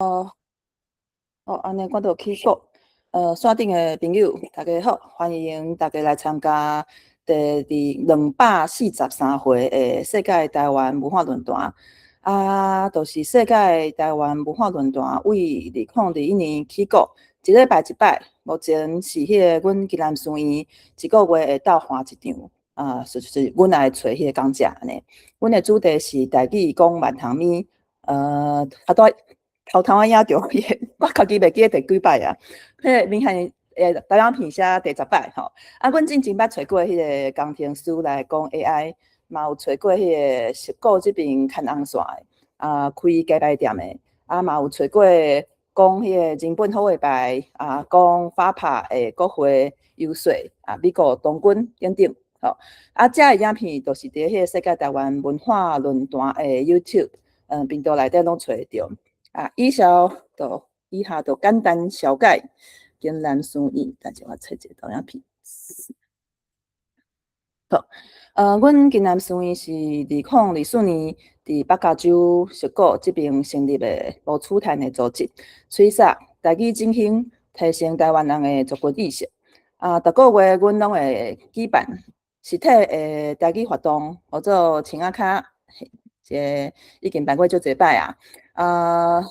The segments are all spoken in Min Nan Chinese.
哦，按呢我就起鼓。線頂的朋友，大家好，歡迎大家來參加第243回的世界台灣文化論壇。啊，就是世界台灣文化論壇為2021年起鼓，一禮拜一擺，目前是彼个阮宜蘭書院一個月會鬥換一場。啊，就是阮來揣彼个講者按呢。阮的主題是台語講萬通物，啊對。頭頭仔影著彼个，我家己袂記得第幾擺啊。彼個明顯台灣片寫第10擺吼。啊，阮進前捌揣過彼个工程師來講 AI，嘛有揣過彼個石鼓這邊牽紅線的，啊，開雞排店的，啊，嘛有揣過講彼個人本好禮拜，啊，講 FAPA 的國會遊說，啊，美國童軍等等，吼。啊，這个影片就是佇彼個世界台灣文化論壇的 YouTube 頻道內底攏揣會著。啊，以下就簡單紹介景南書院，等下我揣一个投影片。好，阮景南書院是2024年佇北加州矽谷這邊成立的無取趁的組織，吹捒台語振興，提升台灣人的族群意識。啊，逐個月阮攏會舉辦實體的台語活動，號做青仔跤，這個已經辦過足濟擺啊。啊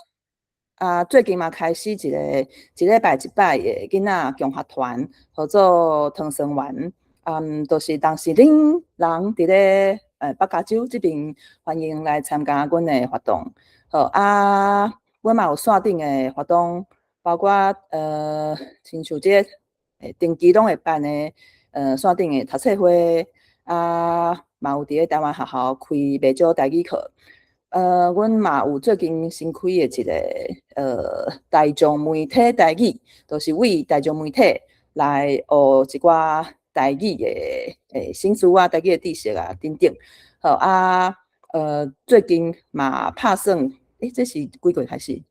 啊！最近嘛開始一個一禮拜一擺的囡仔共學團，號做糖蒜丸。嗯，就是當時恁人佇咧北加州這邊，歡迎來參加阮的活動。好啊，阮嘛有線頂的活動，包括親像這個定期攏會辦的線頂的讀冊會啊，嘛有佇咧台灣學校開袂少台語課。阮嘛有最近新開的一個大眾媒體台語，就是為大眾媒體來學一寡台語的新詞啊、台語的知識啊等等。好啊，最近嘛拍算，這是幾月開始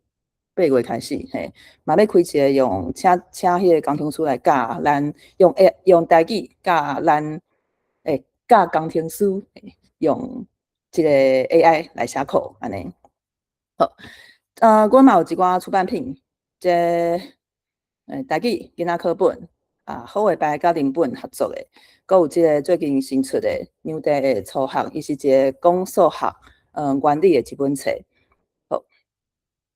？8月開始，嘿，嘛欲開一個用請彼个工程師來教咱用用台語教咱教工程師用這個 AI 來寫 code 按呢。好，阮嘛有一寡出版品，這台語囡仔課本啊，好繪拜佮林本合作的，閣有這個最近新出的《兩地的初學》，伊是一個講數學原理的一本冊。好，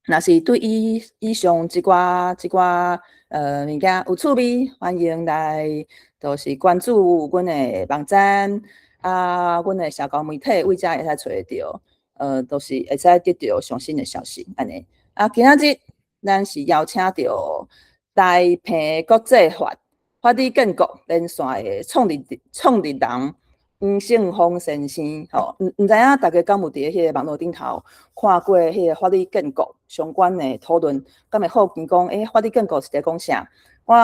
若是對以上這寡物件有趣味，歡迎來，就是關注阮的網站。啊，阮的社交媒體位遮會使揣會著，都是會使得著上新的消息按呢。啊，今仔日咱是邀請著台澎國際法法理建國連線的創立人黃勝峰先生，吼，毋知影大家敢有佇彼个網路頂頭看過彼个法理建國相關的討論，敢會好奇講，法理建國是佇講啥？我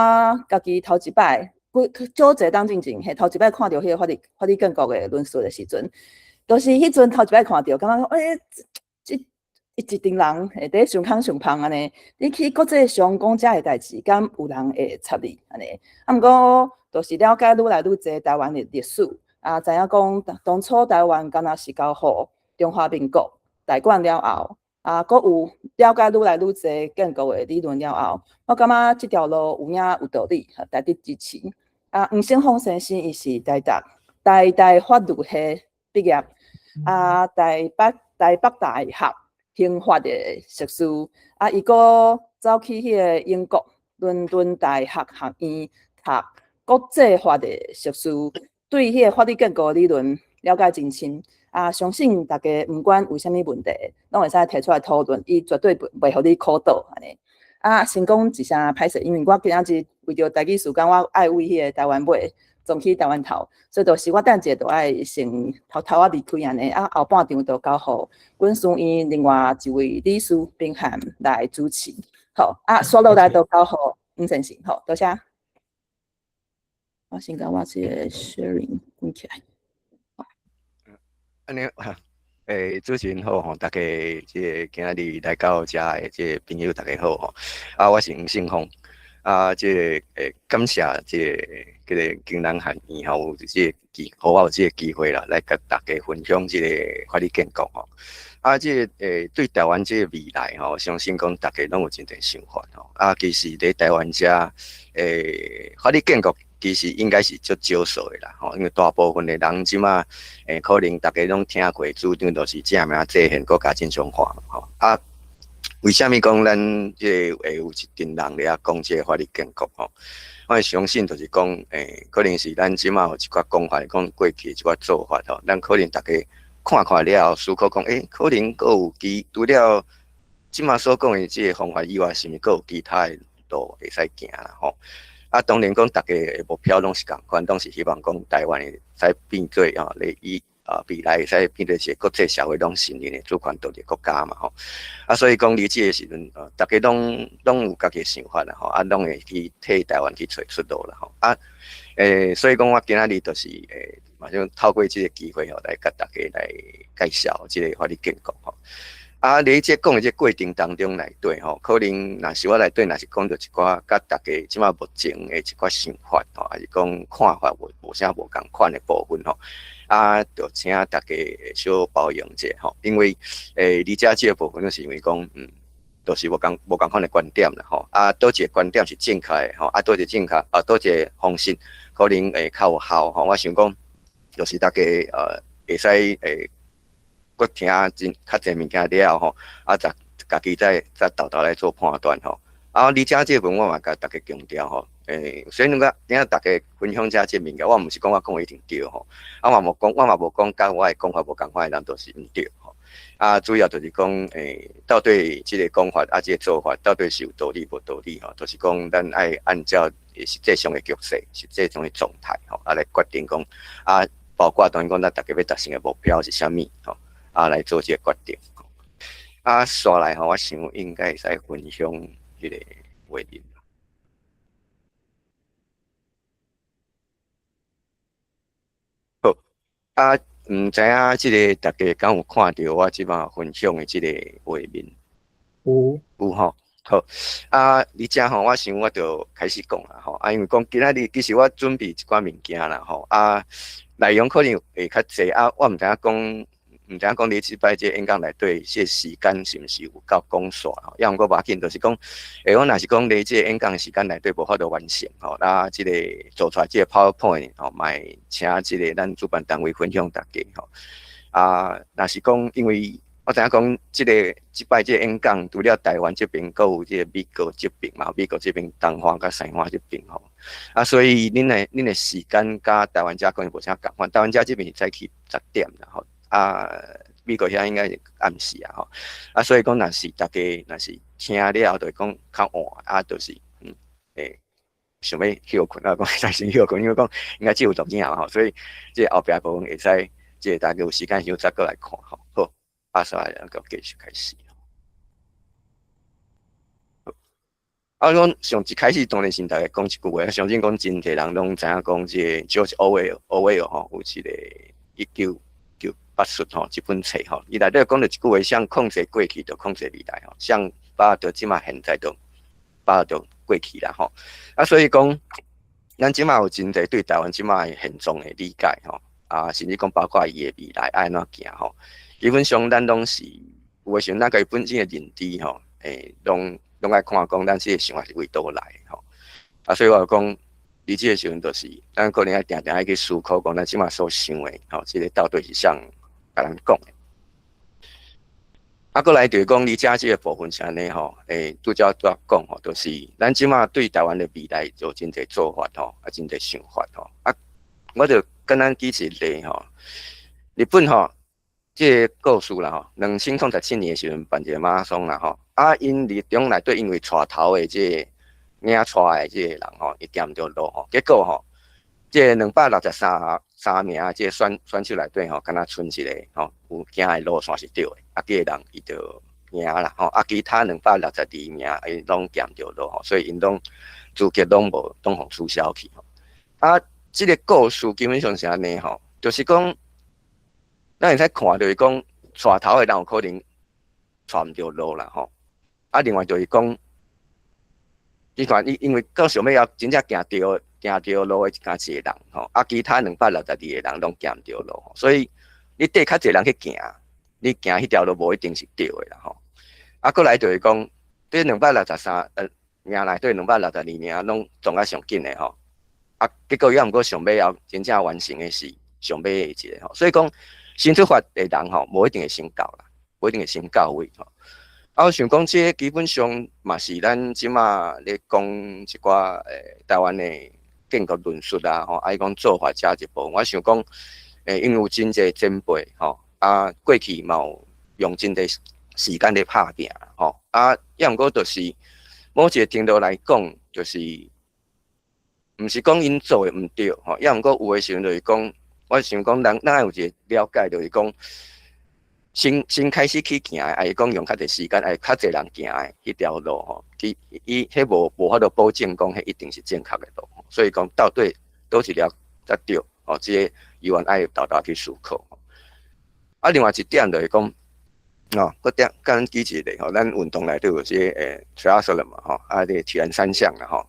家己頭一擺。幾少濟當進前，嘿，頭一擺看著彼個法理建國的論述的時陣，就是彼陣頭一擺看著，感覺講，這一陣人會佇上空上芳按呢，你去國際上講遮个代誌，敢有人會插你按呢？啊，毋過就是了解愈來愈濟台灣的歷史，啊，知影講當初台灣敢若是交予中華民國代管了後，啊，閣有了解愈來愈濟建國的理論了後，我感覺這條路有影有道理，值得支持。啊，黃勝峰先生伊是台大法律系畢業，啊，台北大學刑法的碩士，啊，伊閣走去彼个英國倫敦大學學院讀國際法的碩士，對彼个法律建國理論了解真深。啊，相信大家毋管有啥物問題，攏會使提出來討論，伊絕對袂予你苦倒按呢。啊，先講一聲歹勢，因為我今仔日為著台語時間，我愛為彼個台灣尾轉去台灣頭，所以就是我等一下就愛先偷偷仔離開按呢。啊，後半場就交予阮書院另外一位理事秉涵來主持。好，啊，煞落來就交予黃先生。好，多謝。我先共我這個 sharing 關起來。按呢，主持人好吼，大家這个今仔日來到遮的這个朋友大家好吼。啊，我是黃勝峰。啊，這个感謝這個景南學院吼，有這个機，予我有這个機會啦，來共大家分享這个法理建國吼。啊，這個對台灣這個未來吼，相信講大家攏有真濟想法吼。啊，其實佇台灣遮法律建國其實應該是足少數的啦吼，因為大部分的人這馬可能大家攏聽過主張都是正名制憲國家正常化吼。啊，為啥物講咱這個會有一陣人佇遐講這個法律建國吼？我相信就是講，可能是咱這馬有一寡講法，講過去一寡做法吼，咱可能大家看看了後，思考講，可能閣有其除了這馬所講的這個方法以外，是毋是閣有其他的路會使行啦吼？啊，當然講，大家的目標攏是仝款，攏是希望講台灣會使變做吼，咧以未來會使變做一個國際社會攏承認的主權獨立國家嘛吼。啊，所以講佇這個時陣，大家攏有家己的想法啦吼，啊，攏會去替台灣去揣出路啦吼。啊，所以講我今仔日就是，嘛想透過這個機會吼，來共大家來介紹這個法律建國吼。啊，佇這講的這過程當中內底吼，可能若是我內底若是講著一寡佮大家這馬目前的一寡想法吼，抑是講看法無啥無仝款的部分吼，啊，就請大家小包容者吼，因為佇遮這個部分，就是因為講，都是無仝款的觀點啦吼，啊，佗一個觀點是正確的吼，啊，佗一個正確，啊，佗一個方式可能會較有效吼。我想講，就是大家會使閣聽真較濟物件了後吼，啊，再家己再沓沓來做判斷吼。啊，而且這部分我嘛共大家強調吼，雖然講今仔大家分享遮這物件，我毋是講我講的一定對吼，啊，我嘛無講，我嘛無講佮我的講法無仝款的人都是毋對吼。啊，主要就是講，到底這個講法啊，這個做法到底是有道理無道理吼？就是講咱愛按照實際上的局勢、實際上的狀態吼，啊來決定講，啊，包括當然講咱大家欲達成的目標是啥物吼，啊來做這個決定。啊，紲來吼，我想應該會使分享這個畫面。好，啊，毋知影這個大家敢有看著我這擺分享的這個畫面？有。有吼，好。啊，而且吼，我想我就開始講啦吼。啊，因為講今仔日其實我準備一寡物件啦吼。啊，內容可能會較濟啊，我毋知影講。毋知影講你這擺這演講內底，這個時間是毋是有夠講煞吼？抑毋過無要緊，就是講，我若是講你這個演講時間內底無法度完成吼，啊，這個做出來這個 PowerPoint 吼，嘛會請這個咱主辦單位分享大家吼。啊，若是講，因為我知影講，這個這擺這個演講，除了台灣這邊，閣有這個美國這邊嘛，美國這邊東岸佮西岸這邊吼。啊，所以恁的時間佮台灣遮可能無啥仝款，台灣遮這邊是早起10點啦吼。啊，美國遐應該是暗時啊吼，啊，所以講若是大家若是聽了，就會講較晚啊，就是想欲歇睏啊，講會使先歇睏，因為講應該只有錄影嘛吼，所以這個後壁部分會使，這個大家有時間時再閣來看吼。好，啊，所以咱閣繼續開始。啊，講上一開始當然先大家講一句話，相信講真濟人攏知影講這個 George Orwell 吼，有一個1984吼，這本冊吼，伊內底講著一句話，誰控制過去，就控制未來吼，誰把握著這馬現在，就把握著過去啦吼。啊，所以講，咱這馬有真濟對台灣這馬現狀的理解吼，啊，甚至講包括伊的未來愛按怎行吼，基本上咱攏是有的時陣，咱家己本身的認知吼，攏愛看講咱這個想法是為佗來吼。啊，所以我講，佇這個時陣就是，咱可能愛定定愛去思考講，咱這馬所想的吼，這個到底是啥共咱講的。啊，閣來就是講，佇遮這個部分是按呢吼，拄才拄仔講吼，就是咱這馬對台灣的未來有真濟做法吼，啊，真濟想法吼。啊，我就簡單舉一個例吼，日本吼，這個故事啦吼，2017年的時陣辦一個馬拉松啦吼，啊，𪜶佇中內底因為帶頭的這個領帶的這個人吼，伊行毋著路吼，結果吼，這個263名這個選手內底吼，敢若賰一個吼，有行的路線是對的，啊，這個人伊就贏啦吼，啊，其他262名𪜶攏行毋著路吼，所以𪜶攏資格攏無，攏予取消去吼。啊，這個故事基本上是按呢吼，就是講，咱會使看就是講，帶頭的人有可能帶毋著路啦吼。啊，另外就是講，你看，因為到上尾仔真正行著路的敢一個人吼，啊，其他262個人攏行毋著路，所以你綴較濟人去行，你行彼條路無一定是對的啦吼。啊，閣來就是講，這263名內底262名攏撞甲上緊的吼。啊，結果抑毋過上尾後真正完成的是上尾的一個吼。所以講，先出發的人吼，無一定會先到啦，無一定會先到位吼。啊，我想講，這個基本上嘛是咱這馬咧講一寡台灣的建國論述啊，吼，啊，伊講做法遮一部分，我想講，因為有真濟前輩吼，啊，過去嘛有用真濟時間咧拍拚吼，啊，抑毋過就是某一個程度來講，就是毋是講𪜶做的毋對吼，抑毋過有的時陣就是講，我想講人咱愛有一個了解，就是講，先開始去行的，抑是講用較濟時間，抑是較濟人行的彼條路吼，伊伊彼無法度保證講彼一定是正確的路，所以講到底佗一條才對，吼，這個猶原愛沓沓去思考。啊，另外一點就是講，哦，閣點佮咱舉一個例吼，咱運動內底有這個triathlon 嘛吼，啊，這個鐵人三項啦吼，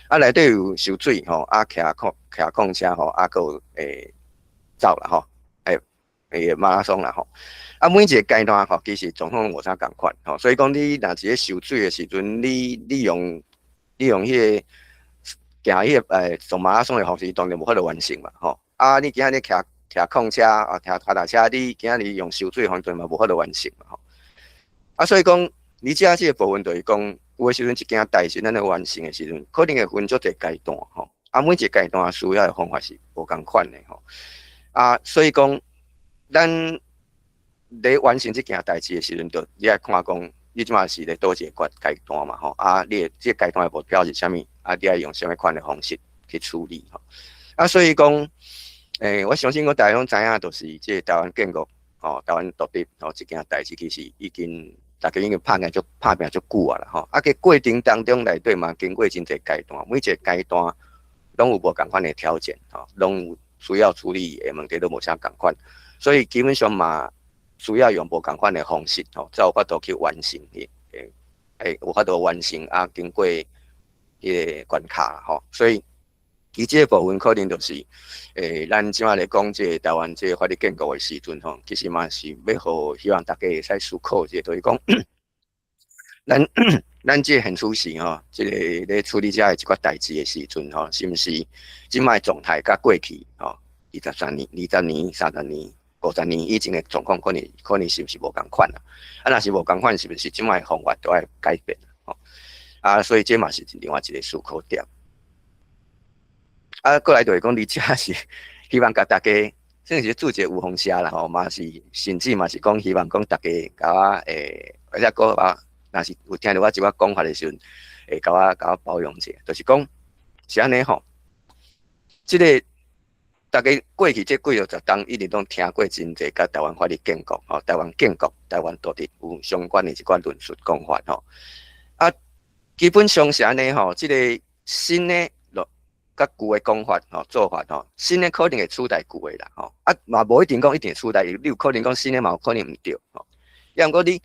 啊內底有泅水吼，啊騎礦車吼，啊閣有走啦吼，馬拉松啦吼。啊，每一個階段吼，其實狀況無啥仝款吼，所以講你若是咧泅水的時陣，你用彼個行彼個上馬拉松的方式，當然無法度完成嘛吼。啊，你今仔日騎礦車啊，騎腳踏車，你今仔日用泅水的方式嘛無法度完成嘛吼。啊，所以講你遮這個部分就是講，有的時陣一件代誌咱咧完成的時陣，可能會分足濟階段吼。啊，每一個階段需要的方法是無仝款的吼。啊，所以講咱咧完成這件代誌的時陣，就你愛看講，你這馬是咧佗一個階段嘛吼。啊，你的這個階段的目標是啥物？啊，你愛用啥物款的方式去處理吼？啊，所以講，我相信講大家攏知影，就是這個台灣建國吼，台灣獨立吼，這件代誌其實已經大家已經拍拚足久啊啦吼。啊，這過程當中內底嘛，經過真濟階段，每一個階段攏有無仝款的挑戰吼，攏有需要處理的問題，都無啥仝款，所以基本上嘛，需要用無仝款的方式吼，才有法度去完成伊，有法度完成啊，經過彼個關卡吼，所以其這個部分可能就是，咱這馬咧講這個台灣這個法律建國的時陣吼，其實嘛是欲予希望大家會使思考者，就是講，咱這個現處時吼，這個咧處理遮的一寡代誌的時陣吼，是毋是這馬狀態佮過去吼，23年、20年、30年、50年以前的狀況，可能是毋是無仝款啊？啊，若是無仝款，是毋是這馬的方法都愛改變？吼，啊，所以這嘛是另外一個思考點。啊，過來就是講，你遮是希望共大家，算是做一個預防射啦吼，嘛是甚至嘛是講希望講大家共我或者閣啊，若是有聽著我這寡講法的時陣，會共我包容者，就是講是按呢吼，這個大家過去這幾六十冬一直攏聽過真濟佮台灣法律建國吼，台灣建國、台灣獨立有相關的一寡論述講法吼。啊，基本上是按呢吼，這個新的佮舊的講法吼，做法吼，新的可能會取代舊的啦吼，啊嘛無一定講一定會取代，你有可能講新的嘛有可能毋對吼。抑毋過你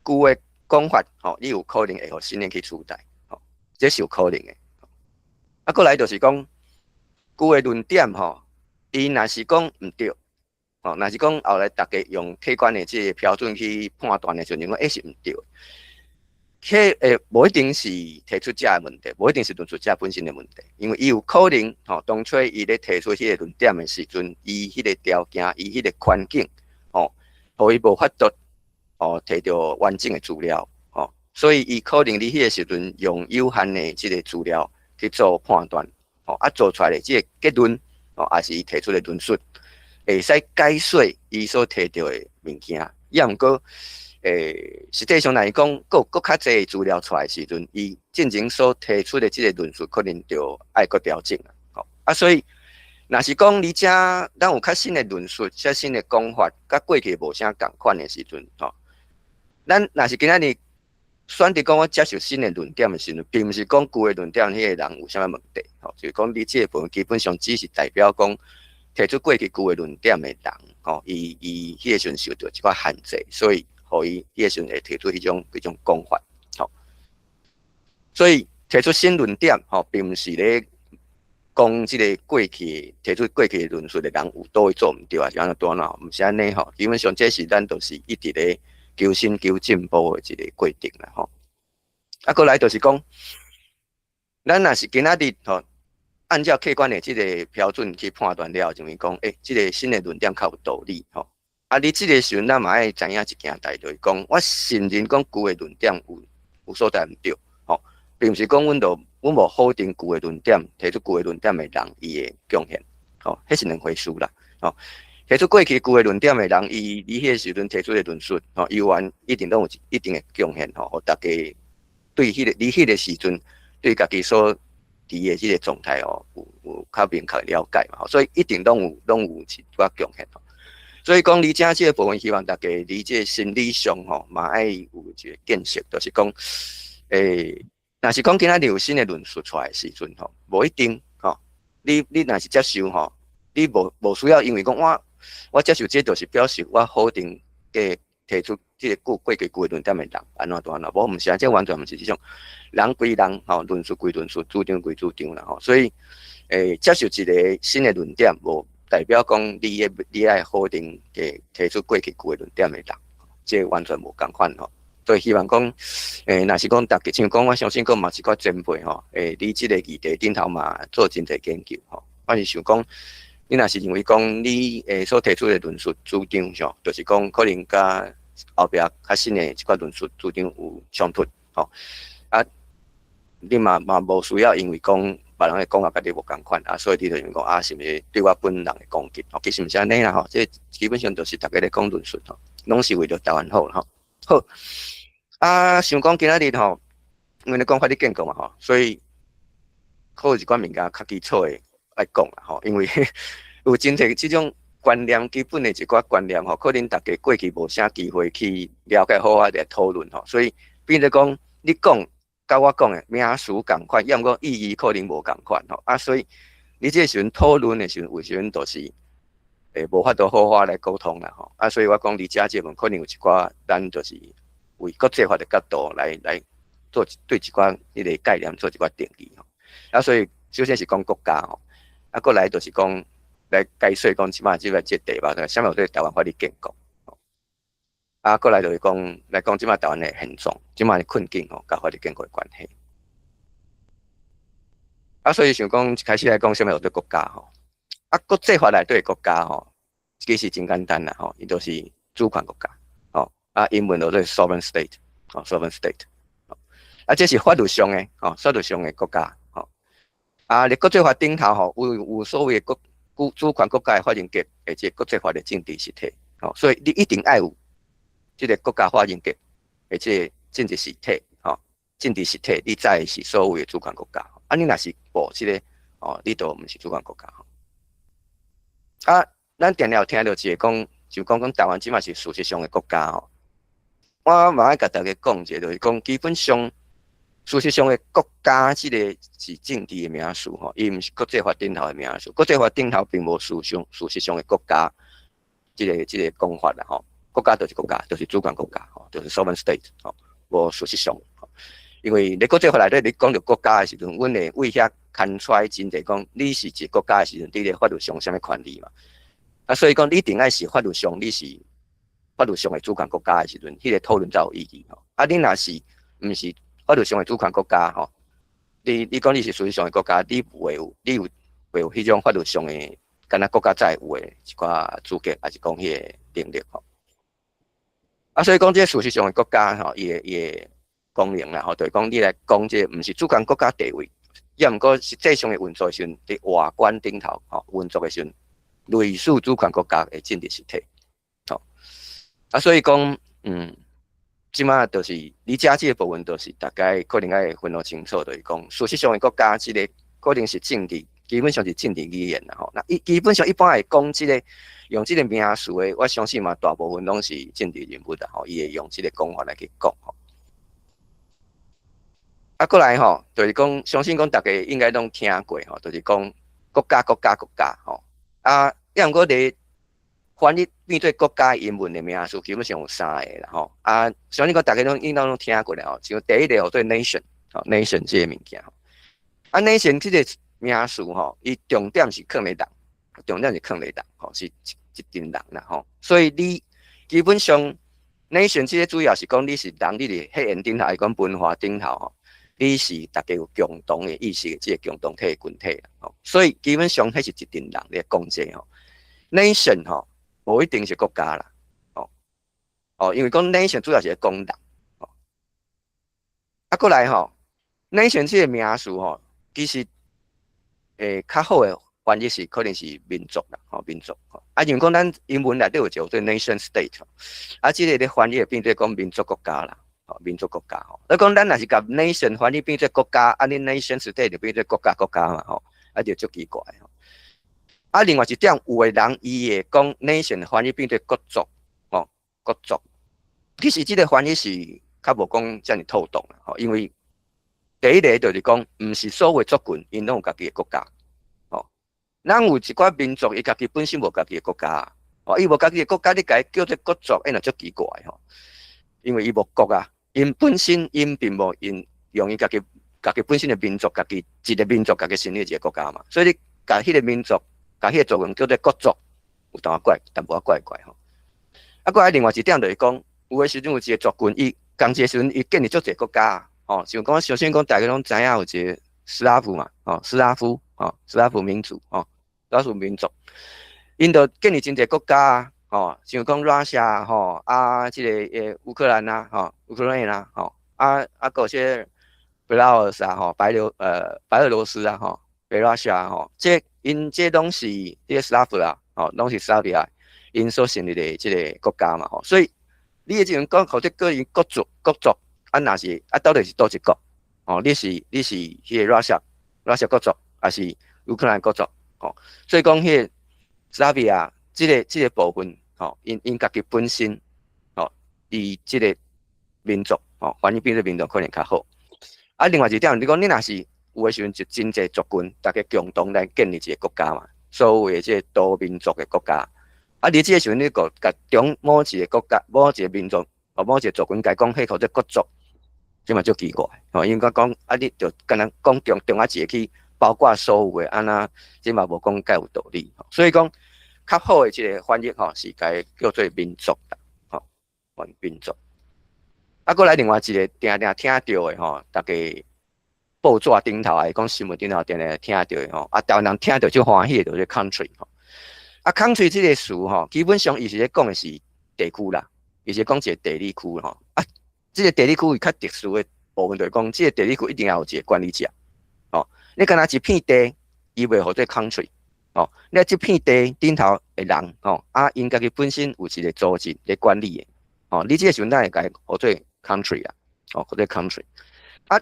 舊的講法吼，你有可能會予新的去取代吼，這是有可能的。啊，過來就是講舊的論點吼，伊若是講毋對，吼，若是講後來大家用客觀的這個標準去判斷的時陣，認為欸是毋對。彼無一定是提出者的問題，無一定是論述者本身的問題，因為伊有可能吼，當初伊咧提出彼個論點的時陣，伊彼個條件，伊彼個環境，吼，予伊無法度哦提著完整的資料，吼，所以伊可能佇彼個時陣用有限的這個資料去做判斷，吼，啊做出來的這個結論，吼，抑是伊提出的論述，會使解說伊所提著的物件，抑毋過，實際上來講，閣較濟資料出來時陣，伊進前所提出的這個論述，可能就愛閣調整吼。啊，所以若是講你遮咱有較新的論述、較新的講法，佮過去無啥仝款的時陣，吼，咱若是今仔日選擇講我接受新的論點的時陣，並毋是講舊的論點彼個人有啥物問題，吼，就是講你這個部分基本上只是代表講提出過去舊的論點的人，吼，伊彼個時陣受著一寡限制，所以予伊彼個時陣會提出彼種講法，吼，所以提出新論點，吼，並毋是咧講這个過去提出過去論述的人有佗位做毋對，抑是按怎按怎，毋是按呢吼。基本上這是咱就是一直咧求新求進步的一个過程啦吼。啊，閣來就是講，咱若是今仔日吼，按照客觀的這个標準去判斷了，認為講，這个新的論點較有道理吼。啊，你這个時陣，咱嘛愛知影一件代，就是講，我承認講舊的論點有所在毋對，吼，並毋是講阮就阮無否定舊的論點，提出舊的論點的人伊的貢獻，吼，彼是兩回事啦，吼。提出過去舊的論點的人，伊佇彼个時陣提出的論述，吼，伊有一定攏有一定的貢獻，吼，予大家對彼个佇彼个時陣對家己所佇的這个狀態哦，有較明確了解嘛，所以一定攏有一寡貢獻吼。所以講，佇遮這个部分，希望大家佇這个心理上吼，嘛愛有一个見識，就是講，若是講今仔日有新的論述出來的時陣吼，無一定吼，你若是接受吼，你無需要因為講我接受這就是表示我否定嘅提出這个過去舊的論點的人，按怎按怎，無毋是啊，這完全毋是這種人歸人吼，論述歸論述，主張歸主張啦吼，所以接受一个新的論點，無代表講你愛否定嘅提出過去舊的論點的人，這完全無仝款吼。所以希望講，若是講大家像講，我相信講嘛一寡前輩吼，佇這个議題頂頭嘛做真濟研究吼。我是想講，你若是認為講你所提出的論述主張上，就是講可能佮後壁較新的一寡論述主張有衝突吼，啊，你嘛無需要因為講別人的講法佮你無仝款啊，所以你就認為講啊，是毋是對我本人的攻擊？吼，其實毋是按呢啦吼，這基本上就是大家咧講論述吼，攏是為著台灣好吼。好，啊，想講今仔日吼，因為咧講法律建國嘛吼，所以可有一寡物件較基礎的愛講啦吼，因為有真濟這種觀念，基本的一寡觀念吼，可能大家過去無啥機會去了解好好來討論吼，所以變做講你講佮我講的名詞仝款，抑毋過意義可能無仝款吼，啊，所以你這個時陣討論的時陣，有時陣就是無法度好好來溝通啦吼，啊，所以我講佇遮這份可能有一寡咱就是為國際法的角度來做對一寡彼个概念做一寡定義吼，啊，所以首先是講國家吼，啊，閣來就是講來解說講這擺這個題目，啥物叫做台灣法律建國，啊，閣來就是講來講這擺台灣的現狀，這擺的困境吼，佮法律建國的關係。啊，所以想講一開始來講啥物叫做國家吼。啊，國際法內底國家吼，其實真簡單啦吼，伊就是主權國家，吼，啊，英文叫做 sovereign state，吼，sovereign state，啊，這是法律上的，吼，法律上的國家，吼，啊，佇國際法頂頭吼，有所謂的國主權國家的法人格，或者國際法的政治實體，吼，所以你一定愛有這个國家法人格，或者政治實體，吼，政治實體，你才會是所謂的主權國家，啊，你若是無這个，哦，你就毋是主權國家。啊，咱定定有聽著一个講，就講講台灣這馬是事實上的國家吼。我嘛愛共大家講一下，就是講基本上事實上的國家這个是政治的名詞吼，伊毋是國際法頂頭的名詞。國際法頂頭並無事實上的國家這个講法啦吼。國家就是國家，就是主權國家吼，就是 sovereign state 吼，無事實上。因為佇國際法內底，你講著國家的時陣，阮會為遐牽出來真濟講，你是一個國家的時陣，你佇法律上啥物權利嘛？啊，所以講你一定愛是法律上，你是法律上的主權國家的時陣，彼个討論才有意義吼。啊，你若是毋是法律上的主權國家吼，你講你是事實上的國家，你袂有，你有袂有彼種法律上的，敢若國家才會有的一寡資格，抑是講彼个能力吼。啊，所以講這個事實上的國家吼，伊的功能啦吼，就是講你來講這個毋是主權國家地位，抑毋過實際上的運作時陣，佇外觀頂頭吼運作的時陣，類似主權國家的政治實體，吼。啊，所以講，這馬就是你遮這個部分，就是大概可能愛分予清楚，就是講事實上的國家，這个可能是政治，基本上是政治語言啦吼。那基本上一般會講這个用這个名詞的，我相信嘛，大部分攏是政治人物啦吼，伊會用這个講法來去講吼。啊，閣來吼，就是講，相信講大家應該攏聽過吼，就是講國家、國家、國家吼。啊，抑毋過佇翻譯變做國家英文的名詞，基本上有三个啦吼。啊，相信講大家攏應當攏聽過啦吼。像第一个叫做 nation，吼，nation 這个物件。啊，nation 這个名詞吼，伊重點是囥咧人，重點是囥咧人，吼，是一陣人啦，吼。所以你基本上 nation 這個主要是講你是人，你佇血緣頂頭，還是講文化頂頭吼，你是大家有共同的意識，這個共同體的群體吼。所以基本上彼是一陣人咧講這吼，nation 吼，無一定是國家啦，吼哦，因為講 nation 主要是咧講人，吼。啊，過來吼，nation 這個名詞吼，其實較好的翻譯是可能是民族啦，吼，民族吼。啊，因為講咱英文內底有一個叫做 nation state，啊，這個咧翻譯變做講民族國家啦，吼，民族國家吼。你講咱若是共 nation 翻譯變做國家，啊，你 nation state 就變做國家國家嘛，吼，啊，就足奇怪吼。啊，另外一點，有的人伊會講 nation 翻譯變做國族，吼，國族。其實這個翻譯是較無講遮爾妥當啦，吼，因為第一個就是講，毋是所有族群𪜶攏有家己的國家，吼。咱有一寡民族，伊家己本身無家己的國家，吼，伊無家己的國家，你共伊叫做國族，彼若足奇怪吼。因為伊無國啊，𪜶本身𪜶並無用伊家己本身的民族，家己一個民族家己成立一個國家嘛，所以你共彼個民族，共彼個族群叫做國族，有淡怪，淡薄仔怪怪吼。啊，閣來另外一點就是講，有的時陣有一個族群，伊仝一個時陣伊建立足濟國家，吼，像講首先講大家攏知影有一個斯拉夫嘛，吼，斯拉夫，吼，斯拉夫民族，吼，斯拉夫民族，𪜶就建立真濟國家啊，吼，像講 Russia 吼，啊，這個烏克蘭啊，吼，烏克蘭啊，吼，啊，閣有些白羅斯啊，吼，白俄羅斯啊，吼，白 Russia 吼，這𪜶這攏是這個斯拉夫啊，吼，攏是斯拉維亞𪜶所成立的這個國家嘛，吼，所以你的這種講，或者個人國族國族，啊，若是啊，到底是佗一國？哦，你是彼個 Russia 國族，還是烏克蘭國族？吼，所以講彼個斯拉維亞這個部分，吼，𪜶家己本身，吼，伊這個民族，吼，翻譯變做民族可能較好。啊，另外一點，你講你若是有的時陣就真濟族群，大家共同來建立一個國家嘛，所謂的這個多民族的國家。啊，你這個時陣你閣共中某一個國家、某一個民族、或某一個族群，共講彼個叫做國族，這嘛足奇怪，吼，因為講啊，你就敢若講中中啊一個去包括所有的，按怎這嘛無講蓋有道理。所以講較好的這個翻譯吼，是共叫做民族啦，吼，民族。啊，閣來另外一個定定聽著的吼，大家報紙頂頭還是講新聞頂頭定定聽著的吼，啊，台灣人聽著足歡喜的，就是 country 吼。啊，country 這個詞吼，基本上伊是咧講的是地區啦，伊是講一個地理區吼。啊，這個地理區伊較特殊的部分就是講，這個地理區一定要有一個管理者，吼。你敢若一片地，伊袂號做 country，吼。你這片地頂頭的人，吼，啊，𪜶家己本身有一個組織咧管理的，吼。你這個時陣咱會共伊號做 country 啊，哦，號做 country。啊，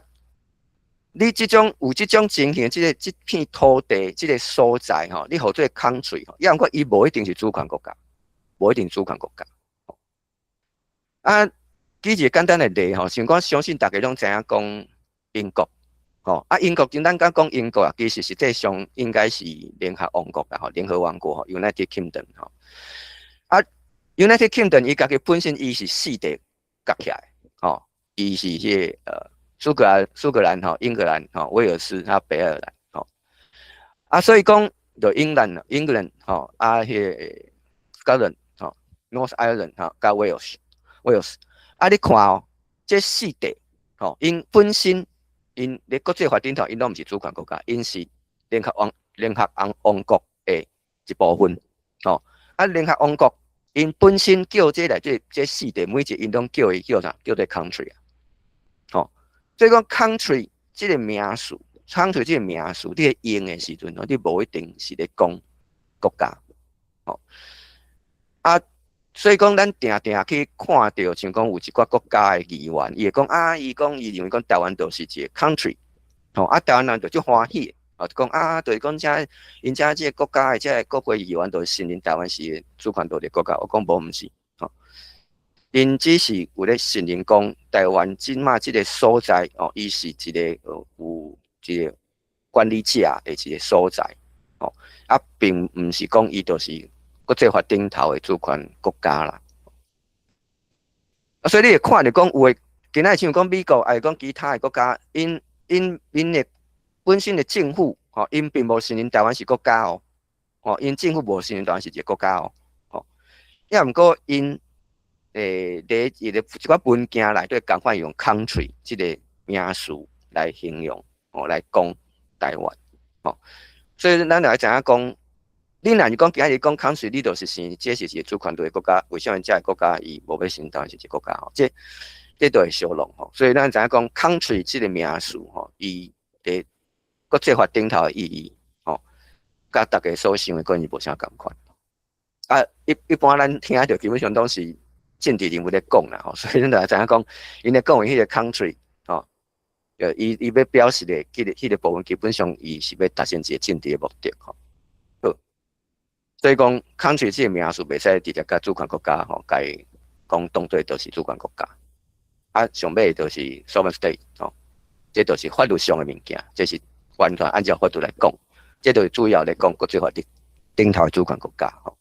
你這種有這種情形，這片土地，這個所在，吼，你號做 country，抑毋過伊無一定是主權國家，無一定主權國家。啊，舉一個簡單的例吼，像講相信大家攏知影講英國，吼，啊，英國，咱講講英國啊，其實實際上應該是聯合王國啦，吼，聯合王國吼，United Kingdom 吼。啊，United Kingdom 伊家己本身伊是四地夾起來，吼，伊是彼個蘇格蘭吼，英格蘭吼，威爾斯啊，北愛爾蘭吼。啊，所以講就英蘭，England 吼，啊，彼個 Scotland 吼，North Ireland 吼，佮 Wales，Wales。啊，你看哦，這四地吼，𪜶本身𪜶佇國際法頂頭，𪜶攏毋是主權國家，𪜶是聯合王國的一部分，吼。啊，聯合王國𪜶本身叫這內底這四地每一個𪜶攏叫伊叫啥？叫做 country 啊，吼。所以講 country 這個名詞，country 這個名詞，你咧用的時陣，你無一定是咧講國家，吼。啊，所以講咱定定去看著，像講有一寡國家的議員，伊會講啊，伊講伊認為講台灣就是一個 country，吼，啊，台灣人就足歡喜，哦，講啊，就是講遮𪜶遮這個國家的這個國會議員，就是承認台灣是主權獨立國家。我講無毋是，吼，𪜶只是有咧承認講台灣這馬這個所在，哦，伊是一個有一個管理者的一個所在，吼，啊，並毋是講伊就是國際法頂頭的主權國家啦。啊，所以你會看著講有的，今仔像講美國，還是講其他的國家，𪜶的本身的政府吼，𪜶並無承認台灣是國家哦，吼，𪜶政府無承認台灣是一個國家哦，吼，抑毋過𪜶佇伊個一寡文件內底仝款用 country 這個名詞來形容，吼，來講台灣，吼，所以咱來知影講，你若是講今日講 country，你就是承認這是一個主權獨立國家，為啥物這個國家伊無欲承認台灣是一個國家？吼，這都會相弄吼，所以咱知影講 country 這個名詞吼，伊佇國際法頂頭的意義，吼，佮大家所想的可能是無啥仝款。啊，一般咱聽著基本上攏是政治人物咧講啦，吼，所以咱就知影講，𪜶咧講的彼個 country，吼，伊欲表示的彼個部分，基本上伊是欲達成一個政治的目的，吼。好，所以講 country 這個名詞袂使直接共主權國家，吼，共伊講當做就是主權國家。啊，上尾就是 sovereign state，吼，這就是法律上的物件，這是完全按照法律來講，這就是主要來講國際法頂頂頭的主權國家，吼。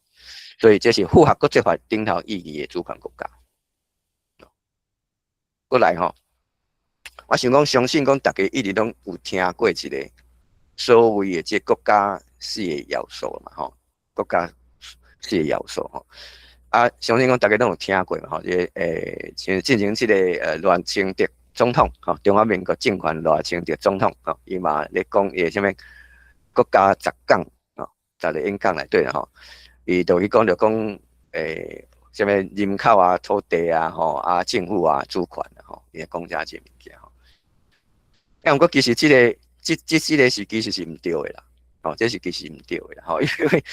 所以這是符合國際法頂頭意義的主權國家。過來吼，我想講，相信講大家一直攏有聽過一個所謂的這國家四個要素嘛，吼，國家四個要素吼。啊，相信講大家攏有聽過嘛，吼，這像進前這個賴清德總統，吼，中華民國政權賴清德總統，吼，伊嘛咧講伊個啥物國家十講，吼，十個演講內底啦，吼，伊就去講著講啥物人口啊、土地啊、吼啊、政府啊、主權啊，吼，伊講遮這物件吼。啊，毋過其實這個這四個是其實是毋對的啦，吼，這是其實毋對的啦，吼，因為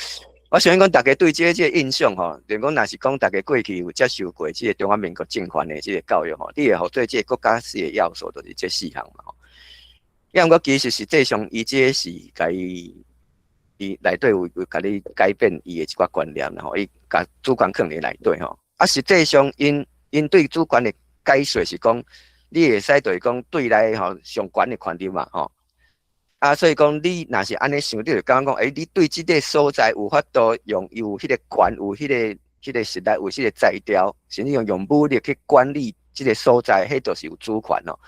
我想講，大家對這個印象吼，就講若是講大家過去有接受過這個中華民國政權的這個教育吼，你會予做這個國家四個要素，就是這四項嘛吼。抑毋過其實實際上，伊這個是共伊伊內底有共你改變伊的一寡觀念啦吼，伊共主權囥佇內底吼。啊，實際上𪜶對主權的解說是講，你會使就是講對內吼上懸的權力嘛吼。啊，所以講你若是按呢想，你就感覺講，欸，你對這個所在有法度用有彼個權，有彼個實力，有彼個才調，甚至用武力去管理這個所在，彼就是有主權咯。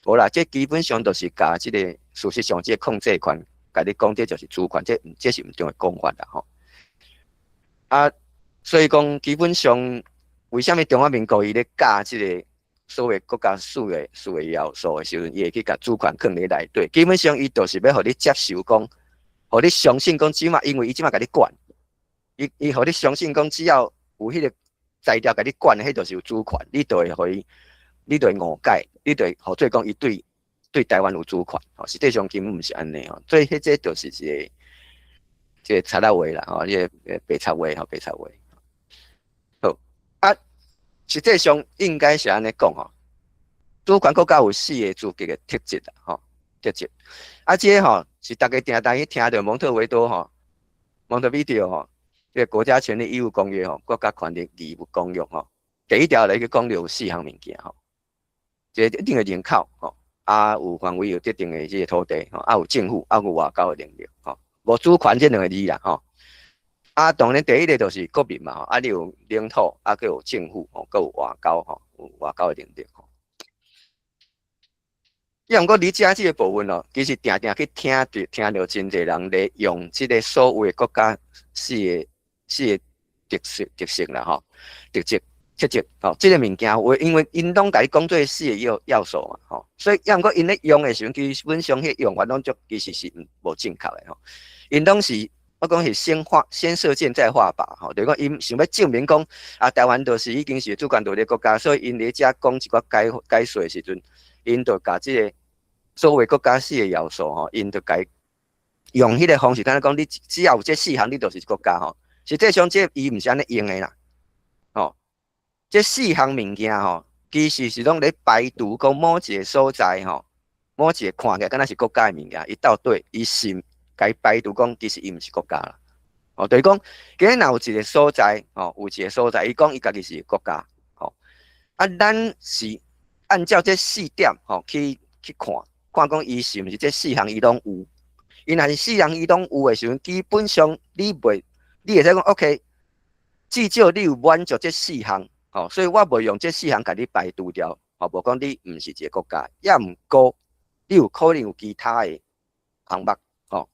無啦，這基本上就是共這個事實上這個控制權，共你講這就是主權，這是毋對的講法啦吼。啊，所以講基本上，為啥物中華民國伊咧教這個所謂國家四個要素的時陣，伊會去共主權囥佇內底。基本上，伊就是欲予你接受講，予你相信講，這馬因為伊這馬共你管，伊予你相信講，只要有彼個才調共你管，彼就是有主權，你就會予伊，你就會誤解，你就會予做講伊對台灣有主權。吼，實際上根本毋是按呢吼，所以彼這就是一個這個賊仔話啦，吼，這個白賊話吼，白賊話。好，啊，實際上應該是按呢講吼，主權國家有四個資格的特質啦，吼，特質。啊，這個吼是大家定定去聽著蒙特維多吼，蒙特維多吼，這個國家權力義務公約吼，國家權力義務公約吼，第一條來去講著有四項物件吼，這個一定的人口吼，啊有範圍有特定的這個土地吼，啊有政府，啊有外交的能力吼，無主權這兩個字啦吼。啊，當然第一個就是國民嘛吼，啊你有領土，啊閣有政府吼，閣有外交吼，有外交的能力吼。抑毋過佇遮這個部分哦，其實定定去聽著真濟人咧用這個所謂國家四個特色啦吼，特質吼，這個物件有因為𪜶攏共你講做四個要素嘛吼，所以抑毋過𪜶咧用的時陣，基本上彼用法攏足其實是無正確的吼，𪜶攏是我講是先射箭再畫靶吼，就是講𪜶想欲證明講啊，台灣就是已經是主權獨立國家，所以𪜶佇遮講一寡解說的時陣，𪜶就共這個所謂國家四個要素吼，𪜶就共用彼個方式，敢若講你只要有這四項，你就是國家吼。實際上，這伊毋是按呢用的啦，吼。這四項物件吼，其實是攏咧排除講某一個所在吼，某一個看起來敢若是國家的物件，伊到底伊是共伊排除講，其實伊毋是國家啦。哦，就是講，今日若有一個所在，吼，有一個所在，伊講伊家己是國家，吼，啊，咱是按照這四點吼去看，看講伊是毋是這四項伊攏有。伊若是四項伊攏有的時陣，基本上你會使講 OK，至少你有滿足這四項，吼，所以我袂用這四項共你排除掉，吼，無講你毋是一個國家，抑毋過你有可能有其他的項目，吼。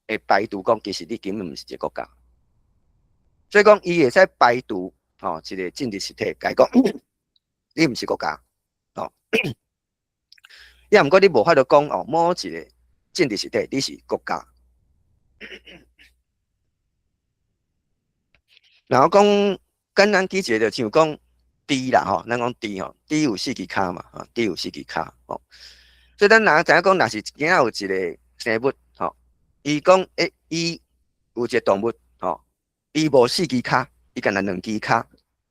會排除講，其實你根本毋是一個國家。所以講，伊會使排除吼一個政治實體，共伊講你毋是國家，吼。抑毋過你無法度講哦，某一個政治實體你是國家。然後講簡單舉一個，就像講豬啦吼，咱講豬吼，豬有四支跤嘛，吼，豬有四支跤吼。所以咱若知影講，若是今仔有一個生物吼，伊講欸，伊有一個動物吼，伊無四支跤，伊干焦兩支跤，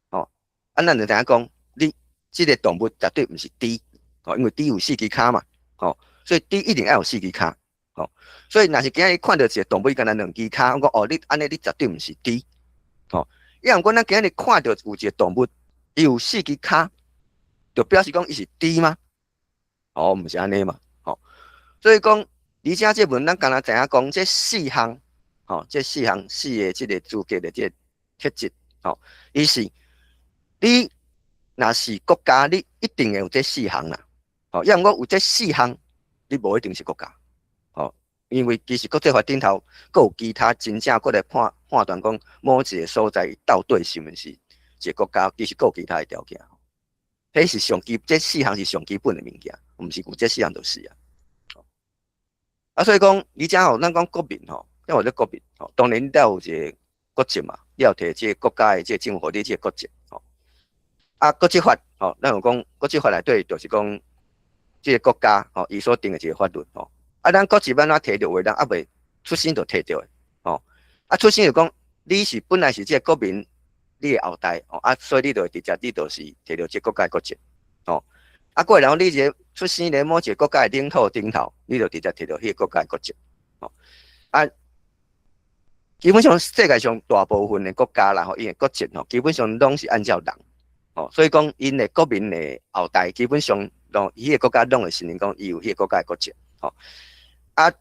吼，啊，咱就知影講，你這個動物絕對毋是豬，吼，因為豬有四支跤嘛，吼，所以豬一定愛有四支跤，吼，所以若是今仔日看著一個動物，伊干焦兩支跤，我講哦，你按呢你絕對毋是豬，吼，抑毋過咱今仔日看著有一個動物，伊有四支跤，就表示講伊是豬嗎？哦，毋是按呢嘛，吼，所以講，而且這文咱敢若知影講，這四項，吼，這四項四个這个資格的這个特質，吼，伊是你若是國家，你一定會有這四項啦，吼，抑毋過有這四項，你無一定是國家，吼，因為其實國際法頂頭，閣有其他真正閣來判斷講某一个所在到底是毋是一个國家，其實閣有其他的條件。彼是上基，這四項是上基本的物件，毋是有這四項就是啊。啊，所以講，而且吼，咱講國民吼，因為這國民吼，當然你著有一個國籍嘛，你有提這個國家的這個政府予你這個國籍吼。啊，國籍法吼，咱有講國籍法內底就是講這個國家吼，伊所定的一個法律吼。啊，咱國籍欲按怎提著？有的人猶未出生就提著的吼。啊，出生就講你是本來是這個國民。你的後代哦，啊，所以你就會直接，你就是提著這個國家的國籍，哦，啊，過來然後你這個出生佇某一個國家的領土頂頭，你就直接提著彼個國家的國籍，哦，啊，基本上世界上大部分的國家啦，吼，伊的國籍吼，基本上攏是按照人，哦，所以講𪜶的國民的後代基本上攏彼个國家攏會承認講伊有彼个國家的國籍，吼，啊，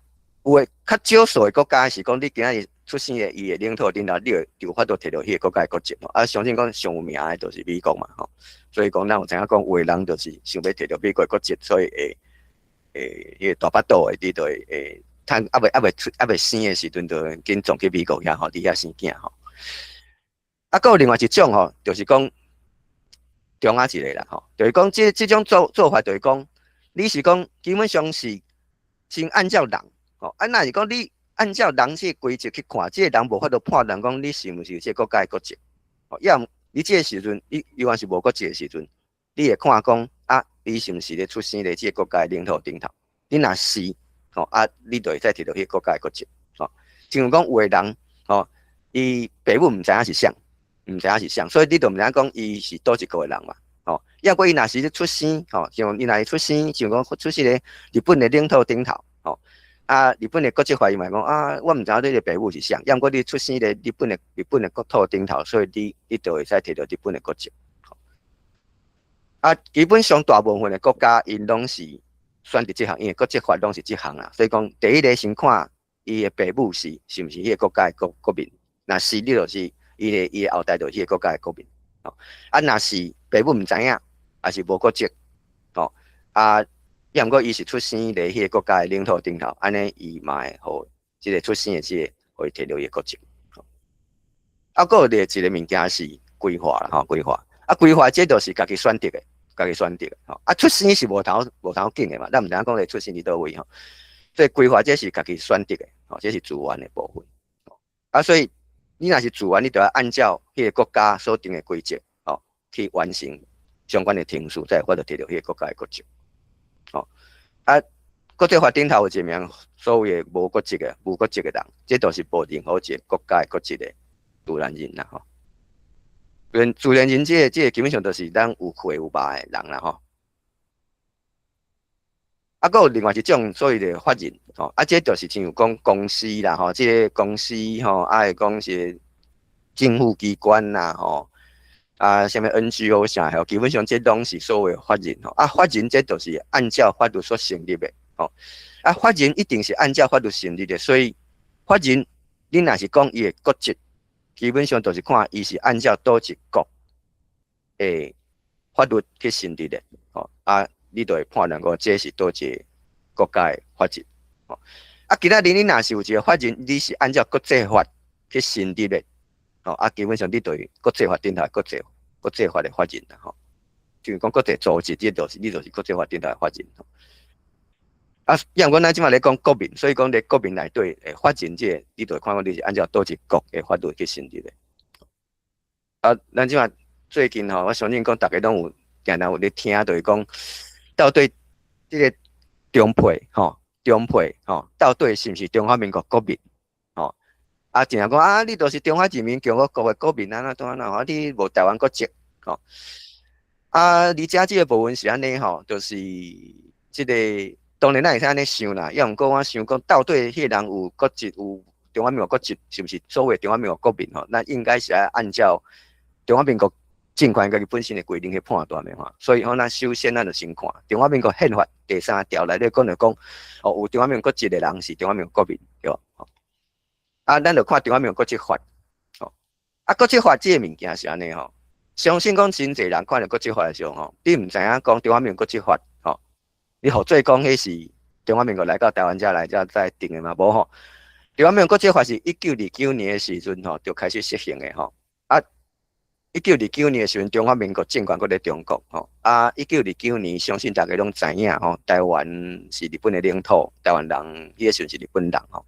有的較少數的國家是講你今仔日出生佇伊的領土頂頭，你就有法度提著彼个國家的國籍吼。啊，相信講上有名的就是美國嘛吼。所以講，咱有知影講，有的人就是想欲提著美國的國籍，所以會會彼个大腹肚的，你就會會趁猶未生的時陣，就緊送去美國遐吼，佇遐生囝吼。啊，閣有另外一種吼，就是講中仔一个啦吼，就是講這種做法，就是講你是講基本上是先按照人吼，啊，若是講你按照人這個規則去看，這个人無法度判斷講你是毋是這個國家的國籍，吼，抑你這个時陣，你猶原是無國籍的時陣，你會看講啊，伊是毋是咧出生佇這個國家的領土頂頭？你若是，吼啊，你就會使提著彼個國家的國籍，吼。像講有的人，吼，伊爸母毋知影是啥，毋知影是啥，所以你就毋知影講伊是佗一國的人嘛，吼。抑過伊若是咧出生，吼，像伊若是出生，像講出生佇日本的領土頂頭，吼，啊，日本的國籍法伊嘛講啊，我毋知影你的爸母是啥，抑毋過你出生佇日本的國土頂頭，所以你就會使提著日本的國籍。啊，基本上大部分的國家𪜶攏是選擇這項，因為國籍法攏是這項啦，所以講第一个先看伊的爸母是毋是彼个國家的國民，若是你就是伊的後代就是彼个國家的國民。吼，啊，若是爸母毋知影，抑是無國籍，吼，啊，抑毋過伊是出生佇彼个國家的領土頂頭，按呢伊嘛會予這个出生的這个，予伊提著伊的國籍。啊，閣有另一个物件是歸化啦，吼，歸化。啊，歸化這就是家己選擇的，家己選擇的，吼。啊，出生是無通揀的嘛，咱毋知影講伊出生佇佗位吼。所以歸化這是家己選擇的，吼，這是自願的部分。啊，所以你若是自願，你就要按照彼个國家所定的規則，吼，去完成相關的程序，才會法度提著彼个國家的國籍。吼，啊，國際法頂頭有一个名所謂的無國籍的人，這都是無任何一个國家的國籍的自然人啦，吼。自然人這个基本上就是咱有血有肉的人啦，吼。啊，閣有另外一種所謂的法人，吼，啊，這就是親像講公司啦，吼，這个公司吼，啊，會講是政府機關啦，吼，啊，啥物 NGO 啥吼，基本上這攏是所謂法人吼。啊，法人這就是按照法律所成立的，吼。啊，法人一定是按照法律成立的，所以法人你若是講伊的國籍，基本上就是看伊是按照佗一國的法律去成立的，吼，啊，你就會判斷講這是佗一个國家的法人，吼。啊，今仔日你若是有一个法人，你是按照國際法去成立的，吼，啊，基本上你對國際法頂頭國際法的法人啦，吼，就是講國際組織，你就是國際法頂頭的法人。啊，因為阮咱這馬咧講國民，所以講佇國民內底，法人這個，你就會看講你是按照佗一國的法律去成立的。啊，咱這馬最近吼，我相信講逐家攏有定定有咧聽，就是講到底這个中配吼，中配吼，到底是毋是中華民國國民？吼，啊，定定講啊，你就是中華人民共和國的國民啊，怎怎怎啊，你無台灣國籍，吼。啊，而且這个部分是按呢吼，就是這个。當然，咱會使按呢想啦，抑毋過我想講，到底彼个人有國籍，有中華民國國籍，是毋是所謂中華民國國民吼？咱應該是愛按照中華民國政權家己本身的規定去判斷的吼。所以吼，咱首先咱就先看中華民國憲法第三條內底講就講，哦，有中華民國國籍的人是中華民國國民，對無？啊，咱就看中華民國國籍法，吼，啊，國籍法這个物件是按呢吼。相信講真濟人看著國籍法的時候吼，你毋知影講中華民國國籍法。你予做講彼是中華民國來到台灣遮來遮再定的嘛？無吼。中華民國國籍法是1929年的時陣吼，就開始實行的吼。啊，一九二九年的時陣，中華民國政權閣佇中國吼。啊，一九二九年，相信大家攏知影吼，台灣是日本的領土，台灣人彼個時陣是日本人吼。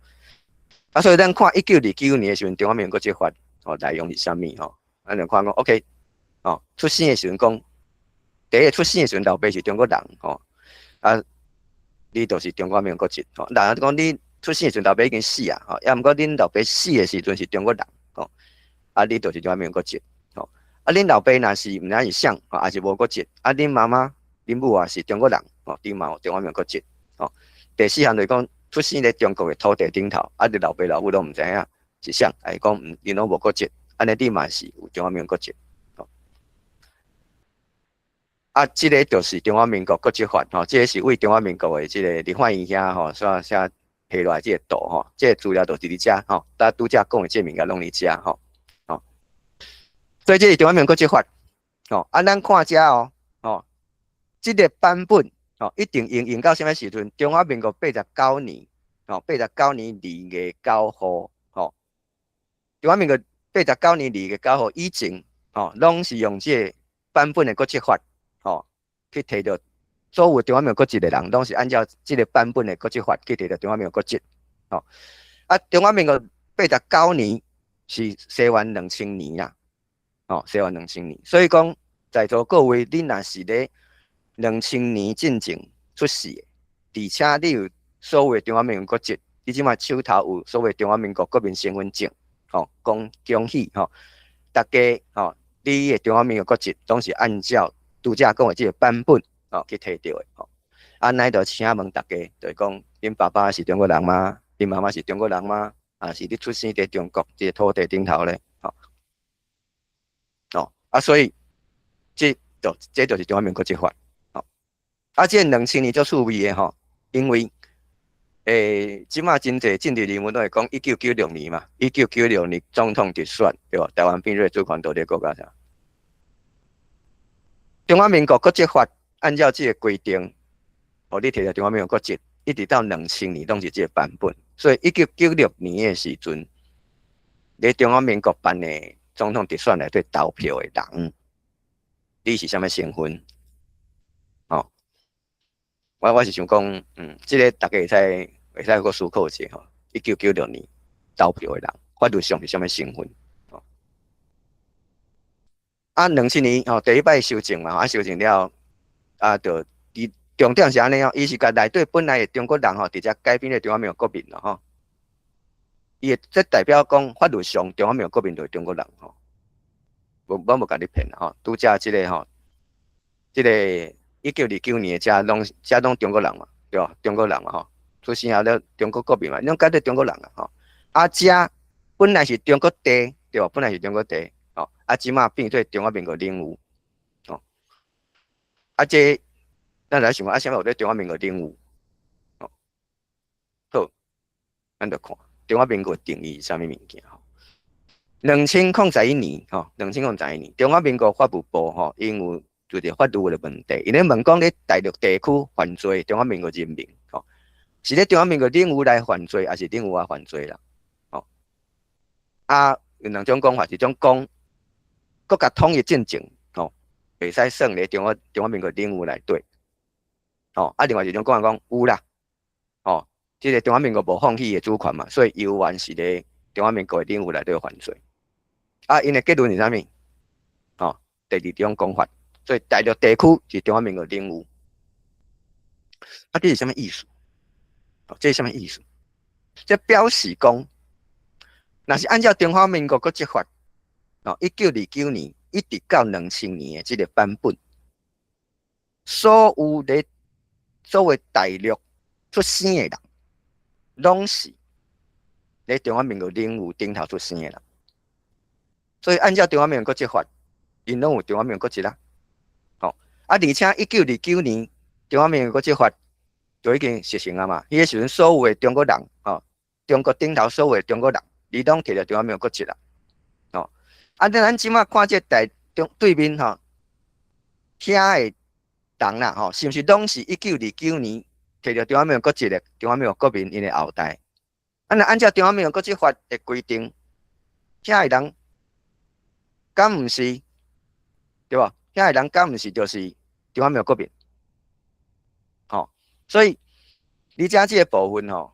啊，所以咱看一九二九年的時陣，中華民國國籍法吼內容是啥物吼？咱就看講，OK，吼，出生的時陣講，第一个出生的時陣，老爸是中國人吼。啊，你就是中華民國籍吼。人講你出生的時陣，老爸已經死啊，吼。抑毋過恁老爸死的時陣是中國人吼。啊，你就是中華民國籍吼。啊，恁老爸若是毋知是啥，吼，也是無國籍。啊，恁媽媽、恁母也是中國人吼，你嘛有中華民國籍吼。第四項就是講出生佇中國的土地頂頭，啊，你老爸老母攏毋知影是啥，會講毋𪜶攏無國籍，按呢你嘛是有中華民國籍。啊，這个就是中華民國國籍法吼，這个是為中華民國的這个立法院遐吼，所寫提落來這个圖吼，這个資料就是佇遮吼，咱拄才講的這个物件攏佇遮吼，吼。所以這是中華民國國籍法，吼，啊，咱看遮哦，吼，這个版本吼，一定應用到啥物時陣？中華民國八十九年，吼，八十九年2月9號，吼，中華民國八十九年二月九號以前，吼，攏是用這个版本的國籍法。吼，去提著所有中華民國國籍的人，攏是按照這个版本的國籍法去提著中華民國國籍。吼，啊，中華民國八十九年是西元兩千年啦，吼，西元兩千年。所以講，在座各位，你若是咧兩千年進前出世的，而且你有所謂中華民國國籍，你這馬手頭有所謂中華民國國民身份證，吼，講恭喜吼，大家吼，你的中華民國國籍攏是按照拄才講的這个版本哦去提著的吼，啊，咱就請問大家，就是講，恁爸爸是中國人嗎？恁媽媽是中國人嗎？啊，是你出生佇中國這个土地頂頭咧？吼，哦，啊，所以這就是中華民國國籍法，吼，啊，這兩千年足趣味的吼，因為這馬真濟政治人物攏會講一九九六年嘛，一九九六年總統直選對無？台灣變做主權獨立國家啥？中華民國國籍法按照這个規定，予你提著中華民國國籍，一直到兩千年攏是這个版本。所以一九九六年的時陣，佇中華民國辦的總統直選內底投票的人，你是啥物身份？哦，我是想講，這个大家會使閣思考一下吼。一九九六年投票的人，法律上是啥物身份？啊，兩千年吼，第一擺修正嘛，啊，修正了，啊，就佇重點是按呢哦，伊是共內底本來的中國人吼，直接改變做中華民國國民咯吼。伊會這代表講法律上中華民國國民就是中國人吼。無，我無共你騙啦吼，拄才這个吼，這个一九二九年的遮攏中國人嘛，對無？中國人嘛吼，出生後了中國國民嘛，攏改做中國人啊吼。啊，遮本來是中國地，對無？本來是中國地。吼，啊，這馬變做中華民國領有，吼，啊，這咱來想講，啊，啥物叫做中華民國領有？吼，好，咱就看中華民國定義是啥物物件吼。2011年，吼，兩千零十一年，中華民國法務部吼，𪜶有就佇法律的問題，𪜶咧問講咧大陸地區犯罪中華民國人民，吼，是咧中華民國領有來犯罪，抑是領有外犯罪啦？吼，啊，有兩種講法，一種講國家統一進程，吼，袂使算咧中華民國領有內底，吼，啊，另外一種講法講有啦，吼，這個中華民國無放棄的主權嘛，所以猶原是咧中華民國的領有內底犯罪。啊，𪜶的結論是啥物？吼，第二種講法，所以大陸地區是中華民國領有。啊，這是啥物意思？這是啥物意思？這表示講，若是按照中華民國國籍法，哦，1929年一直到2000年的這個版本，所有咧所謂大陸出生的人，攏是咧中華民國領有頂頭出生的人。所以按照中華民國國籍法，𪜶攏有中華民國國籍啦。吼，啊，而且1929年中華民國國籍法就已經實行啊嘛。彼個時陣所有的中國人，吼，中國頂頭所有的中國人，你攏摕著中華民國國籍啦。吼，啊，咱這馬看這台中對面吼，遐的人啦，吼，是毋是攏是1929年摕著中華民國國籍的中華民國國民𪜶的後代？啊，若按照中華民國國籍法的規定，遐的人敢毋是，對無？遐的人敢毋是就是中華民國國民？吼，所以你遮這個部分吼，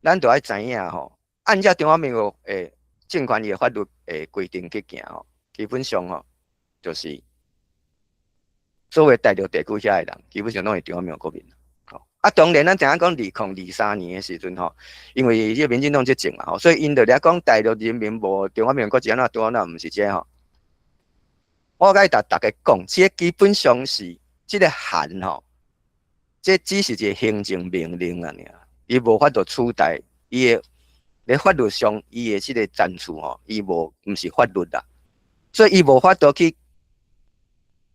咱就愛知影吼，按照中華民國的政權伊的法律的規定去行吼，基本上吼，就是所謂大陸地區遐的人，基本上攏是中華民國國民。吼，啊，當然咱知影講2023年的時陣吼，因為這個民進黨執政嘛吼，所以𪜶就咧講大陸人民無中華民國國籍，按怎對按怎毋是這吼。我共逐家講，這個基本上是這個函吼，這只是一個行政命令啊爾，伊無法度取代伊的咧法律上伊的這個層次吼，伊無毋是法律啦，所以伊無法度去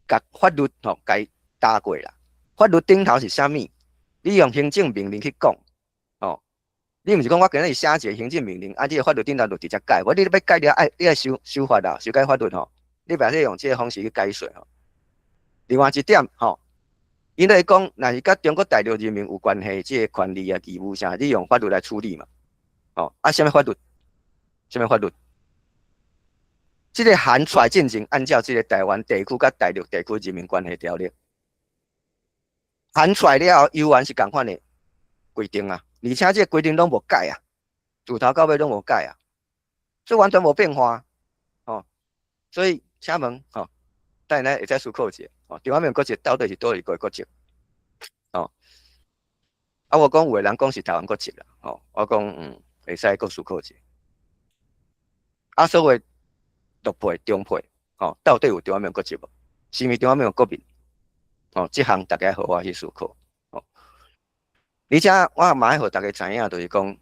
共法律吼共踏過啦。法律頂頭是啥物？你用行政命令去講，吼，你毋是講我今日寫一個行政命令，啊，這個法律頂頭就直接改，無你欲改了愛你愛修修法啦，修改法律吼，你袂使用這個方式去解說吼。另外一點吼，𪜶咧講，若是佮中國大陸人民有關係，這個權利啊、義務啥，你用法律來處理嘛。吼，啊，啥物法律？啥物法律？這個函出來進前，按照這個台灣地區佮大陸地區人民關係條例，函出來了後，猶原是仝款的規定啊，而且這個規定攏無改啊，自頭到尾攏無改啊，所以完全無變化，吼。所以請問，吼，等下會使思考一下，吼，中華民國國籍到底是佗一個國籍？吼，啊，我講有的人講是台灣國籍啦，吼，我講會使閣思考一下。啊，所謂陸配、中配，吼，到底有中華民國國籍無？是毋是中華民國國民？吼，這項大家好好去思考。吼，而且我嘛愛予大家知影，就是講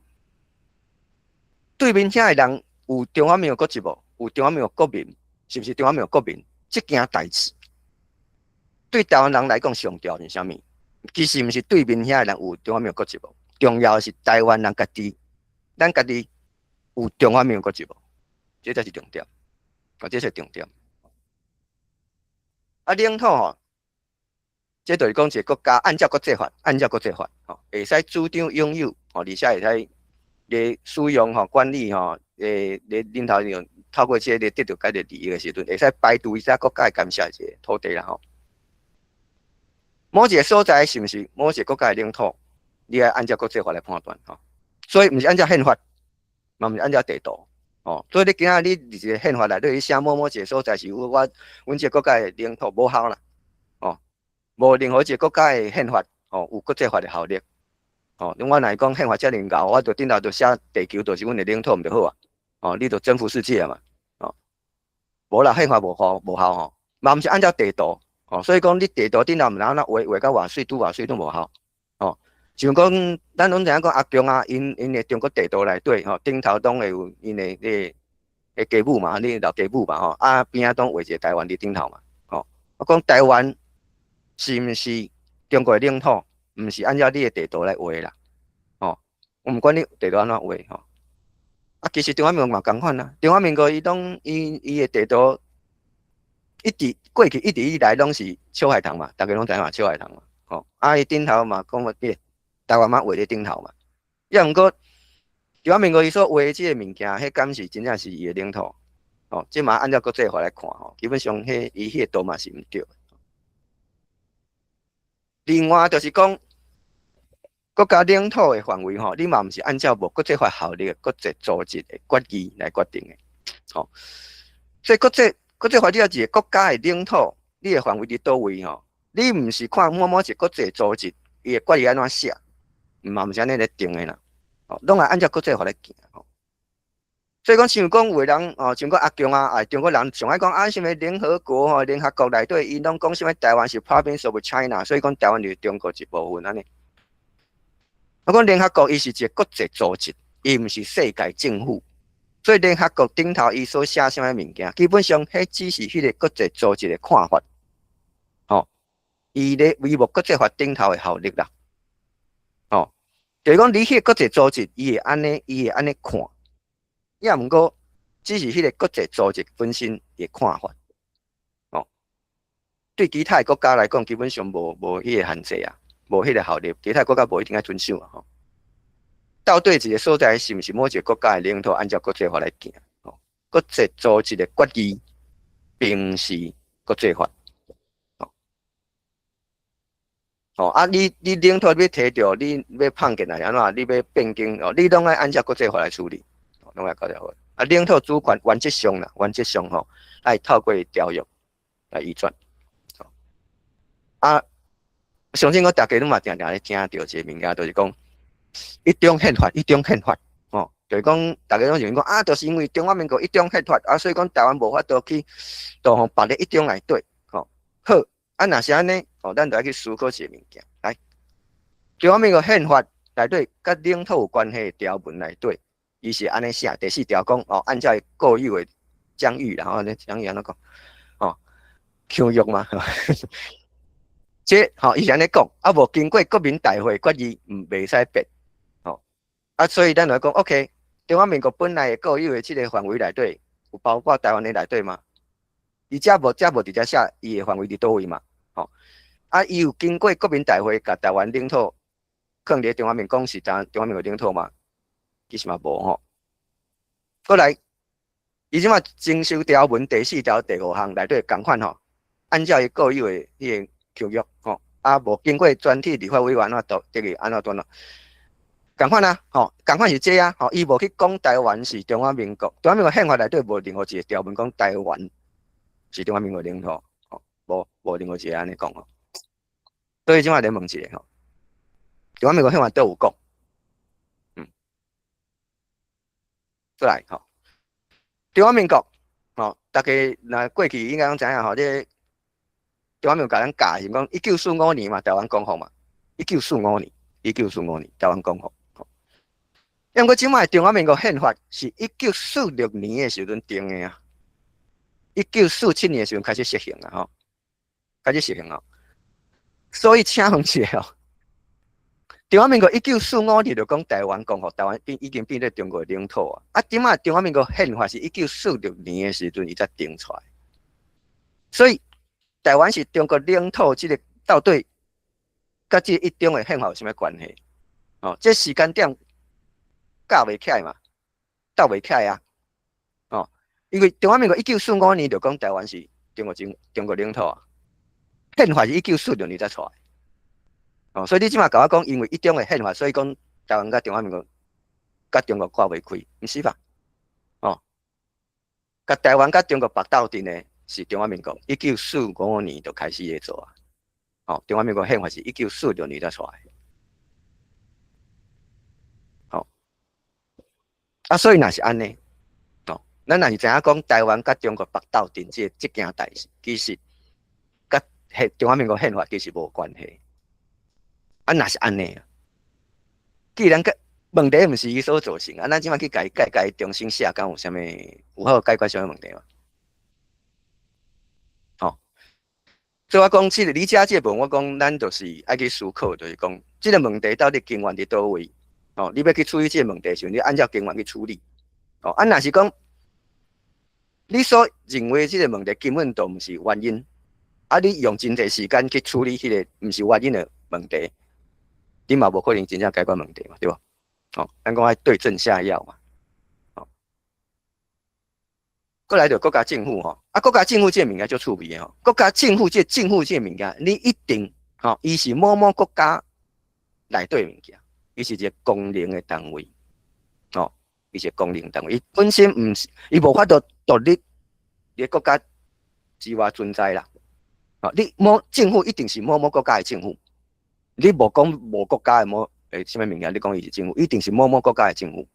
對面遐的人有中華民國國籍無？有中華民國國民，是毋是中華民國國民？這件代誌對台灣人來講上重要是啥物？其實毋是對面遐的人有中華民國國籍無，重要的是台灣人家己，咱家己有中華民國國籍無？這才是重點，啊，這是重點。啊，領土吼，這就是講一個國家按照國際法，按照國際法，吼，會使主張擁有，吼，而且會使咧使用吼、管理吼，咧領頭用透過這個得著家己利益的時陣，會使排除其他國家的干涉這個土地啦吼。某一個所在是毋是某一個國家的領土，你愛按照國際法來判斷吼。所以毋是按照憲法，嘛毋是按照地圖。哦，所以你今仔你佇一個憲法內底，你寫某某一個所在是我阮這個國家的領土，無效啦。哦，無任何一個國家的憲法，哦，有國際法的效力。哦，我若是講憲法遮爾𠢕，我就頂頭就寫地球就是阮的領土，毋就好啊？哦，你就征服世界嘛？哦，無啦，憲法無效無效吼，嘛毋是按照地圖。哦，所以講你地圖頂頭毋知按怎畫畫甲偌媠，拄偌媠攏無效。哦，像講咱攏知影講阿共啊，𪜶的中國地圖內底吼，頂頭攏會有𪜶的彼個家母嘛，你老家母嘛吼，啊邊仔攏畫一個台灣佇頂頭嘛，吼。我講台灣是毋是中國的領土？毋是按照你的地圖來畫啦，吼。我毋管你地圖按怎畫吼。啊，其實中華民國嘛仝款啊，中華民國伊攏伊伊的地圖一直過去一直以來攏是秋海棠嘛，逐家攏知影嘛，秋海棠嘛，吼。啊，伊頂頭嘛講話，台灣嘛畫佇頂頭嘛。抑毋過中華民國伊所畫這个物件，彼敢是真正是伊的領土？哦，這嘛按照國際法來看吼，基本上彼伊彼个圖嘛是毋對。另外就是講，國家領土的範圍吼，你嘛毋是按照無國際法效力的國際組織的決議來決定的。吼，所以國際法你要一个國家的領土，你的範圍佇佗位吼，你毋是看某某一個國際組織伊的決議按怎寫，嘛毋是按呢來定的啦。哦，攏愛按照國際法來行吼。所以講，像講有的人哦，像講阿強啊，啊，中國人上愛講啊，啥物聯合國吼，聯合國內底，伊攏講啥物台灣是 province of China，所以講台灣就是中國一部分按呢。我講聯合國伊是一个國際組織，伊毋是世界政府，所以聯合國頂頭伊所寫啥物物件，基本上彼只是彼个國際組織的看法，吼，伊咧維護國際法頂頭的效力啦，吼，就是講你彼个國際組織，伊會按呢，伊會按呢看。抑毋過，只是彼个國際組織本身的看法，哦，對其他的國家來講，基本上無彼个限制啊，無彼个效力，其他國家無一定愛遵守啊。吼，到底一个所在是毋是某一个國家的領土，按照國際法來行，哦，國際組織的決議，並毋是國際法，哦，哦啊，你領土欲提著，你欲放進來按怎？你欲變更哦，你攏愛按照國際法來處理。攏愛國際法。啊，領土主權原則上啦，原則上吼，愛透過條約來移轉。啊，相信我逐家攏嘛定定咧聽著一个物件，就是講一中憲法，一中憲法，吼，就是講逐家攏認為講啊，就是因為中華民國一中憲法啊，所以講台灣無法度去導予別个一中內底，吼。好，啊，若是按呢，吼，咱就愛去思考一个物件，來，中華民國憲法內底佮領土有關係的條文內底，伊是按呢寫，第四條講哦，按照固有的疆域，然後呢，疆域按怎講？哦，疆域嘛，這吼伊是按呢講，啊無經過國民大會決議，毋袂使變，吼，啊，所以咱來講，OK，中華民國本來的固有的這个範圍內底，有包括台灣的內底嗎？伊遮無遮無直接寫伊的範圍佇佗位嘛？吼，啊，伊有經過國民大會共台灣領土，囥佇中華民國是中華民國領土嗎？其實嘛無吼。過來，伊這馬增修條文第四條第五項內底仝款吼，按照伊固有的彼个條約吼，啊無經過全體立法委員按怎都這個按怎怎咯，仝款啊，吼，仝款是這啊，吼，伊無去講台灣是中華民國，中華民國憲法內底無任何一个條文講台灣是中華民國領土，吼，無任何一个按呢講吼。所以這馬來問一下吼，中華民國憲法佗有講？過來吼，中華民國吼，逐家若過去應該攏知影吼，這個中華民國共咱教是講1945年嘛，台灣光復嘛，一九四五年，一九四五年台灣光復。毋過這擺中華民國憲法是一九四六年的時陣定的啊，1947年的時陣開始實行啊，吼，開始實行啊。所以請問一下哦，中華民國一九四五年就講台灣光復，台灣變已經變做中國的領土啊。啊，這擺中華民國憲法是一九四六年的時陣伊才定出來，所以台灣是中國領土，這个到底佮這一中的憲法有啥物關係？哦，這時間點夾袂起來嘛，鬥袂起來啊！哦，因為中華民國一九四五年就講台灣是中國領土啊，憲法是一九四六年才出來。哦，所以你這馬共我講，因為一中的憲法，所以講台灣佮中華民國佮中國掛袂開，毋是吧？哦，佮台灣佮中國縛鬥陣的是中華民國，一九四五年就開始咧做啊。哦，中華民國憲法是一九四六年才出來。好，啊，所以若是按呢，哦，咱若是知影講台灣佮中國縛鬥陣這件代誌，其實佮中華民國憲法其實無關係。啊，若是按呢，既然佮問題毋是伊所造成，啊，咱這馬去共伊改改重新寫，敢有啥物有法解決啥物問題無？吼，所以我講這个理解這個部分，我講咱就是愛去思考，就是講這个問題到底根源佇佗位？哦，你欲去處理這个問題時陣，你按照根源去處理。哦，啊，若是講你所認為這个問題根本就毋是原因，啊，你用真濟時間去處理彼个毋是原因的問題。你嘛無可能真正解決問題嘛，對無？哦，咱講愛對症下藥嘛。哦，過來就國家政府吼，啊，國家政府這个物件足趣味的吼，國家政府這個政府這个物件，你一定吼，伊是某某國家內底物件，伊是一個公能的單位，吼，伊是公能單位，伊本身毋是，伊無法度獨立佇國家之外存在啦。哦，你某政府一定是某某國家的政府，你無講無國家的某啥物物件，你講伊是政府，一定是某某國家的政府。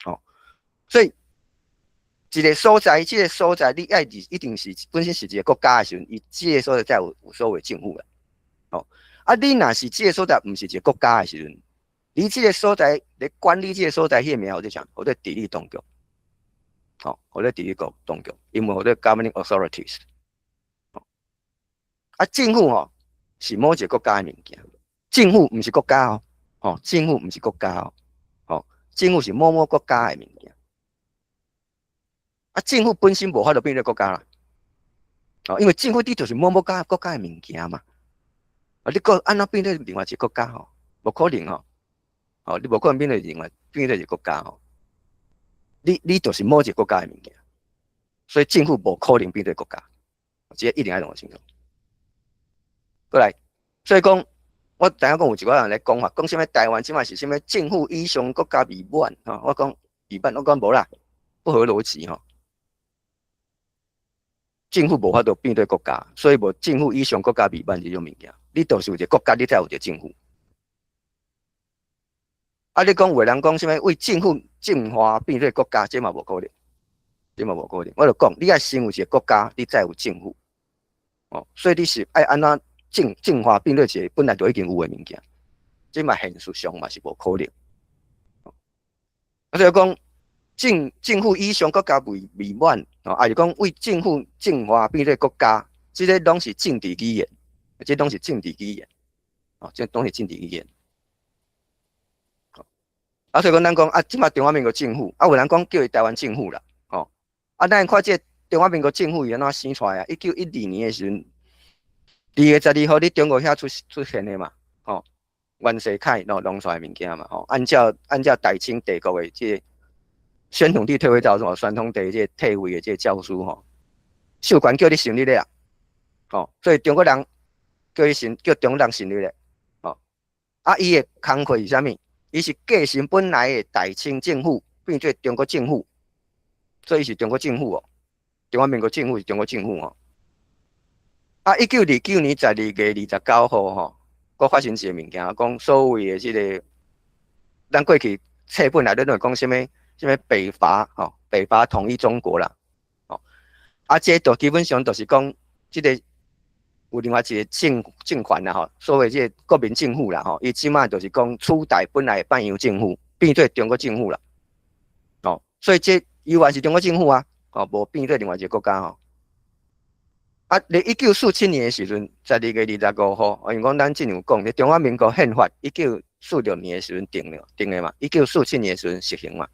哦，所以一個所在，這個所在你愛一定是本身是一個國家的時陣，伊這個所在才有所謂政府啦。哦，啊，你若是這個所在毋是一個國家的時陣，你這個所在咧管理這個所在，彼個名號做啥？號做治理當局。哦，號做治理局當局，英文號做 governing authorities。啊，政府吼是某一個國家的物件，政府毋是國家哦，吼，政府毋是國家哦，吼，政府是某某國家的物件。啊，政府本身無法度變做國家啦，哦，因為政府你就是某某家國家的物件嘛，啊，你閣按怎變做另外一個國家吼？無可能吼，哦，你無可能變做另外變做一個國家吼，你就是某一個國家的物件，所以政府無可能變做國家，這個一定愛弄清楚。過來，所以講，我知影講有一寡人咧講法，講啥物台灣這馬是啥物政府以上國家未滿吼，我講未滿，我講無啦，不合邏輯吼。政府無法度變做國家，所以無政府以上國家未滿這種物件。你就是有一個國家，你才有一個政府。啊，你講有人講啥物為政府進化變做國家，這嘛無可能，這嘛無可能。我就講，你愛先有一個國家，你才有政府。哦，所以你是愛按怎進化變做一個本來就已經有的物件，這嘛現實上嘛是無可能。啊，所以講政府以上國家未滿，哦，抑是講為政府進化變做國家，這個攏是政治語言，這攏是政治語言，哦，這攏是政治語言。啊，所以講咱講啊，這馬中華民國政府，啊，有人講叫伊台灣政府啦，吼，啊，咱看這個中華民國政府伊按怎生出來啊？1912年的時陣，2月12號，佇中國遐出現的嘛，吼，袁世凱弄出來物件嘛，吼，按照大清帝國的這個宣統帝退位詔書，宣統帝這個退位的這個詔書吼，授權叫你成立的啊，吼，所以中國人叫伊成，叫中國人成立的，吼，啊，伊的工課是啥物？伊是繼承本來的大清政府，變做中國政府，所以伊是中國政府哦。中華民國政府是中國政府哦。啊，1929年12月29號吼，閣發生一個物件，講所謂的這個，咱過去冊本內底攏會講啥物？啥物北伐吼，北伐統一中國啦，吼。啊，這就基本上就是講，這個有另外一個政權啦吼，所謂這個國民政府啦吼，伊這馬就是講取代本來的北洋政府，變做中國政府啦，哦，所以這猶原是中國政府啊，哦，無變做另外一個國家吼。啊，佇1947年的時陣，12月25號，因為講咱之前有講，佇中華民國憲法1946年的時陣定了，定的嘛，1947年的時陣實行嘛，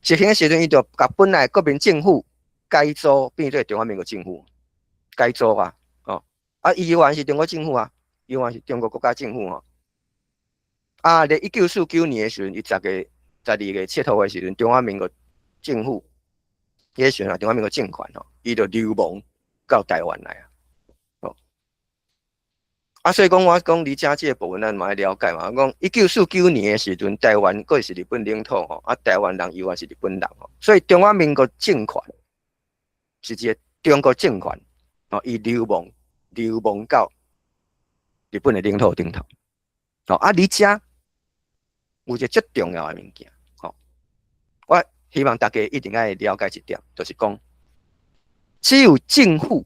實行的時陣，伊就共本來國民政府改組變做中華民國政府，改組啊。啊，伊猶原是中國政府啊，猶原是中國國家政府吼。啊，佇1949年的時陣，伊12月7號的時陣，中華民國政府，彼個時陣啊，中華民國政權吼，伊就流亡到台灣來啊。哦，啊，所以講我講佇遮這個部分，咱嘛愛了解嘛。講1949年的時陣，台灣閣是日本領土吼，啊，台灣人猶原是日本人吼，所以中華民國政權是一個中國政權，吼，伊流亡到日本的領土頂頭，吼，啊，佇遮有一個足重要的物件，吼，我希望大家一定愛了解一點，就是講，只有政府，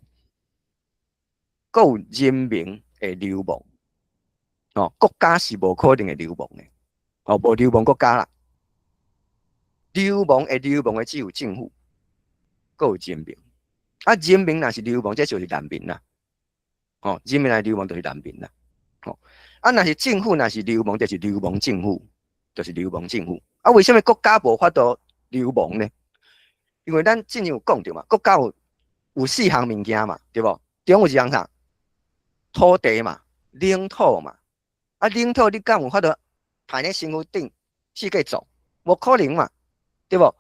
閣有人民會流亡，哦，國家是無可能會流亡的，哦，無流亡國家啦，流亡會流亡的只有政府，閣有人民，啊，人民若是流亡，這就是難民啦。哦，人民來流亡就是難民啦。哦，啊，若是政府若是流亡，就是流亡政府，就是流亡政府。啊，為啥物國家無法度流亡呢？因為咱之前有講著嘛，國家有四項物件嘛，對無？其中有一項啥？土地嘛，領土嘛，啊，領土你敢有法度排咧身軀頂四界走？無可能嘛，對無？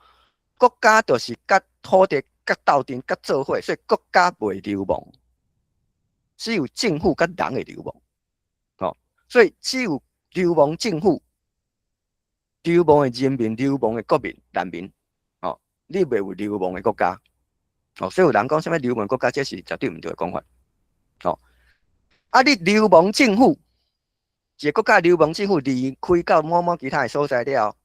國家就是佮土地佮鬥陣佮做伙，所以國家袂流亡，只有政府佮人會流亡。吼，所以只有流亡政府、流亡的人民、流亡的國民、難民，吼，你袂有流亡的國家。哦，所以有人講啥物流亡國家，這是絕對毋對的講法。吼，啊，你流亡政府，一個國家流亡政府離開到某某其他的所在了後，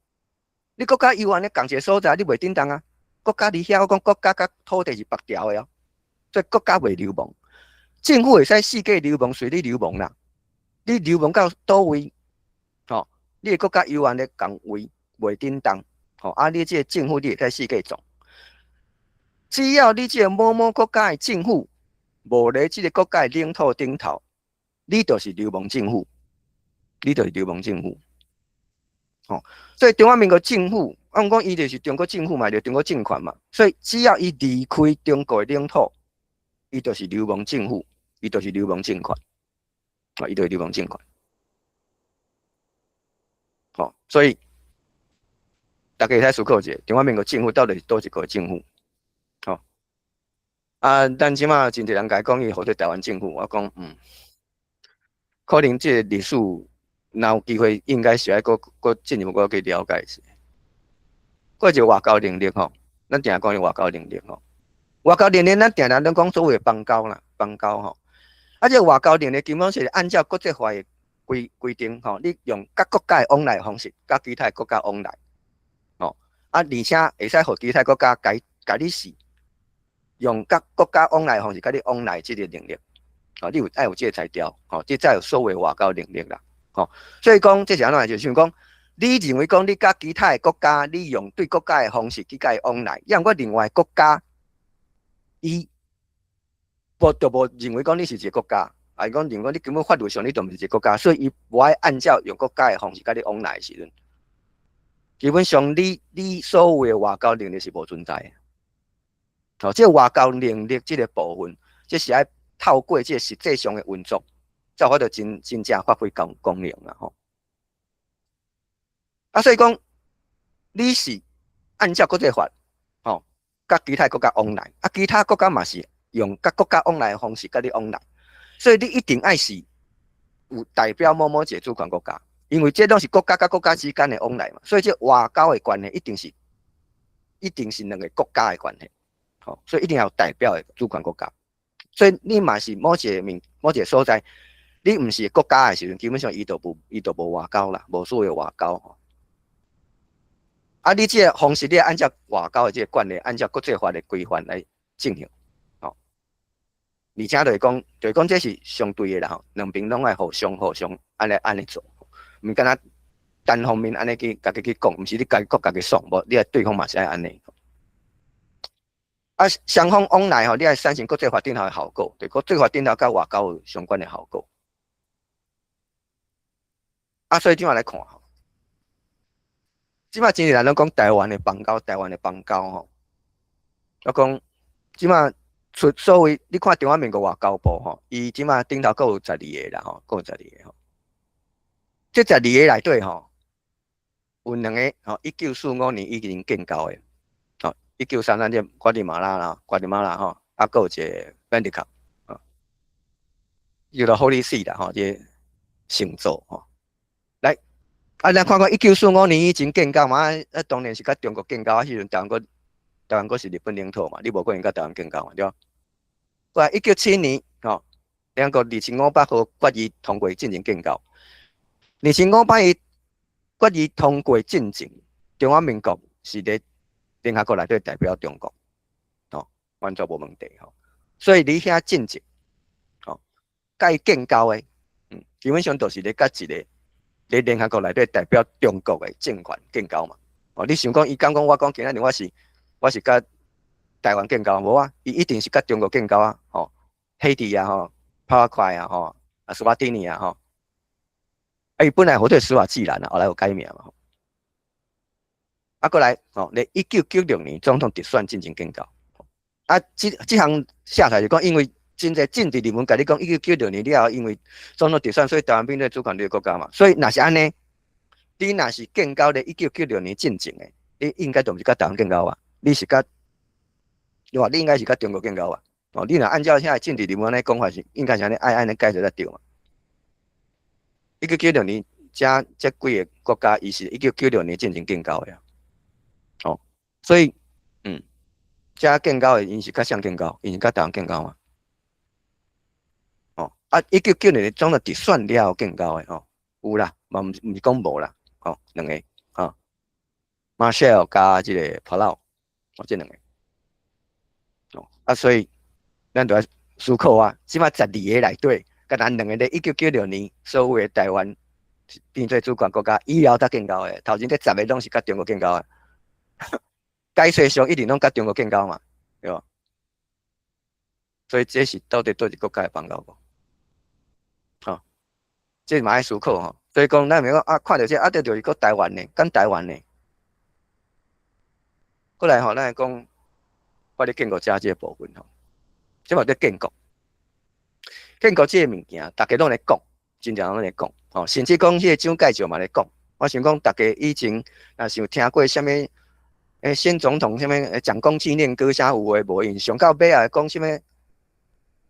你國家猶原咧仝一個所在，你袂振動啊。國家佇遐，我講國家佮土地是縛牢的哦，所以國家袂流亡，政府會使四界流亡，隨你流亡啦。你流亡到佗位，吼，你的國家猶原咧仝位袂振動，吼，啊，你這個政府你會使四界走。只要你這個某某國家的政府無佇這個國家的領土頂頭，你就是流亡政府，你就是流亡政府。吼，所以中華民國政府，啊，毋講伊就是中國政府嘛，就中國政權嘛。所以只要伊離開中國的領土，伊就是流亡政府，伊就是流亡政權，啊，伊就是流亡政權。吼，所以大家會使思考一下，中華民國政府到底是佗一個政府？吼，啊，咱這馬真濟人共講伊號做臺灣政府，我講可能這個歷史。若有機會，應該是愛閣閣進一步閣去了解一下。閣一個外交能力吼，咱定講伊外交能力吼。外交能力，咱定定攏講所謂邦交啦，邦交吼。啊，這個外交能力基本是按照國際法的規定吼，你用佮國家的往來方式，佮其他國家往來，吼。啊，而且會使予其他國家共共你是用佮國家往來方式，共你往來這個能力，吼，你有愛有這個才調，吼，這才有所謂外交能力啦。吼，所以講這是按怎？就像講，你認為講你佮其他的國家，你用對國家的方式去共伊往來，抑毋過另外國家，伊無就無認為講你是一個國家，啊，伊講認為你根本法律上你就毋是一個國家，所以伊無愛按照用國家的方式共你往來的時陣，基本上你所謂的外交能力是無存在的。吼，這個外交能力這個部分，這是愛透過這個實際上的運作，才有法度真真正發揮功能啦吼。啊，所以講你是按照國際法，吼，佮其他國家往來，啊，其他國家嘛是用佮國家往來的方式共你往來，所以你一定愛是有代表某某一個主權國家，因為這攏是國家佮國家之間的往來嘛，所以這外交的關係一定是兩個國家的關係，吼，所以一定要有代表的主權國家。所以你嘛是某一個面某一個所在，你毋是國家的時陣，基本上伊就無外交啦，無所謂外交吼。啊，你這個方式，你按照外交的這個慣例，按照國際法的規範來進行，吼。而且就是講這是相對的啦吼，兩邊攏愛互相按呢做，毋敢若單方面按呢去家己去講，毋是你家己講家己爽，無你愛對方嘛是愛按呢。啊，雙方往來吼，你愛產生國際法頂頭的效果，對國際法頂頭佮外交有相關的效果。啊，所以這馬來看吼，這馬真濟人攏講臺灣的邦交，臺灣的邦交吼。我講這馬出所謂，你看中華民國外交部吼，伊這馬頂頭閣有十二個啦吼，閣有十二個吼。這十二個內底吼，有兩個吼，1945年已經建交的，吼，1933年瓜地馬拉啦，瓜地馬拉吼，啊，閣有一個梵蒂岡，啊，叫做 Holy See 啦吼，這個聖座吼。來，啊，咱看看1945年以前建交嘛，啊，當然是佮中國建交，啊，彼陣臺灣閣是日本領土嘛，你無可能佮臺灣建交嘛，對無？過來197年吼，聯合國2500號決議通過進前建交，2500號決議通過進前，中華民國是佇聯合國內底代表中國，吼，完全無問題吼。所以你遐進前，吼，共伊建交的，基本上就是咧佮一個佇聯合國內底代表中國的政權建交嘛。哦，你想講伊敢講我講今仔日我是佮臺灣建交無啊？伊一定是佮中國建交啊！吼，海地啊，吼，帕拉圭啊，吼，啊，斯瓦蒂尼啊，吼，啊，伊本來號做斯瓦濟蘭啊，後來有改名嘛。啊，過來，吼，佇1996年總統直選進前建交。啊，這項寫出來就講，因為真濟政治論文共你講，1996年了後，因為總統直選，所以台灣變做主權獨立國家嘛。所以若是按呢，你若是建交咧1996年進前的，你應該就毋是佮台灣建交啊，你是佮，對吧？你應該是佮中國建交啊。哦，你若按照遐個政治論文按呢講法是，應該是按呢愛按呢解釋才對嘛。一九九六年，這幾个國家，伊是一九九六年進前建交的啊。哦，所以，這建交的𪜶是佮誰建交？𪜶是佮台灣建交嘛？哦，啊，一九九六年總統直選了後建交的吼，有啦，嘛毋是講無啦，吼，兩个，吼，馬歇爾佮這个帕勞，哦，這兩个，哦，啊，所以咱就愛思考啊，這馬12個內底，敢若兩个咧，一九九六年所謂的台灣變做主權國家以後才建交的，頭前這10個攏是佮中國建交的，解說上一定攏佮中國建交嘛，對無？所以這是到底佗一國家的邦交國？吼，這嘛愛思考吼。所以講，咱咪講啊，看著這啊，這就是閣台灣呢，講台灣呢。過來吼，咱來講法律建國者這個部分吼，這嘛叫建國。建國這個物件，逐家攏咧講，真正攏咧講，吼，甚至講彼個蔣介石嘛咧講。我想講，逐家以前若是有聽過啥物，先總統啥物蔣公紀念歌啥有的無？𪜶上到尾啊講啥物？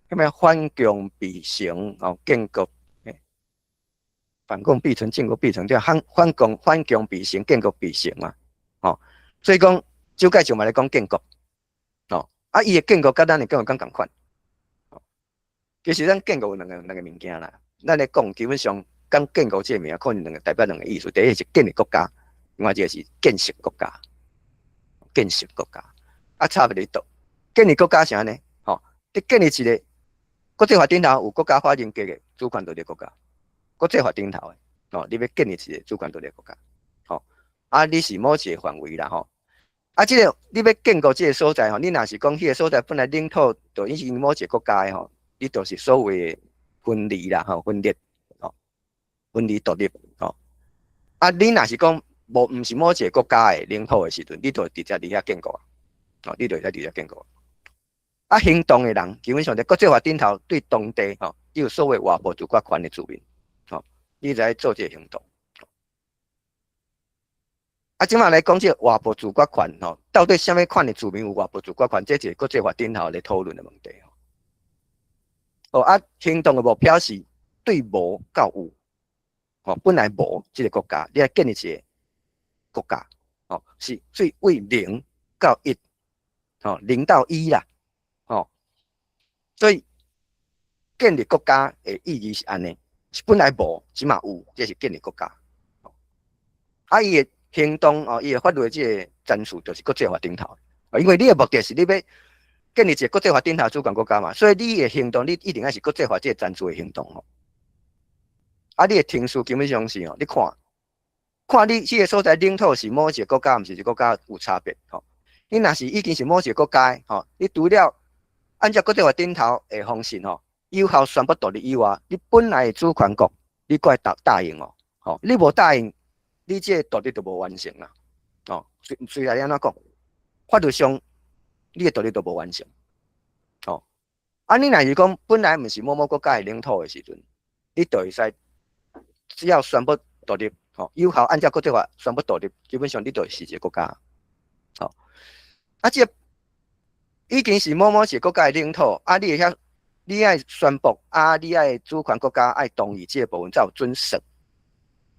啥物反共必成吼，建國，反共必成，建國必成，叫反共必成，建國必成嘛，吼。所以講，蔣介石嘛咧講建國，吼，啊，伊的建國佮咱的建國敢仝款？其實咱建國有兩個物件啦，咱咧講基本上講建國這個名，可能兩個代表兩個意思。第一個是建立國家，另外一個是建設國家。建設國家，啊，差別佇佗？建立國家是按呢？吼，你建立一個國際法頂頭有國家法人格的主權獨立國家，國際法頂頭的，吼，你欲建立一個主權獨立國家，吼，啊，你是某一個範圍啦，吼，啊，這個你欲建國這個所在吼，你若是講彼個所在本來領土就已經某一個國家的吼，你就是所謂的分離啦，吼，分裂，吼，分離獨立，吼，啊，你若是講無，毋是某一個國家的領土的時陣，你就直接佇遐建國啊，哦，你就會使直接建國。啊，行動的人基本上佇國際法頂頭對當地吼，你有所謂外部自決權的住民，吼，你來做這個行動。啊，這馬來講這個外部自決權吼，到底啥物款的住民有外部自決權？這是國際法頂頭咧討論的問題。哦，啊，行動的目標是對無到有，吼，本來無這個國家，你來建立一個國家，吼，是對為零到一，吼，0到1啦，吼，所以建立國家的意義是按呢，是本來無，這馬有，這是建立國家。啊，伊的行動哦，伊的法律的這個程序就是國際法頂頭，因為你的目的是你欲建立一個國際法頂頭主權國家嘛，所以你的行動你一定愛是國際法這個程序的行動吼。啊，你的程序基本上是哦，你看，看你這個所在領土是某一個國家，毋是一個國家有差別吼。你若是已經是某一個國家吼，你除了按照國際法頂頭的方式吼，有效宣布獨立以外，你本來的主權國，你閣愛答應哦，吼，你無答應，你這個獨立就無完成啦，哦，雖然按怎講，法律上你的獨立就無完成，吼，啊，你若是講本來毋是某某國家的領土的時陣，你就會使只要宣布獨立，吼，有效按照國際法宣布獨立，基本上你就是一個國家，吼，啊，這個已經是某某一個國家的領土，啊，你會曉，你愛宣布，啊，你愛主權國家愛同意這個部分才有準算。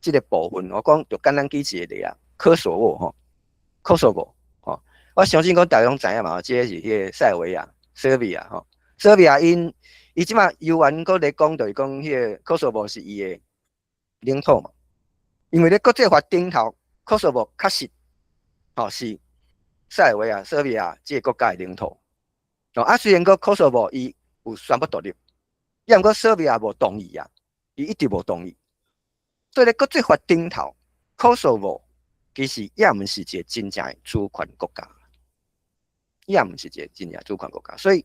這個部分我講就簡單舉一個例啊，科索沃吼，科索沃吼，我相信講大家攏知影嘛，這個是彼個塞爾維亞、Serbia 吼，Serbia 𪜶伊這馬猶原閣咧講，就是講彼個科索沃是伊的領土嘛，因為咧國際法頂頭，科索沃確實吼是塞爾維亞、Serbia 這個國家的領土。哦，啊，雖然講科索沃伊有宣布獨立，抑毋過 Serbia 無同意啊，伊一直無同意。所以咧國際法頂頭，科索沃其實也毋是一個真正的主權國家，也毋是一個真正主權國家。所以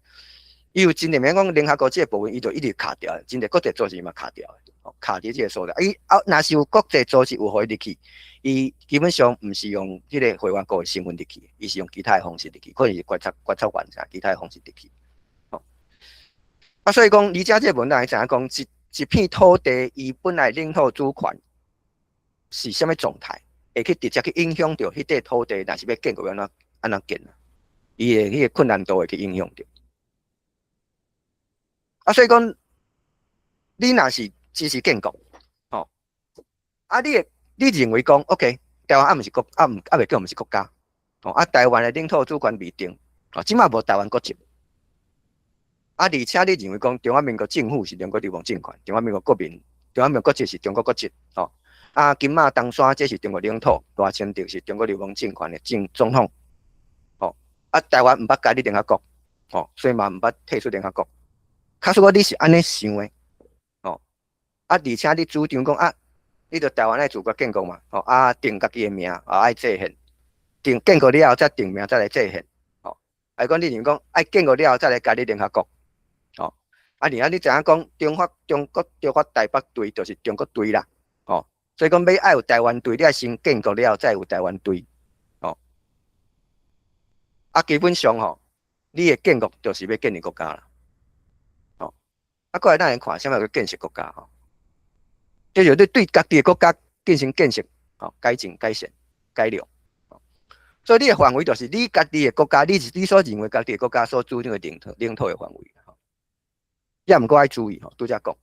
伊有真濟物講聯合國這個部分，伊就一直卡牢，真濟國際組織嘛卡牢，卡佇這個所在。伊啊，若是有國際組織有予伊入去，伊基本上毋是用這個會員國的身份入去，伊是用其他的方式入去，可能是觀察員啥其他的方式入去。吼，啊，所以講，而且這個問題知影講，一片土地，伊本來領土主權是啥物狀態，會去直接去影響著彼塊土地，若是欲建國欲按怎按怎建啊？伊的彼個困難度會去影響著。啊，所以講，你若是支持建國，吼，啊，你會你認為講，OK，台灣猶毋是國，猶毋猶未叫毋是國家，吼，啊，台灣的領土主權未定，哦，這馬無台灣國籍。啊，而且你認為講中華民國政府是中國流亡政權，中華民國國民，中華民國國籍是中國國籍，吼。啊，金馬東山這是中國領土，賴清德是中國流亡政權的政總統，吼。啊，台灣毋捌加入聯合國，吼，所以嘛毋捌退出聯合國。假使講你是按呢想的，吼，啊，而且你主張講啊，你著台灣愛自決建國嘛，吼，啊，定家己的名，啊，愛制憲，定建國了後再定名再來制憲，吼，啊，講你認為講愛建國了後再來加入聯合國。吼，啊，而且你知影講，中華中國中華台北隊就是中國隊啦，吼，所以講欲愛有台灣隊，你愛先建國了後再有台灣隊，吼，啊，基本上吼，你的建國就是欲建立國家啦，吼，啊，過來咱來看啥物叫建設國家吼，就是你對家己的國家進行建設，吼，改進、改善、改良，所以你的範圍就是你家己的國家，你是你所認為家己的國家所主張的領土的範圍。也毋過愛注意吼，拄才講，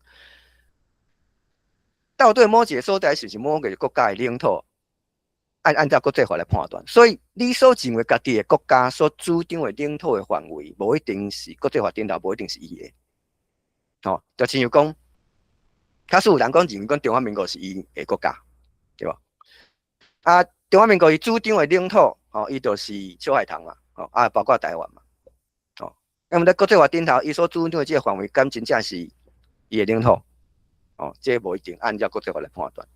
到底某一個所在是毋是某個國家的領土，按照國際法來判斷。所以你所認為家己的國家所主張的領土的範圍，無一定是國際法頂頭，無一定是伊的。吼，就親像講，假使有人講認為講中華民國是伊的國家，對無？啊，中華民國伊主張的領土，吼，伊就是小海塘嘛，吼，啊，包括台灣嘛。那麼佇國際法頂頭，伊所主張的這個範圍，敢真正是伊的領土？哦，這無一定按照國際法來判斷。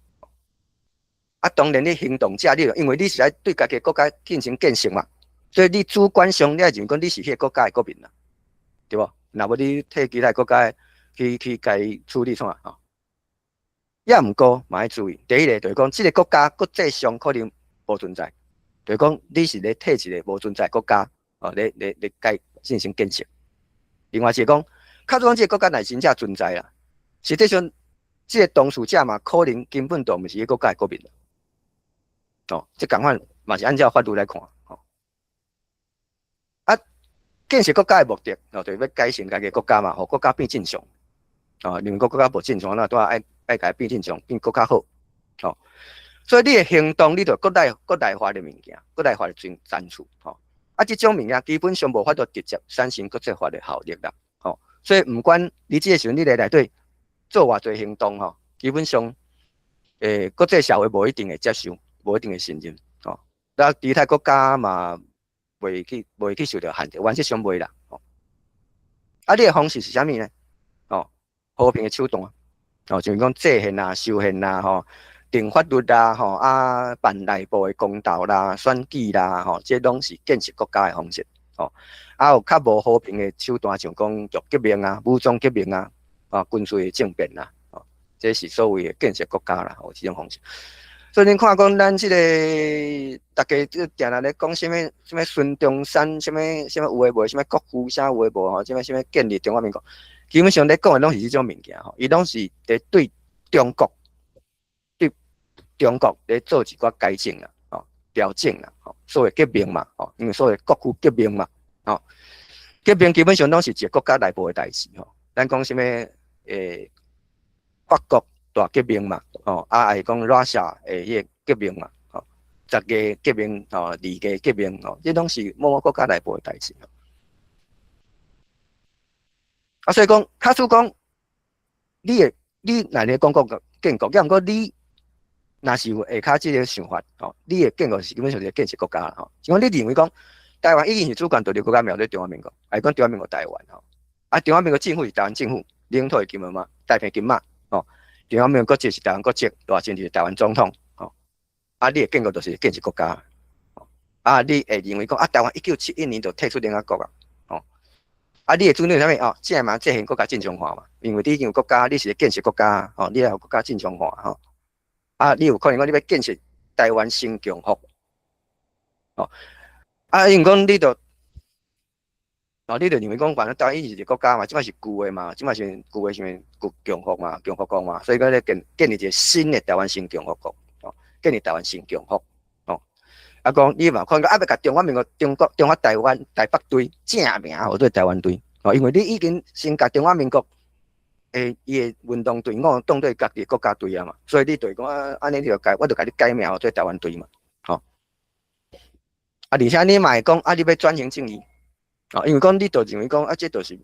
啊，當然你行動者，你因為你是愛對家己國家進行建設嘛，所以你主觀上你愛認為講你是彼個國家的國民啦，對無？若無你替其他國家去共伊處理創啥吼？也毋過嘛愛注意，第一个就是講，這個國家國際上可能無存在，就是講你是咧替一個無存在國家，哦，咧共伊進行建設。另外一個講，假使講這個國家若真正存在啦，實際上這個當事者嘛，可能根本就毋是彼個國家的國民。哦，這仝款嘛是按照法律來看，吼。啊，建設國家的目的，哦，就是欲改善家己國家嘛，予國家變正常。哦，認為國家無正常，那都愛共伊變正常，變閣較好。哦，所以你的行動，你就國內化的物件，國內化的爭取，吼。啊，這種物件基本上無法度直接產生國際法的效力啦，吼。所以毋管你這個時陣你佇內底做偌濟行動，吼，基本上，國際社會無一定會接受，無一定會承認，吼。那其他國家嘛，袂去受著限制，原則上袂啦，吼。啊，你的方式是啥物呢？哦，和平的手段，哦，像講制憲啊、修憲啊，吼，定法律啦，吼，啊，辦內部的公投啦、選舉啦，吼，這攏是建設國家的方式，吼。啊，有較無和平的手段，像講就革命啊、武裝革命啊、啊，軍事的政變啦，吼，這是所謂的建設國家啦，吼，這種方式。所以恁看講，咱這個逐家這定定咧講啥物啥物孫中山，啥物啥物有的無的，啥物國父啥有的無吼，啥物啥物建立中華民國，基本上咧講的攏是這種物件吼，伊攏是佇對中國，對中國咧做一寡改正啦，吼，調整啦，吼，所謂革命嘛，吼，因為所謂國父革命嘛，吼，革命基本上攏是一個國家內部的代誌吼，咱講啥物法國大革命嘛，吼，啊，會講 Russia 的彼個革命嘛，吼，十月革命，吼，二月革命，吼，這攏是某某國家內部的代誌。啊，所以講，假使講，你會你若咧講國建國，抑毋過你若是有下跤這個想法，吼，你的建國是基本上是建設國家啦，吼。像講你認為講，台灣已經是主權獨立國家，名做中華民國，還是講中華民國台灣，吼？啊，中華民國政府是台灣政府，領土是金門嘛，大片金馬，吼。中華民國國籍是台灣國籍，賴清德是台灣總統，吼。啊，你的建國就是建設國家，啊，你會認為講啊，台灣1971年就退出聯合國啊，吼。啊，你會主張啥物？哦，這嘛制憲國家正常化嘛，因為你已經有國家，你是建設國家，吼，你愛予國家正常化，吼。啊，你有可能講你欲建設台灣新共和，吼。啊，因為講你著，哦，你就認為講反正台灣伊是一個國家嘛，這擺是舊的嘛，這擺是舊的啥物舊共和嘛，共和國嘛，所以講咧建立一個新的台灣新共和國，哦，建立台灣新共和，哦，啊講你嘛看講啊欲共中華民國中國中華台灣台北隊正名號做台灣隊，哦，因為你已經先共中華民國的伊的運動隊伍當做家己國家隊啊嘛，所以你就講啊，按呢你就改，我就共你改名號做台灣隊嘛，吼。啊，而且你嘛會講啊，你欲轉型正義。啊，因為講你就認為講啊，這就是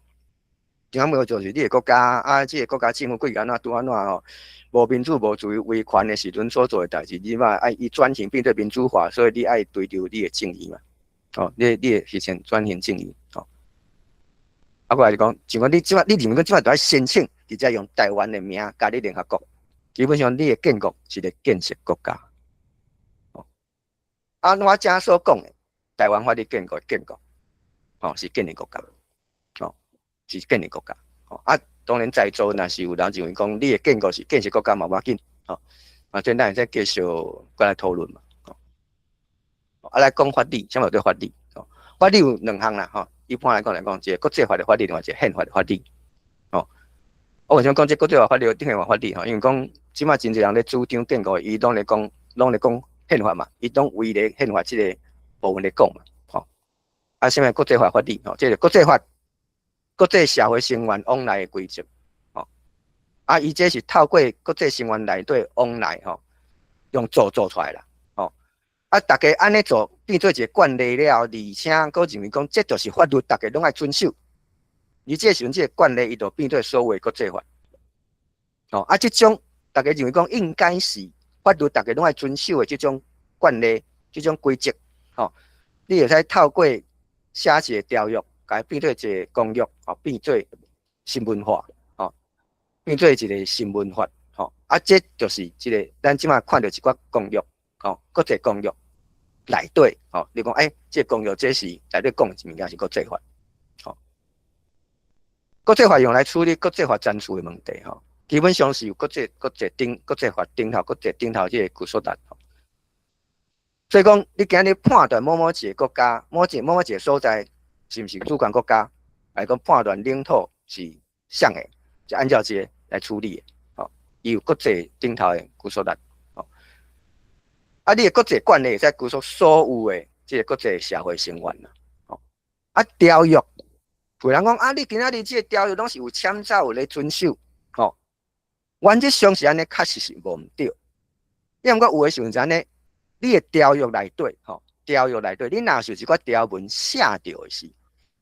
中華民國就是你的國家啊，這個國家政府過去按怎拄按怎吼，無民主無自由威權的時陣所做的代誌，你嘛愛伊轉型變做民主化，所以你愛追求你的正義嘛，哦，你會實現轉型正義，吼。啊，過來就講，像講你這擺，你認為講這擺就愛申請，直接用台灣的名加入聯合國，基本上你的建國是一個建設國家，哦。啊，我正所講的，台灣法律建國建國。哦，是建立國家，哦，是建立國家，哦啊，當然在座若是有人認為講你的建國是建設國家嘛，無要緊，哦，啊，這咱會使繼續閣來討論嘛，哦，啊來講法理，啥物叫做法理？哦，法理有兩項啦，吼，一般來講，一個國際法的法理，另外一個憲法的法理，哦，我為啥講這國際法法理、憲法法理？吼，因為講這擺真濟人咧主張建國，伊攏咧講憲法嘛，伊攏圍咧憲法這個部分咧講嘛。啊，啥物國際法法理？吼，這個國際法、國際社會成員往來的規則，吼。啊，伊這是透過國際成員內底往來，吼，用做做出來啦，吼。啊，逐家按呢做，變做一個慣例了後，而且閣認為講，這就是法律，逐家攏愛遵守。而這時陣，這個慣例伊就變做所謂國際法。吼，啊，這種逐家認為講應該是法律，逐家攏愛遵守的這種慣例、這種規則，吼，你會使透過寫一個條約，共伊變做一個公約，吼，變做新文化，吼，變做一個成文法，吼，啊，這就是這個咱這擺看著一寡公約，吼，國際公約內底，吼，你講，欸，這個公約這是內底講的物件是國際法，吼，國際法用來處理國際法爭取的問題，吼，基本上是有國際法頂頭這個拘束力。所以講，你今日判斷某某一個國家、某某一個所在是毋是主權國家，來講判斷領土是啥的，就按照這個來處理的。吼，伊有國際頂頭的拘束力。吼，啊，你的國際慣例會使拘束所有的這個國際社會成員啦。吼，啊，條約，有人講啊，你今仔日這個條約攏是有簽署有咧遵守，吼，原則上是按呢，確實是無毋對。抑毋過有的時陣是按呢。你的條約內底，吼，條約內底，你若是有一寡條文寫著的是，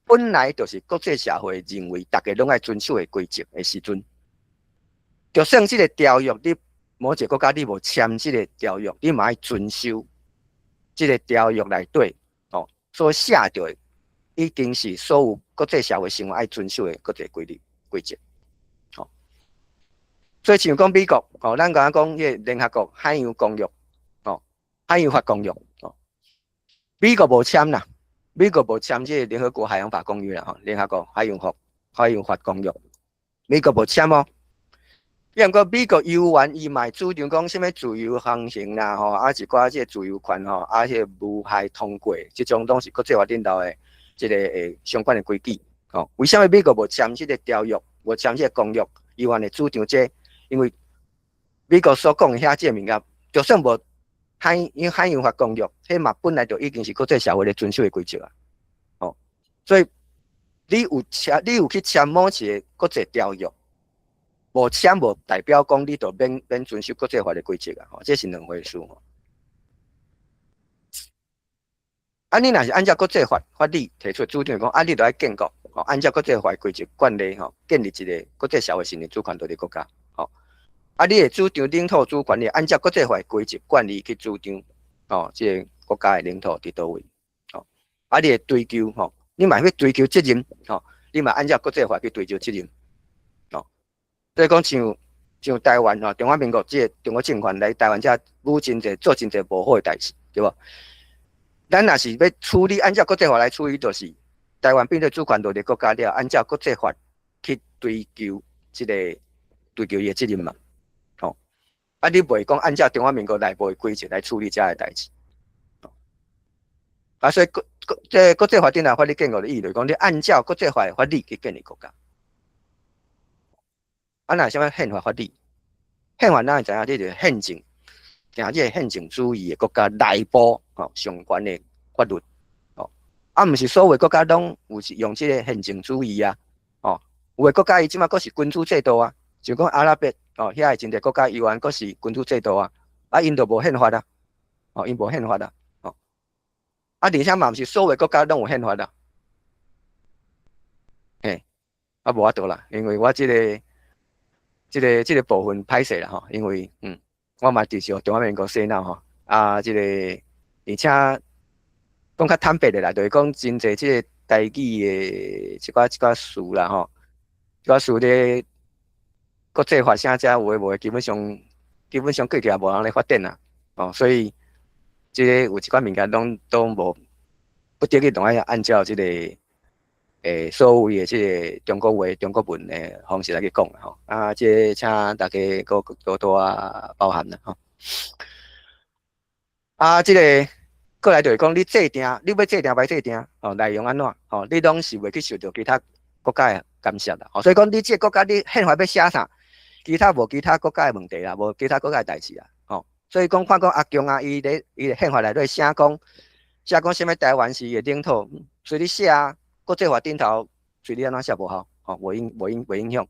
本來就是國際社會認為逐家攏愛遵守的規則的時陣，就算這個條約你某一個國家你無簽這個條約，你嘛愛遵守這個條約內底，吼，所寫著的，已經是所有國際社會成員愛遵守的國際規律規則，吼。所以像講美國，吼，咱剛剛講彼個聯合國海洋公約。海洋法公約，哦，美國無簽啦，美國無簽這個聯合國海洋法公約啦，吼，聯合國海洋法公約，美國無簽哦。抑毋過美國猶原伊嘛會主張講啥物自由航行啦，吼，啊一寡這個自由權吼，啊彼個無害通過，這種攏是國際法頂頭的這個相關的規矩，吼。為啥物美國無簽這個條約，無簽這個公約，猶原會主張這個？因為美國所講的遐這個物件，就算無海洋法公約，彼嘛本來就已經是國際社會咧遵守的規則啊，吼，所以你有去簽某一個國際條約，無簽無代表講你就免遵守國際法的規則啊，吼，這是兩回事吼。啊，你若是按照國際法法理提出主張講，啊，你著愛建國，吼，按照國際法規則慣例，吼，建立一個國際社會性的主權獨立國家。啊！你會主張領土主權，你按照國際法規則慣例去主張，吼，這個國家的領土佇佗位，吼。啊，你會追究，吼，你嘛去追究責任，吼，你嘛按照國際法去追究責任，吼。所以講像台灣吼，中華民國這個中國政權來台灣遮，舞真濟做真濟無好的代誌，對無？咱若是欲處理，按照國際法來處理，就是台灣變做主權獨立國家了，按照國際法去追究這個追究伊的責任嘛。啊！你袂講按照中華民國內部的規則來處理遮个代誌。啊，所以國際法頂頭法律建國的意義，就是講你按照國際法的法理去建立國家。啊，若啥物憲法法理？憲法咱會知影，這就是憲政，行這個憲政主義的國家內部吼上懸的法律。吼，啊，毋是所有國家攏有是用這個憲政主義啊。吼，有的國家伊這馬閣是君主制度啊，就講阿拉伯哦，遐個真濟國家猶原閣是君主制度啊，啊，𪜶就無憲法啊，哦，𪜶無憲法啊，哦，啊，而且嘛毋是所有國家攏有憲法啊。嘿，啊，無法度啦，因為我這個部分歹勢啦吼，因為我嘛直受中華民國洗腦吼，啊，這個而且講較坦白的啦，就是講真濟這個台語的一寡詞啦吼，一寡詞咧國際法啥遮有的無的，基本上過去也無人咧發展啦，哦，所以這個有一寡物件攏都無不得已，攏愛按照這個所謂的這個中國話、中國文的方式來去講啦吼，啊，這個請大家閣多多啊包涵啦吼。啊，這個過來就是講，你制定，你欲制定䆀制定，吼，內容按怎，吼，你攏是袂去受著其他國家的干涉啦。吼，所以講你這個國家你憲法欲寫啥，其他無其他國家的問題啦，無其他國家的代誌啦，吼。所以講看講阿強啊，伊咧憲法內底寫講啥物台灣是伊的領土，隨你寫啊。國際法頂頭隨你按怎寫無效，吼，無影響。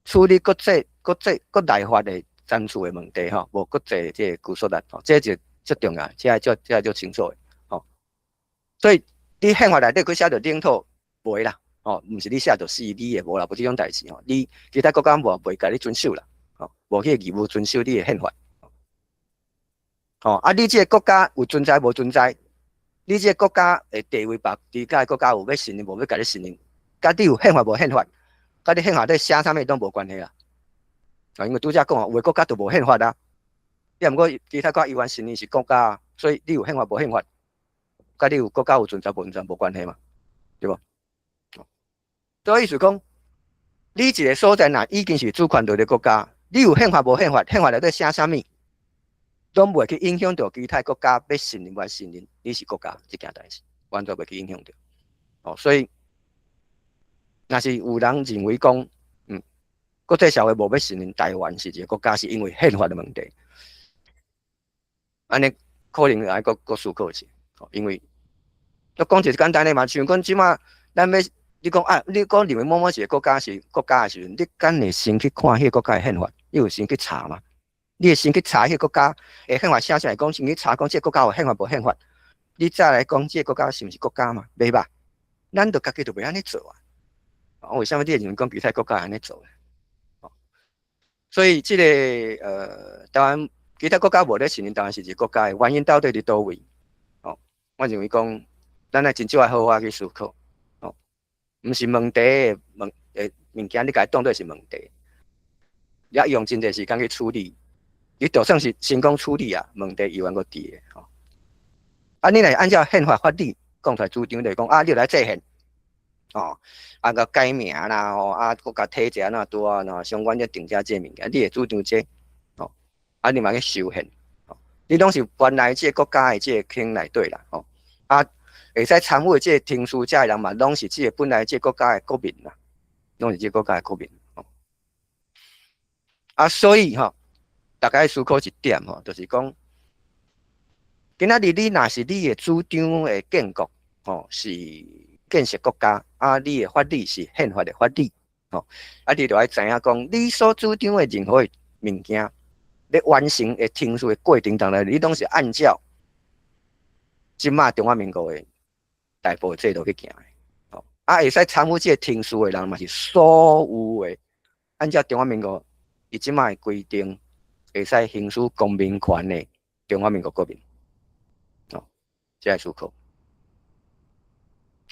處理國際國際國內法的層次的問題，吼，無國際這個拘束力，吼，這就足重要，這足清楚的，吼。所以你憲法內底去寫著領土，袂啦，吼，毋是你寫著是你的無啦，無這種代誌吼。你其他國家無袂共你遵守啦，吼，無彼個義務遵守你的憲法。吼，啊，你這個國家有存在無存在？你這個國家的地位，別其他國家有欲承認，無欲共你承認，佮你有憲法無憲法，佮你憲法底寫啥物攏無關係啦。啊，因為拄才講啊，有的國家就無憲法啊，抑毋過其他國家猶原承認是國家啊，所以你有憲法無憲法，佮你有國家有存在無存在無關係嘛，對無？所以意思講，你一個所在若已經是主權獨立國家，你有憲法無憲法，憲法內底寫啥物，攏袂去影響著其他國家欲承認無承認你是國家這件代誌，完全袂去影響著。哦，所以若是有人認為講，國際社會無欲承認台灣是一個國家，是因為憲法的問題，按呢可能愛閣思考一下，因為我講一個簡單的嘛，像講這馬咱欲你講啊，你講認為某某一個國家是國家的時陣，你敢會先去看彼個國家的憲法？你有先去查嗎？你會先去查彼個國家的憲法寫啥來講，先去查講這個國家有憲法無憲法，你再來講這個國家是毋是國家嘛？袂吧？咱著家己就袂按呢做啊！啊，為啥物你會認為講其他國家按呢做？所以這個台灣其他國家無咧承認台灣是一個國家的原因到底佇佗位？哦，我認為講，咱愛真少愛好好去思考。哦，毋是問題的問的物件，你共伊當做是問題，也用真濟時間去處理。你就算是成功處理啊，問題猶原閣佇咧吼。啊，你若按照憲法法理講出來主張，就是講啊，你來制憲，哦，啊閣改名啦，吼，啊閣共體制按怎拄啊，相關這定這這物件，你會主張這，吼，啊你嘛去修憲，吼，你攏是原來這個國家的這個坑內底啦，吼，啊，會使參與這個程序這的人嘛，攏是這個本來這個國家的國民啦，攏是這個國家的國民，吼，啊，所以吼，大家思考一點吼，就是講，今仔日你若是你的主張的建國，吼，是建設國家，啊，你的法理是憲法的法理，吼，啊，你就愛知影講，你所主張的任何的物件，咧完成的程序的過程當中，你攏是按照這馬中華民國的內部制度去行的，吼，啊，會使參與這個程序的人嘛是所有的，按照中華民國伊這馬的規定，會使行使公民權的中華民國國民，哦，這愛思考，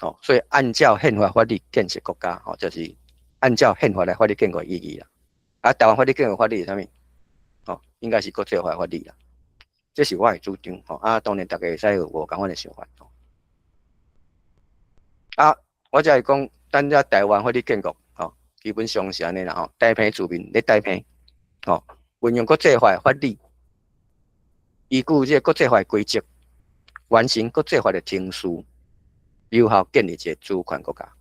哦，所以按照憲法法律建設國家，哦，就是按照憲法來法律建國的意義啦。啊，台灣法律建國法律是啥物？哦，應該是國際法法律啦。這是我的主張，吼，啊，當然大家會使有無仝款的想法，吼。啊，我才會講，咱這台灣法律建國，吼，基本上是按呢啦，吼，台平自民咧台平，吼。運用國際法的法理，依據這個國際法的規則，完成國際法的程序，有效建立一個主權國家。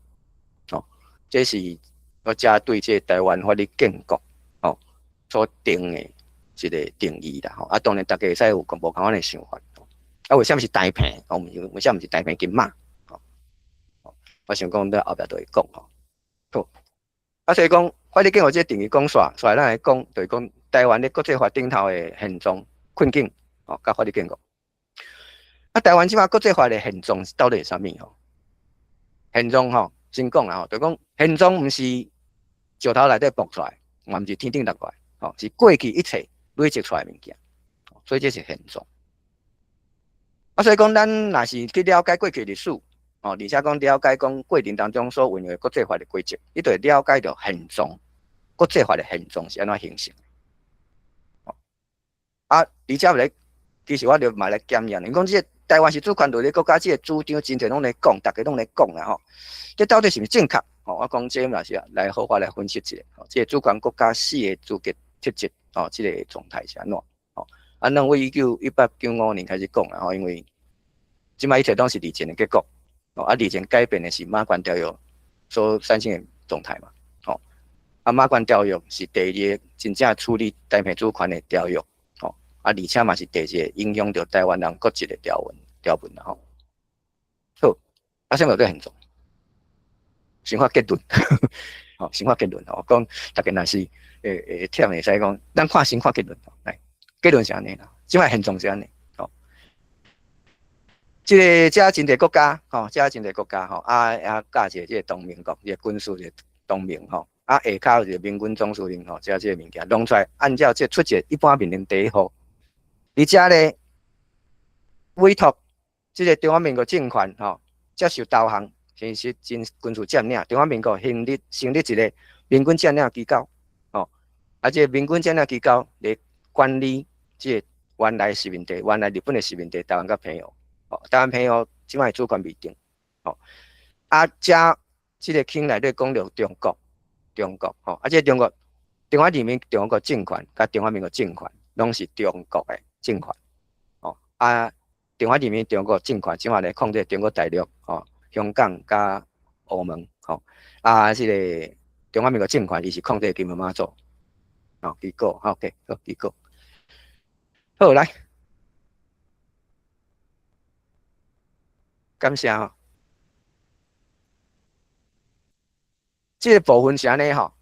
哦，這是我遮對這個臺灣法律建國哦所定的一個定義啦。吼，啊，當然大家會使有無仝款的想法。啊，為啥物是台澎？哦，為啥物是台澎金馬？哦，我想講，咱後壁都會講吼。好，啊，所以講法律建國這個定義講煞，所以咱來講，就是講臺灣的國際法頂頭的現狀困境，哦，佮法律建國。啊，臺灣這擺國際法的現狀到底是啥物吼？現狀吼，先講啦吼，就講現狀毋是石頭內底爆出來，嘛毋是天頂落來，吼，是過去一切累積出來的物件，所以這是現狀。啊，所以講，咱若是去了解過去歷史，哦，而且講了解講過程當中所運用的國際法的規則，你就會了解著現狀，國際法的現狀是按怎形成。啊，而且來，其實我著嘛來檢驗，因講這個臺灣是主權獨立國家，這個主張真濟攏咧講，逐家攏咧講啦吼。這到底是毋是正確？吼，我講這嘛是來好好來分析一下，吼，這個主權國家四个資格特質，吼，這個狀態是按怎？吼，啊，咱為1995年開始講啦吼，因為這擺一切攏是二戰的結果，哦，啊，二戰改變的是馬關條約所產生的狀態嘛，吼，啊，馬關條約是第二個真正處理台澎主權的條約，吼，啊，而且嘛是第二個影響著臺灣人國籍的條文啦，吼。好，啊，啥物叫現狀？先發結論，吼，先發結論吼，講逐家若是會忝會使講，咱看先看結論，來，結論是按呢啦，這擺現狀是按呢。這个遮真濟國家，吼，遮真濟國家，吼，啊啊，佮一個這個同盟國，這個軍事的同盟，吼，啊下跤有一個民軍總司令，吼，遮這個物件弄出來，按照這出一個一般命令第一號，而且咧委託這個中華民國政權，吼，接受投降，其實真軍事佔領，中華民國成立一個民軍佔領機構，吼，啊，這個民軍佔領機構來管理這個原來殖民地，原來日本的殖民地臺灣佮澎湖。臺灣澎湖這擺主權未定，吼，啊，遮這个傾內底講著中國，中國，吼，啊，這個中國，中華人民共和國政權佮中華民國政權，攏是中國的政權，吼，啊，中華人民共和國政權這擺來控制中國大陸，吼，香港佮澳門，吼，啊，這个中華民國政權伊是控制金門馬祖，吼，結果，OK，好，結果，好來。感謝吼，這個部分是按呢吼，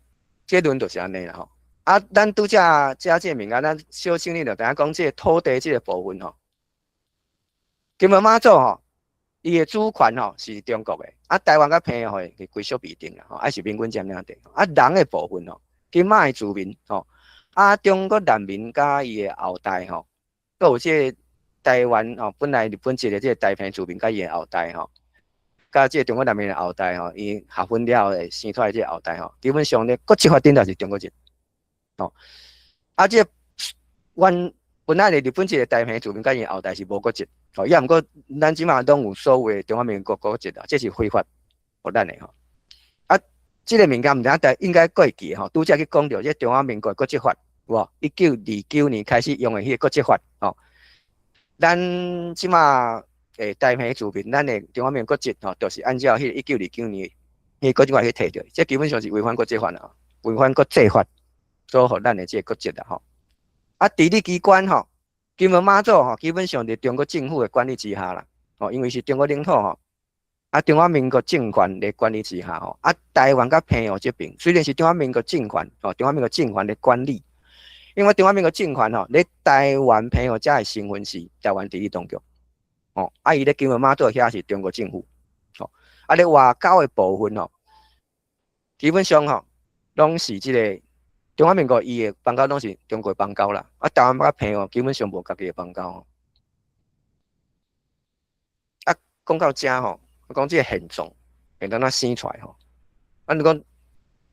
結論就是按呢啦吼。啊，咱拄才遮這個物件，咱小整理就知影講這個土地這個部分吼，金門馬祖吼，伊的主權吼是中國的，啊，臺灣佮澎湖的歸屬未定啦吼，還是民軍佔領地。啊，人的部分吼，金馬的住民吼，啊，中國難民佮伊的後代吼，閣有這個。臺灣吼，本來日本籍的這個台澎住民佮伊的後代吼，佮這個中國難民的後代吼，伊合婚了後會生出來這個後代吼，基本上咧國籍法頂頭是中國籍，吼。啊，這個原本來的日本籍的台澎住民佮伊後代是無國籍，吼。抑毋過咱這馬攏有所謂的中華民國國籍啦，這是非法予咱的吼。啊，這個物件毋知影大應該閣會記吼，拄才去講著這中華民國國籍法，有無？1929年開始用的彼个國籍法，吼。咱這馬台澎住民，咱的中華民國籍吼，就是按照彼个1929年彼个國籍法去提著，這基本上是違反國際法啦，違反國際法所予咱的這個國籍啦吼。啊，治理機關吼，金門馬祖吼，基本上佇中國政府的管理之下啦，吼，因為是中國領土吼。啊，中華民國政權的管理之下吼，啊，臺灣佮澎湖這邊雖然是中華民國政權吼，中華民國政權的管理。因為中華民國政權吼，咧臺灣澎湖遮的身份是臺灣治理當局，吼，啊，伊咧金門馬祖遐是中國政府，吼，啊，咧外交的部分吼，基本上吼，攏是這个中華民國伊的邦交攏是中國邦交啦，啊，臺灣佮澎湖基本上無家己的邦交。啊，講到遮吼，我講這个現狀，現狀怎生出來吼？啊，你講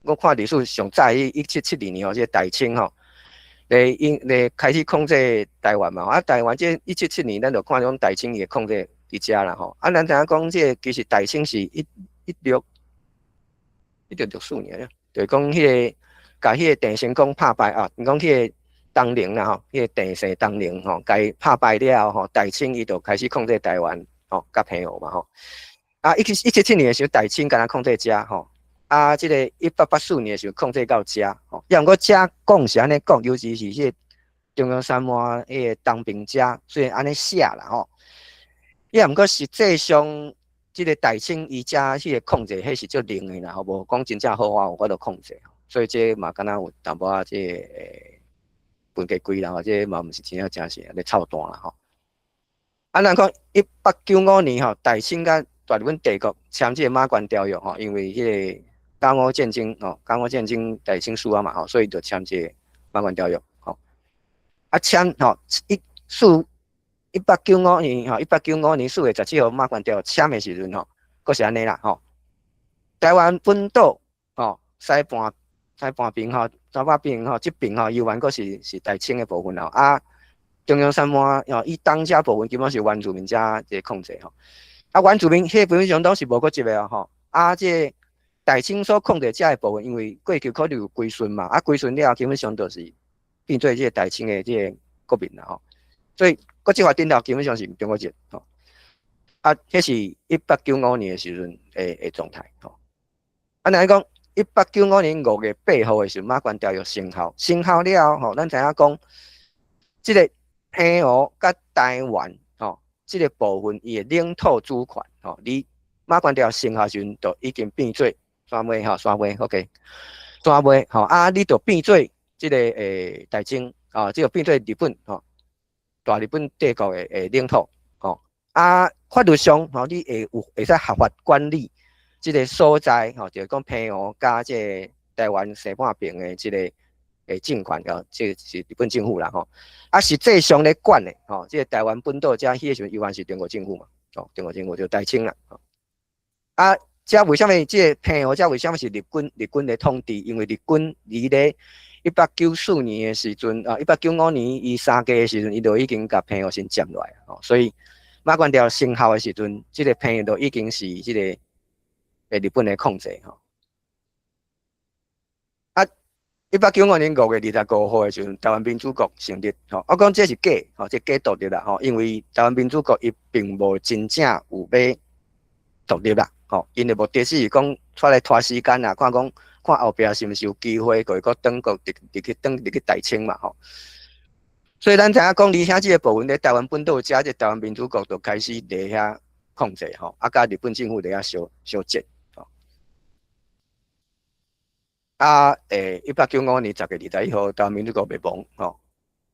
我看歷史上早彼1772年吼，這個大清吼。來因來開始控制臺灣嘛，啊，臺灣這1772，咱就看講大清伊會控制佇遮啦吼。啊，咱知影講這個其實大清是1664年啊，就是講彼个共彼个鄭成功拍敗啊，講彼个東寧啦吼，彼個鄭姓東寧吼，共伊拍敗了後吼，大清伊就開始控制台灣吼，佮澎湖嘛吼。啊，177年的時陣，大清敢若控制遮吼。啊，這個1884年的時陣控制到遮吼。抑毋過遮講是按呢講，尤其是彼個中央山脈彼個東爿遮，雖然按呢寫啦吼。抑毋過實際上，這個大清伊遮彼個控制，彼是足靈的啦吼，無講真正好好有法度控制。所以這嘛敢若有淡薄仔這個分家規啦吼，這嘛毋是真正誠實咧操蛋啦吼。啊，咱講1895年吼，大清佮大日本帝國簽這個馬關條約吼，因為彼個甲午戰爭吼，甲午戰爭大清輸啊嘛吼，所以就簽這個馬關條約吼。啊簽吼1895年吼，1895年4月17號馬關條約簽的時陣吼，閣是按呢啦吼。台灣本島吼，西半邊吼，西半邊吼，這邊吼，猶原閣是大清的部分吼。啊，中央山脈吼，以東遮部分基本是原住民遮這個控制吼。啊，原住民彼個部分上攏是無國籍的吼。啊，這個大清所控制遮個部分，因為過去可能有歸順嘛，啊，歸順了後，基本上就是變做這個大清的這個國民啦吼。所以國際法頂頭基本上是中國籍吼。啊，彼是1895年的時陣的狀態吼。啊，若講1895年5月8號的時陣，馬關條約生效，生效了後吼，咱知影講，這個澎湖佮台灣吼，這個部分伊的領土主權吼，佇馬關條約生效時陣就已經變做山尾吼，山尾，OK，山尾吼，啊，你就變做這個大清啊，這個變做日本吼，大日本帝國的領土吼，啊，法律上吼，你會有會使合法管理這個所在吼，就是講澎湖佮這個台灣西半邊的這個政權哦，這個是日本政府啦吼。啊，實際上咧管的吼，這個台灣本島遮彼個時陣猶原是中國政府嘛，哦，中國政府就大清啦。啊，遮為啥物這個澎湖遮為啥物是日軍的統治？因為日軍佇咧1894年的時陣啊，1895年伊三家的時陣，伊就已經共澎湖先佔落來吼，所以馬關條生效的時陣，這個澎湖就已經是這個日本的控制吼。啊，1895年5月25號的時陣，台灣民主國成立吼。我講這是假吼，這假獨立啦吼，因為台灣民主國伊並無真正有欲獨立啦吼，𪜶的目的是講出來拖時間啦，看講看後壁是毋是有機會閣閣轉國入入去轉入去大清嘛吼。所以咱知影講，佇遐這個部分咧，台灣本島遮這台灣民主國就開始佇遐控制吼，啊，佮日本政府佇遐相相戰吼。啊，1895年10月21號，台灣民主國滅亡吼。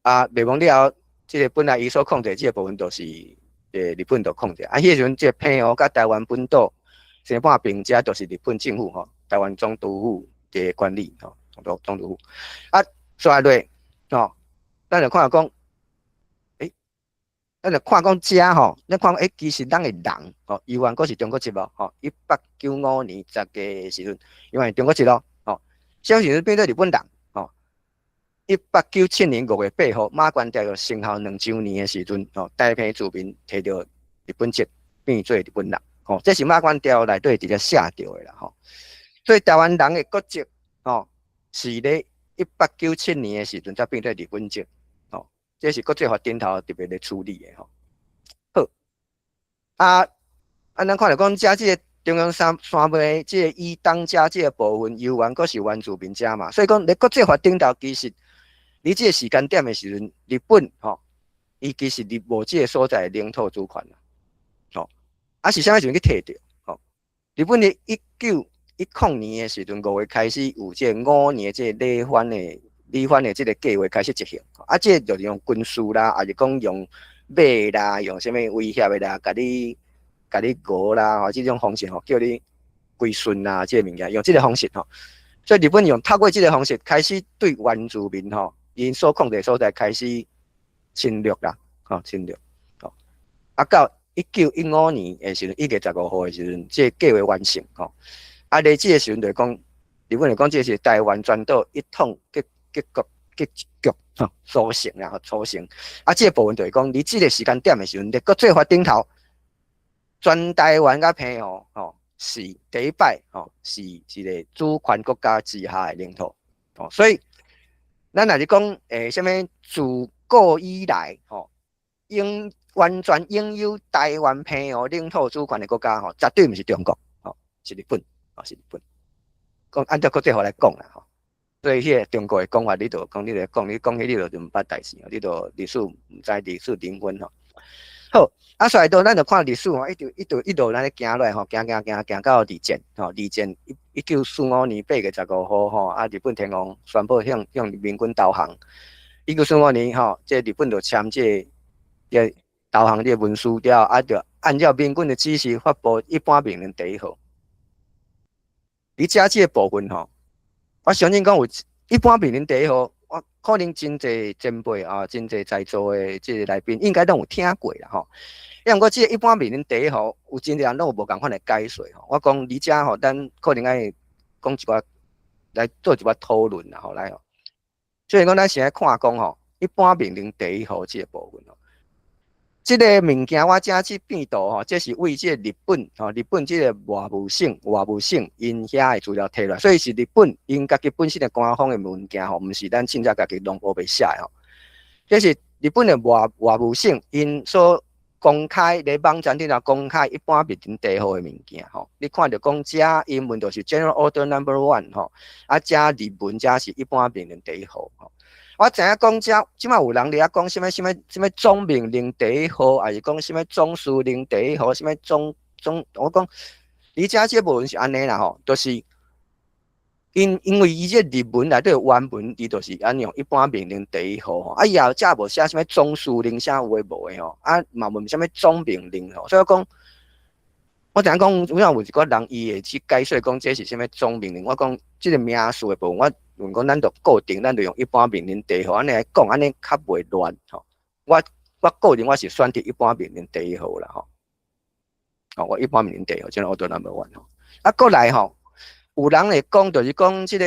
啊，滅亡了後，這個本來伊所控制這個部分，就是日本就控制。啊，彼個時陣，這個澎湖佮台灣本島西半邊遮，就是日本政府吼，台灣總督府佇管理吼，總督府。啊，煞落吼，咱就看講，咱就看講遮吼，咱看講，其實咱的人吼，猶原閣是中國籍無吼？1895年10月的時陣，猶原是中國籍咯，吼。啥時陣變做日本人？吼，1897年5月8號，馬關條約生效2週年的時陣，吼，台澎住民提著日本籍變做日本人，吼，這是馬關條約內底直接寫著的啦，吼。所以台灣人的國籍，吼，是咧1897年的時陣才變做日本籍，吼，這是國際法頂頭特別咧處理的，吼。好，啊，啊，咱看著講遮這個中央山脈，這個以東遮這個部分，猶原閣是原住民遮嘛，所以講咧國際法頂頭，其實佇這個時間點的時陣，日本吼，伊其實佇無這個所在的領土主權啦，吼，啊是啥物時陣去提著？吼，日本佇1910年的時陣，5月開始有這個5年這個理番的這個計劃開始執行，啊，這個就是用軍事啦，抑是講用馬啦，用啥物威脅的啦，共你熬啦，吼，這種方式吼，叫你歸順啊，這個物件用這個方式吼，所以日本用透過這個方式開始對原住民吼，𪜶所控制所在開始侵略啦，吼，侵略，吼，啊到1915年的時陣，1月15號的時陣，這個計劃完成，吼，啊，佇這個時陣就講，日本就講這是台灣全島一統結局吼，組成啦，組成，啊，這個部分就是講，佇這個時間點的時陣，佇國際法頂頭，全台灣佮澎湖吼，是第一擺吼，是一個主權國家之下的領土，吼，所以咱若是講啥物自古以來吼，擁完全擁有台灣澎湖領土主權的國家吼，絕對毋是中國，吼，是日本，吼，是日本。講按照國際法來講啦，吼，所以彼個中國的講法，你就講，你就講，你講彼你就毋捌代誌，你就歷史毋知歷史零分吼。好，啊，所以到咱就看歷史吼，一直一路一路咱咧行落來吼，行行行行到二戰吼，二戰1945年8月15號吼，啊，日本天皇宣布向盟軍投降。1945年吼，這日本就簽這投降這個文書了，啊，就按照盟軍的指示發布一般命令第一號。佇遮這個部分吼，我相信講有一般命令第一號，我可能真濟前輩啊，真濟在座的這個來賓應該攏有聽過啦吼。抑毋過這個一般命令第一號，有真濟人攏有無仝款的解說吼。我講佇遮吼，咱可能愛講一寡來做一寡討論啦吼，來吼。所以講，咱先來看講吼，一般命令第一號這個部分吼。這個物件我遮這變圖吼，這是為這個日本吼，日本這個外務省𪜶遐的資料提來，所以是日本𪜶家己本身的官方的文件吼，毋是咱凊彩家己攏烏白寫的吼。這是日本的外務省𪜶所公開佇網站頂頭公開一般命令第一號的物件吼。你看著講遮英文就是 General Order Number One 吼，啊遮日文遮是一般命令第一號吼。我知影講遮，這擺有人佇遐講啥物啥物啥物總命令第一號，抑是講啥物總司令第一號，啥物總總，我講，佇遮這部分是按呢啦吼，就是因為伊這日文內底原文，伊就是按用一般命令第一號吼，啊伊也遮無寫啥物總司令啥有的無的吼，啊嘛無啥物總命令吼，所以講，我知影講有影有一寡人伊會去解說講這是啥物總命令，我講這個名詞的部分，我問講咱就固定，咱就用一般命令第一號按呢來講，按呢較袂亂吼。我個人我是選擇一般命令第一號啦吼。哦，我一般命令第一號，General Order Number One 吼。啊，過來吼，有人會講，就是講這個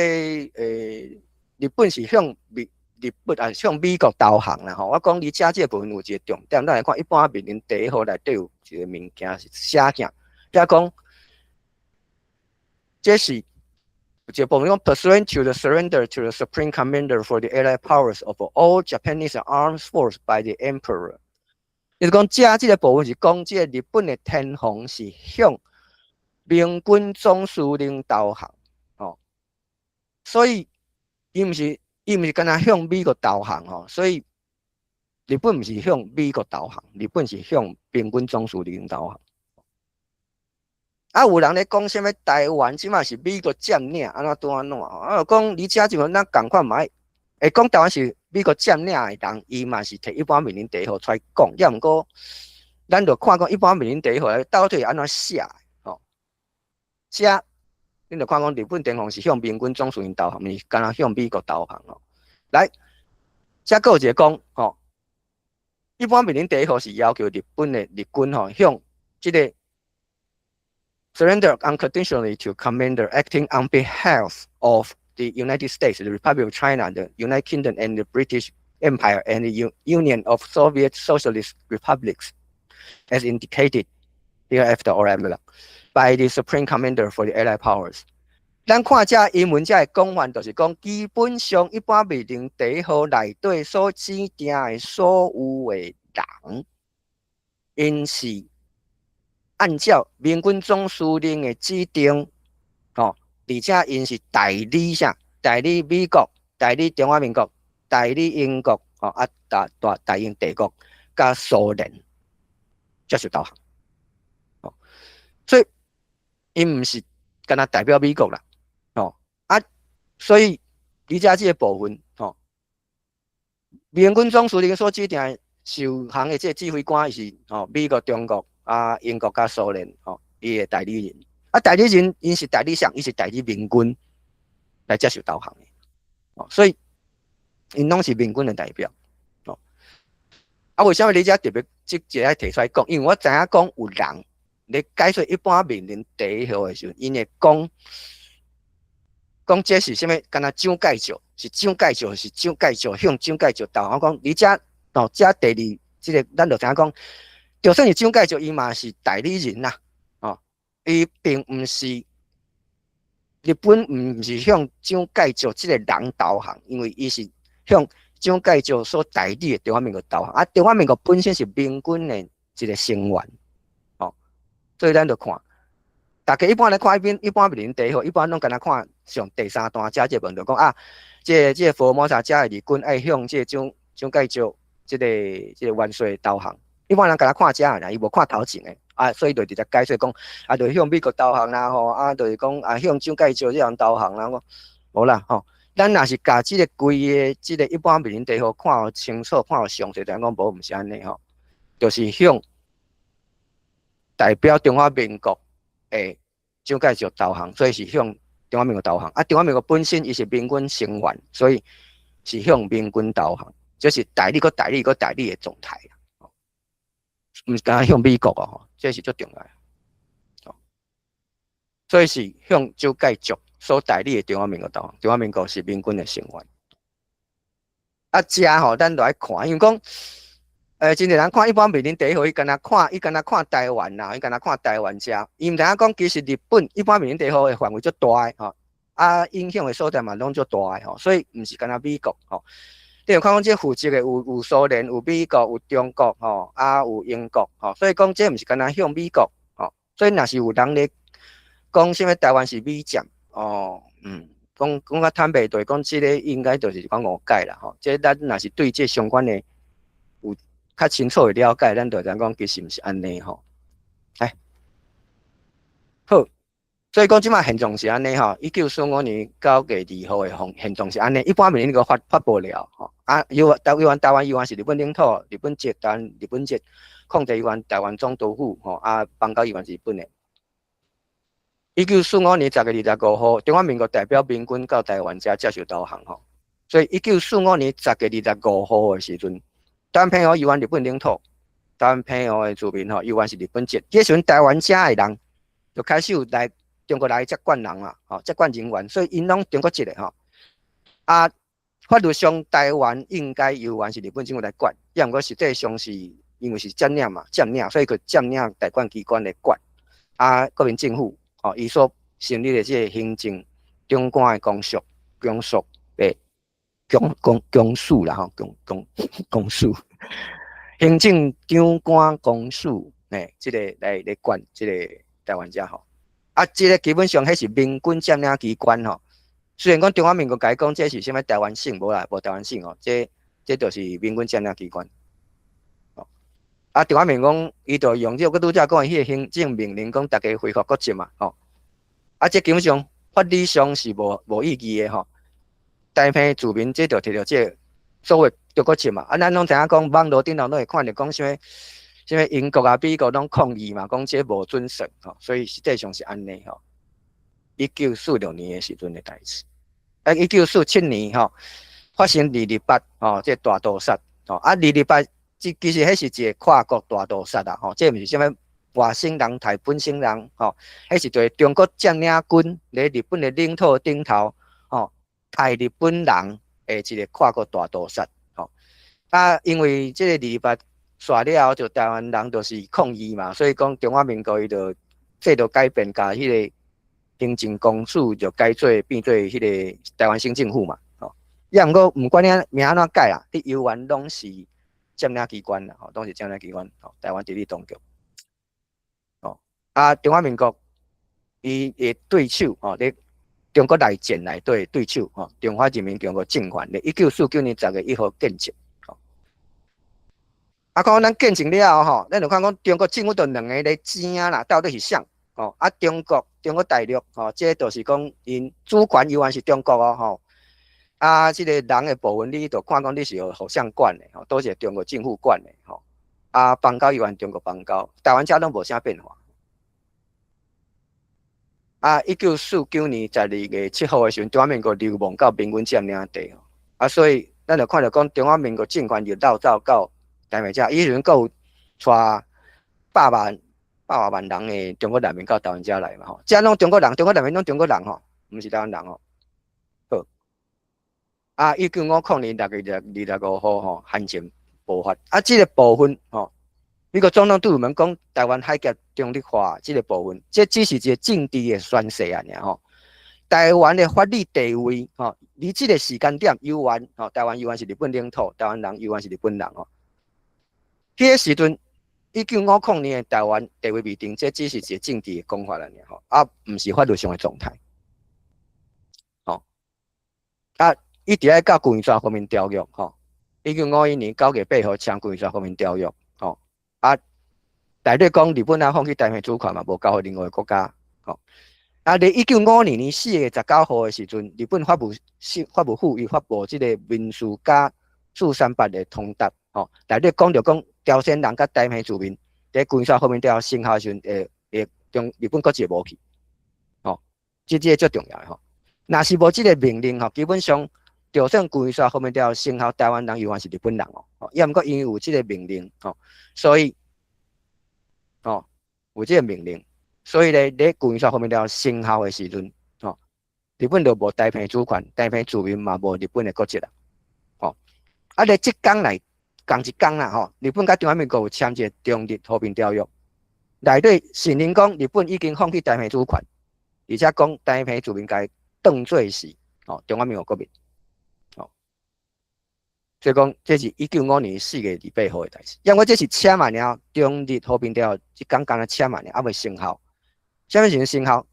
日本是向美日本啊向美國投降啦吼。我講佇遮這個部分有一個重點，咱來看一般命令第一號內底有一個物件是寫啥？比如講，這是有一個部分講，pursuant to the surrender to the Supreme Commander for the Allied Powers of all Japanese armed force by the Emperor。就是講，遮這個部分是講，這個日本的天皇是向盟軍總司令投降，吼，所以伊毋是干焦向美國投降吼，所以日本毋是向美國投降，日本是向盟軍總司令投降。啊，有人咧講啥物台灣這擺是美國佔領，按怎拄按怎？啊，講你遮這咱仝款嘛，會講台灣是美國佔領的人，伊嘛是提一般命令第一號出來講，抑毋過咱就看講一般命令第一號到底按怎寫。遮，恁就看講日本天皇是向盟軍總司令投降，毋是干焦向美國投降吼。來，遮閣有一個講吼，一般命令第一號是要求日本的日軍吼向這個 surrender unconditionally to commander acting on behalf of the United States, the Republic of China, the United Kingdom, and the British Empire, and the Union of Soviet Socialist Republics, as indicated hereafter or by the Supreme Commander for the Allied Powers。咱看這英文這个講法，就是講基本上一般命令第一號內底所指定的所有的人，𪜶是按照盟軍總司令的指定，吼，而且𪜶是代理啥？代理美國、代理中華民國、代理英國，吼啊大大大英帝國佮蘇聯接受投降，吼，所以𪜶毋是干焦代表美國啦，吼啊，所以你遮這個部分，吼，盟軍總司令所指定的受降的這個指揮官是吼美國、中國啊、英國佮蘇聯，吼，伊的代理人，啊，代理人𪜶是代理誰？伊是代理盟軍來接受投降的，哦，所以𪜶攏是盟軍的代表，哦，啊，為啥物你遮特別這個愛提出來講？因為我知影講有人咧解說一般命令第一號的時陣，𪜶會講講這是啥物？干焦蔣介石是蔣介石是蔣介石向蔣介石投降。我講你遮哦，遮第二這個，咱就知影講，就算是蔣介石，伊嘛是代理人啦，哦，伊並毋是日本，毋是向蔣介石這個人投降，因為伊是向蔣介石所代理的中華民國投降。啊，中華民國本身是民軍的一個成員，吼，所以咱就看，大家一般來看彼邊，一般面臨地號，一般攏干焦看上第三段遮這個問題，講啊，這個福爾摩沙遮的日軍愛向這個蔣介石這個元帥投降。一般人干焦看遮爾，伊無看頭前的，啊，所以就直接解說講，啊，就向美國投降啦，吼，啊，就是講啊，向蔣介石這樣投降啦，無啦，吼。咱若是共這個規个這個一般面臨地號看清楚、看詳細，就講無毋是按呢吼，就是向代表中華民國的蔣介石投降，所以是向中華民國投降。啊，中華民國本身伊是民軍成員，所以是向民軍投降，這是代理閣代理閣代理的狀態。毋是干焦向美國哦，這是足重要的。所以是向蔣介石所代理的中華民國投降，中華民國是民軍的成員。啊，遮吼，咱就愛看，因為講，真濟人看一般面臨第一號，伊干焦看，伊干焦看台灣啦，伊干焦看台灣遮，伊毋知影講其實日本一般面臨第一號的範圍足大的吼，啊，影響的所在嘛攏足大的吼，所以毋是干焦美國吼。你有看講這負責的有蘇聯、有美國、有中國吼，啊有英國吼，所以講這毋是干焦向美國吼，所以若是有人咧講啥物台灣是美佔哦，講講較坦白，就是講這个應該就是講誤解啦吼。這咱若是對這相關的有較清楚的了解，咱就知影講其實毋是按呢吼。來，好，所以講這擺現狀是按呢吼。1945年9月2號的現狀是按呢，一般面那個發布了吼。啊，猶台灣台灣猶原是日本領土，日本籍，台灣日本籍控制猶原台灣總督府吼。啊，邦交猶原是日本的。1945年10月25號，中華民國代表民軍到台灣遮接受投降吼。所以1945年10月25號的時陣，台灣澎湖猶原日本領土，台灣澎湖的住民吼猶原是日本籍。這時陣台灣遮的人就開始有來中國來接管人啊，吼，接管人員，所以𪜶攏中國籍的吼。啊，法律上台灣應該猶原是日本政府來管，抑毋過實際上是因為是佔領嘛，佔領，所以佢佔領代管機關來管。啊，國民政府。哦，伊所成立的這个行政長官的公署，公署的公公公署啦吼，公公公署，行政長官公署，欸，這个來管這个台灣遮吼。啊，這个基本上彼是民軍佔領機關吼。雖然講中華民國共伊講這是啥物台灣省，無啦，無台灣省哦，這就是民軍佔領機關。啊，中華民國伊就用這個拄才講的彼个行政命令，講逐家恢復國籍嘛，吼。啊，這基本上法理上是無意義的吼。台澎住民這就提著這个所謂中國籍嘛。啊，咱攏知影講網路頂頭攏會看著講啥物啥物英國啊、美國攏抗議嘛，講這無準算吼，所以實際上是按呢吼。1946年的時陣的代誌，啊，1947年吼發生二二八吼，這大屠殺吼，啊，二二八。這其實彼是一個跨國大屠殺啦，吼，這毋是啥物外省人刣本省人，吼，彼是對中國佔領軍佇日本的領土頂頭，吼，刣日本人的一個跨國大屠殺，吼。啊，因為這個二二八煞了後，就台灣人就是抗議嘛，所以講中華民國伊就制度改變，共彼个行政公署就改做變做彼个台灣省政府嘛，吼。抑毋過毋管你名按怎改啦，佇猶原攏是佔領機關啦，吼，攏是佔領機關，吼，台灣直隸當局，吼，啊，中華民國伊的對手，吼，佇中國內戰內底對手，吼，中華人民共和國政權，佇1949年10月1號建政，吼，啊，講咱建政了後，吼，咱就看講中國政府就兩个咧爭啦，到底是啥？吼，啊，中國大陸，吼，這就是講𪜶主權猶原是中國哦，吼。啊，這个人的部分，你就看講你是予誰管的，吼，都是中國政府管的，吼。啊，邦交猶原中國邦交，台灣遮攏無啥變化。啊，1949年12月7號的時陣，中華民國流亡到民軍佔領地，啊，所以咱就看著講中華民國政權就落走到台灣遮，伊彼時陣閣有帶百外萬人的中國難民到台灣遮來嘛，吼，遮攏中國人，中國難民攏中國人吼，毋是台灣人吼。啊，1950年6月25號吼，韓戰爆發。啊，這个部分吼，美國總統杜魯門講台灣海峽中立化這个部分，這只是一個政治的宣示啊，爾吼。台灣的法律地位，吼，佇這個時間點，猶原，吼，台灣猶原是日本領土，台灣人猶原是日本人，吼。彼個時陣，1950年的台灣地位未定，這只是一個政治的講法爾吼，啊，毋是法律上的狀態。吼，啊，一直愛到舊金山和平條約，吼，1951年9月8號簽舊金山和平條約，吼，啊，內底講日本啊放棄台灣主權嘛，無交予任何國家，吼。啊，佇1952年4月19號的時陣，日本法務府伊發布這個文書佮438的通達，吼，內底講著講朝鮮人佮台灣住民佇舊金山和平條約生效時陣，會中日本國籍無去，吼，這個足重要的吼。若是無這個命令吼，基本上就算舊金山和平條約生效，台灣人猶原是日本人哦。抑毋過因為有這個命令吼，所以吼有這個命令，所以咧，佇舊金山和平條約生效的時陣，吼，日本就無台澎主權，台澎住民嘛無日本的國籍啦，吼。啊，佇這工來仝一工啦，吼，日本佮中華民國有簽一個中日和平條約，內底承認講日本已經放棄台澎主權，而且講台澎住民共當做是吼中華民國國民，吼。所以講這是1955年4月28號的代誌，因為這是簽嘛爾，中日和平條約這工敢若簽嘛爾，猶未生效。啥物時陣生效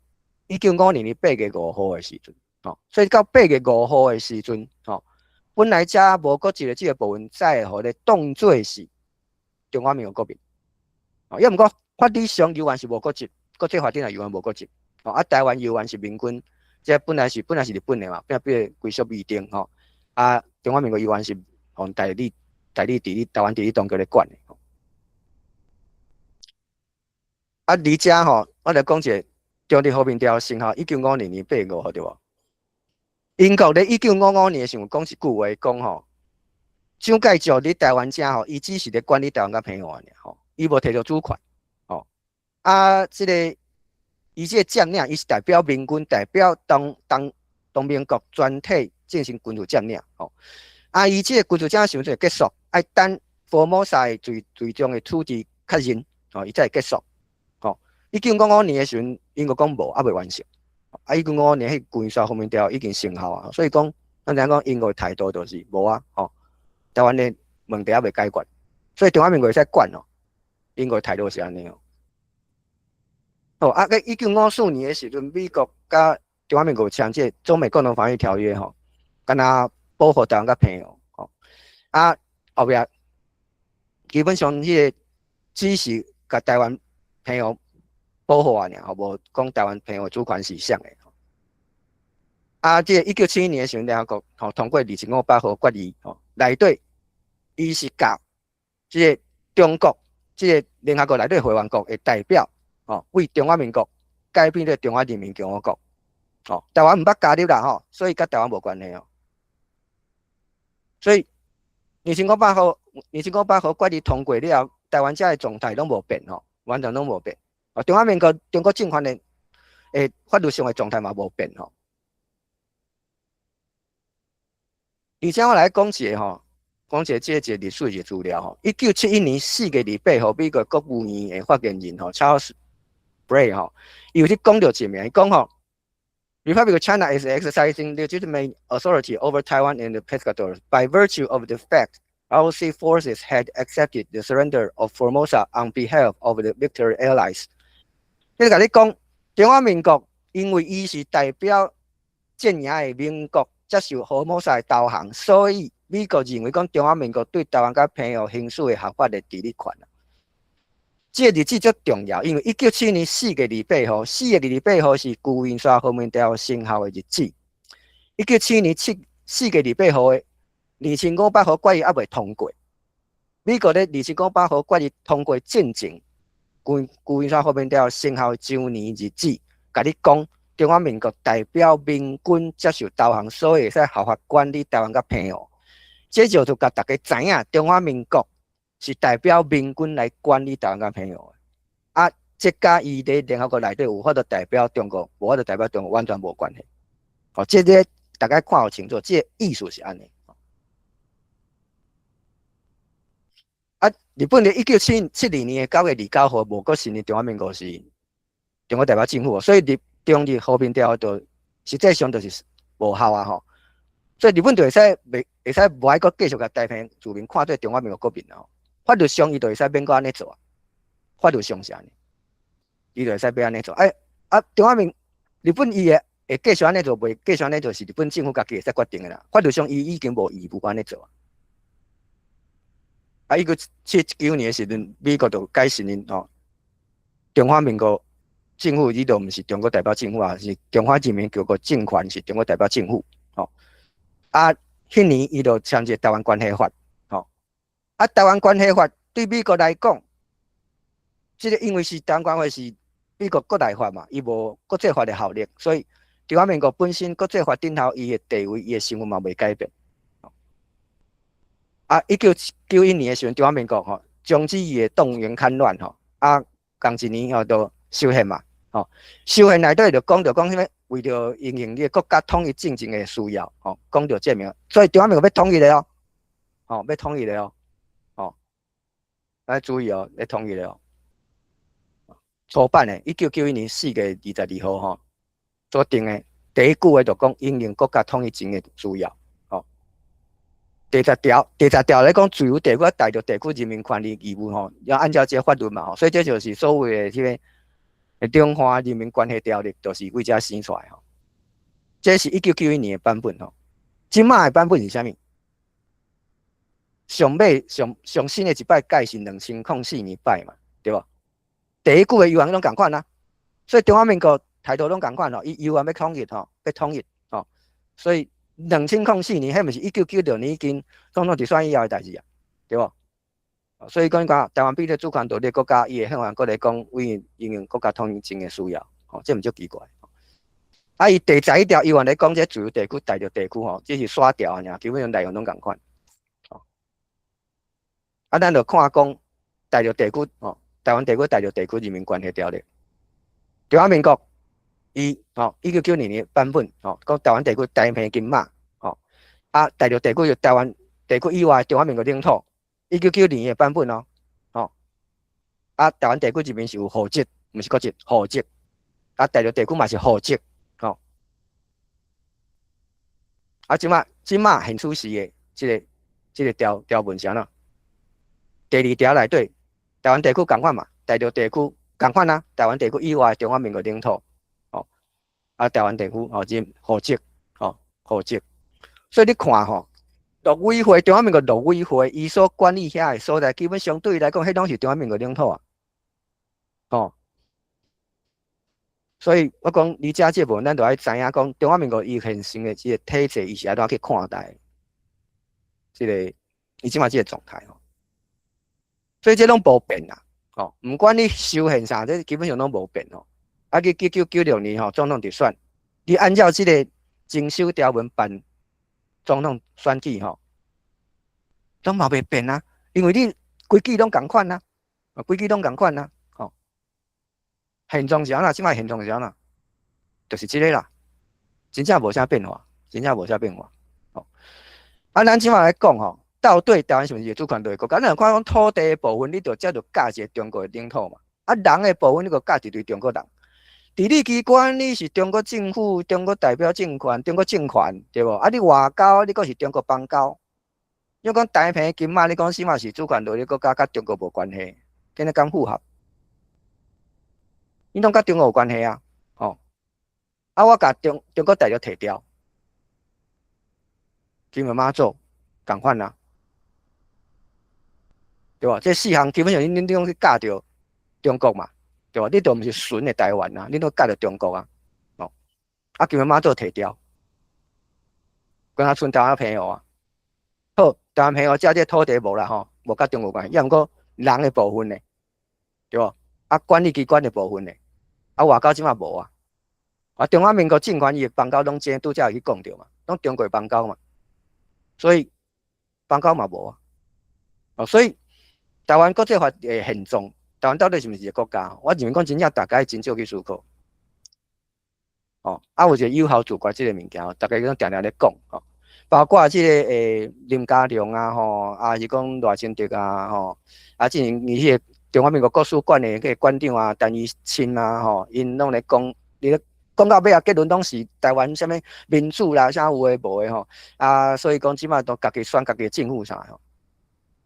？1952年8月5號的時陣，吼，所以到八月五號的時陣，吼，本來遮無國籍的這個部分，才會予咧當做是中華民國國民。哦，抑毋過法理上猶原是無國籍，國際法頂也猶原無國籍。哦，啊，台灣猶原是民軍，這本來是日本的嘛，變變歸屬未定吼。啊，中華民國猶原是予代理佇咧台灣佇咧當局咧管的。啊，而且吼，我來講一個中日和平條約生效，1952年8月5號對無？英國咧一九五五年的時陣講一句話，講吼，蔣介石佇台灣遮吼，伊只是咧管理台灣佮澎湖爾吼，伊無提著主權，吼。啊，這個伊這個佔領，伊是代表民軍，代表東盟國全體進行軍事佔領，吼。啊，伊這個軍事佔領時陣結束，愛等福摩薩的最終的處置確認，吼，伊才會結束。吼，一九五五年的時陣，英國講無，猶未完成。啊，一九五五年彼舊金山和平條約已經生效啊，所以講，咱知影講英國的態度就是無啊，吼，台灣的問題猶未解決，所以中華民國會使管哦。英國的態度是按呢哦。好，啊，閣1954年的時陣，美國佮中華民國簽這個中美共同防禦條約吼，敢若保護台灣佮澎湖吼。啊，後壁基本上彼個只是共台灣澎湖保護爾，吼，無講台灣澎湖主權是啥的。啊，這個1971年的時陣，聯合國吼通過2758號決議吼，內底伊是共這個中國這個聯合國內底會員國的代表吼，為中華民國改變做中華人民共和國，吼，台灣毋捌加入啦吼，所以佮台灣無關係哦。所以2500號決議通過了後，台灣遮的狀態攏無變吼，完全攏無變。哦，中華民國中國政權的法律上的狀態嘛無變吼。而且我來講一個吼，講一個這個歷史一個資料吼。1971年4月28號，美國國務院的發言人吼，Charles Bray 吼，伊有去講著一名，伊講吼，Republic of China is exercising legitimate authority over Taiwan and the Pescadores by virtue of the fact ROC forces had accepted the surrender of Formosa on behalf of the victory allies。伊共你講，中華民國因為伊是代表陣營的盟國接受福摩薩的投降，所以美國認為講中華民國對台灣佮澎湖行使的合法的治理權。這個日子足重要，因為1971年4月28號，四月二十八號是舊金山和平條約生效的日子。一九七一年七四月二十八號的二千五百號決議猶未通過，美國咧二千五百號決議通過進前，舊金山和平條約生效周年日子，共你講，中華民國代表盟軍接受投降，所以會使合法管理台灣佮澎湖。這就就共大家知影，中華民國是代表盟軍來管理台灣佮澎湖的。啊，這佮伊佇聯合國內底有法度代表中國，無法度代表中國完全無關係。哦，這個大家看予清楚，這個意思是按呢。啊，日本佇1972年9月29號無閣承認中華民國是中國代表政府，所以日中日和平條約就實際上就是無效啊吼。所以日本就會使袂會使無愛閣繼續共台澎住民看做中華民國國民啊。法律上伊就會使免閣按呢做啊。法律上是按呢，伊就會使欲按呢做。哎啊，中華民日本伊會會繼續按呢做，袂繼續按呢做是日本政府家己會使決定的啦。法律上伊已經無義務按呢做啊。啊，1979年的時陣，美國就改承認吼，中華民國政府伊就毋是中國代表政府啊，是中華人民共和國政權是中國代表政府。吼，啊，彼年伊就簽一個台灣關係法。吼，啊，台灣關係法對美國來講，這個因為是台灣關係是美國國內法嘛，伊無國際法的效力，所以中華民國本身國際法頂頭伊的地位、伊的身份嘛袂改變。啊，1991年的時陣，中華民國吼終止伊的動員戡亂吼，啊，仝一年吼就修憲嘛，吼，修憲內底就講著講啥物，為著因應伊個國家統一進程的需要，吼，講著這名，所以中華民國欲統一了哦，吼，欲統一了哦，吼，來注意哦，欲統一了哦。初版的，1991年4月22號吼，所定的第一句話就講因應國家統一進程的需要。第十條，第十條來講，自由地區、大陸地區人民權利義務吼，要按照這個法律嘛吼，所以這就是所謂的這個中華人民關係條例，就是為這生出來吼。這是1991年的版本吼，這馬的版本是啥物？上尾上上新的一擺改是2004年擺嘛，對無？第一句話猶原攏仝款啊，所以中華民國態度攏仝款吼，伊猶原欲統一吼，欲統一吼，所以2004年，彼毋是1996年已經總統直選以後的代誌啊，對無？所以講講台灣變做主權獨立國家，伊會向閣來講為因應國家統一進程的需要，吼，這毋足奇怪。啊，伊第十一條猶原咧講這自由地區、大陸地區吼，只是煞條爾，基本上內容攏仝款。啊，咱就看講大陸地區吼，台灣地區、大陸地區人民關係條例，中華民國伊吼1992年版本吼，講台灣地區台澎金馬吼，啊，大陸地區就台灣地區以外中華民國領土，一九九二年的版本哦，吼，啊，台灣地區這邊是有戶籍，毋是國籍，戶籍，啊，大陸地區嘛是戶籍，吼，啊，這馬這馬現此時的這個這個條條文是按怎？第二條內底，台灣地區仝款嘛，大陸地區仝款啊，台灣地區以外中華民國領土，吼，啊，台灣地區吼，這戶籍，吼，戶籍，所以你看吼，陸委會，中華民國陸委會，伊所管理遐个所在，基本相對來講，彼攏是中華民國領土啊，吼。所以我講，你遮這部分，咱就愛知影講，中華民國伊現行的這個體制，伊是按怎去看待這個伊這馬這個狀態吼。所以這攏無變啦，吼，毋管你修憲啥，這基本上攏無變吼。啊，去1996年吼，總統直選，你按照這個增修條文辦總統選舉吼，攏嘛袂變啊，因為你規矩攏仝款啊，規矩攏仝款啊，吼。現狀是按怎？這擺現狀是按怎？就是這個啦，真正無啥變化，真正無啥變化，吼。啊，咱這擺來講吼，到底台灣是毋是一個主權獨立國家？咱看講土地的部分，你就才就佮一個中國的領土嘛。啊，人的部分，你閣佮一堆中國人。治理機關你是中國政府、中國代表政權、中國政權，對無？啊，你外交你閣是中國邦交。你講台澎金馬，你講起碼是主權獨立國家，佮中國無關係，按呢敢符合？你攏佮中國有關係啊，吼！啊，我共中中國大陸提掉，金門馬祖仝款啊，對無？這四項基本上你你攏去佮著中國嘛，對無？你都毋是純的台灣啊，你都佮著中國啊，吼！啊，金門馬祖提掉，敢若賰台灣朋友啊。好，台灣朋友遮這土地無啦吼，無佮中國關係，抑毋過人的部分呢，對無？啊，管理機關的部分呢，啊，外交這馬無啊。啊，中華民國政權伊的邦交攏這拄才有去講著嘛，攏中國邦交嘛，所以邦交嘛無啊。哦，所以台灣國際法的現狀，台灣到底是毋是一個國家？我認為講真正大家真少去思考。哦，啊，有一個有效自決這個物件，大家攏定定咧講吼。包括這個林佳龍啊吼，啊是講賴清德啊吼，啊之前伊彼個中華民國國史館的彼個館長啊陳以清啊吼，𪜶攏咧講，你咧講到尾啊，結論攏是台灣啥物民主啦，啥有的無的吼。啊，所以講這馬都家己選家己的政府啥吼。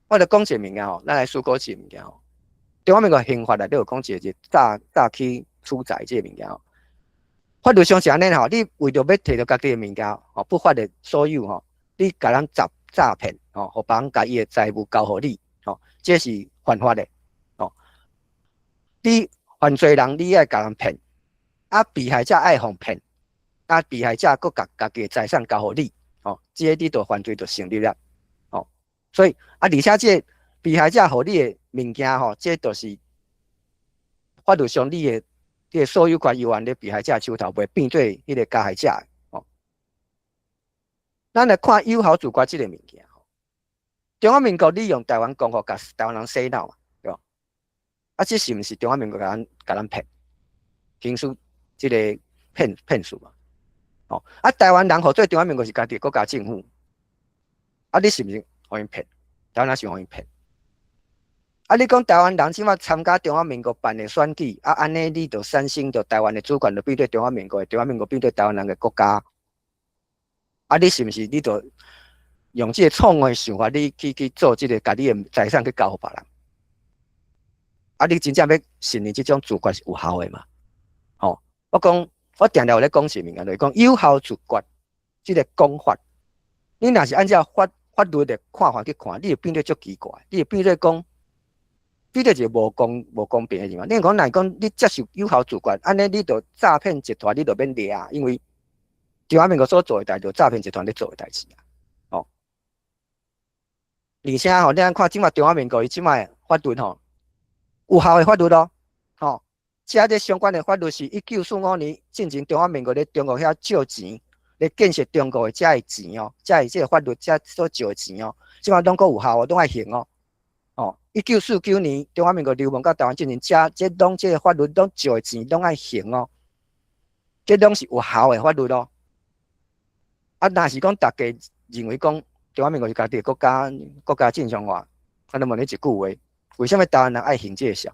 我就講一个物件吼，咱來思考一个物件吼。中華民國刑法內底有講一个詐欺取財這个物件吼。法律上是按呢吼，你為著欲提著家己的物件吼，不法的所有吼，你共人詐騙吼，予別人共伊的財物交予你吼，這是犯法的吼。你犯罪人，你愛共人騙，啊，被害者愛予騙，啊，被害者閣共家己的財產交予你，吼，這个你就犯罪就成立了，吼。所以啊，而且這個被害者予你的物件吼，這就是法律上你的所有權猶原佇被害者手頭，袂變做彼个加害者吼。咱來看有效自決這个物件吼，中華民國利用台灣光復共台灣人洗腦嘛，對無？啊，這是毋是中華民國共咱騙？行使這个騙術嘛？吼，啊，台灣人予做中華民國是家己的國家政府，啊，你是毋是予𪜶騙？台灣人是予𪜶騙？啊！你講台灣人這馬參加中華民國辦的選舉，啊，按呢你就產生著台灣的主權，就變做中華民國的，中華民國變做台灣人的國家。啊，你是毋是你就用這个錯誤的想法，你去做這个，共你的財產去交予別人？啊，你真正欲承認這種自決是有效的嗎？吼，我講，我定定有咧講一个物件，就是講有效自決這个講法，你若是按照法律的看法去看，你會變做足奇怪，你會變做講，變做一个無公平的地方。你講若是講你接受有效自決，按呢你就詐騙集團，你就免掠啊，因為中華民國所做的代誌，詐騙集團咧做的代誌啊。哦，而且吼，你按看這馬中華民國伊這馬法律吼，有效的法律咯，吼，這個相關的法律是1945年進前中華民國咧中國遐借錢咧建設中國的這个錢哦，這个這个法律這所借的錢哦，這馬攏閣有效哦，攏愛還哦。哦，1949年中華民國流亡到台灣進前，這攏這个法律攏借的錢攏愛還哦，這攏是有效的法律咯。啊，若是講大家認為講中華民國是家己的國家，國家正常化，啊，就問你一句話：為啥物台灣人愛還這个數？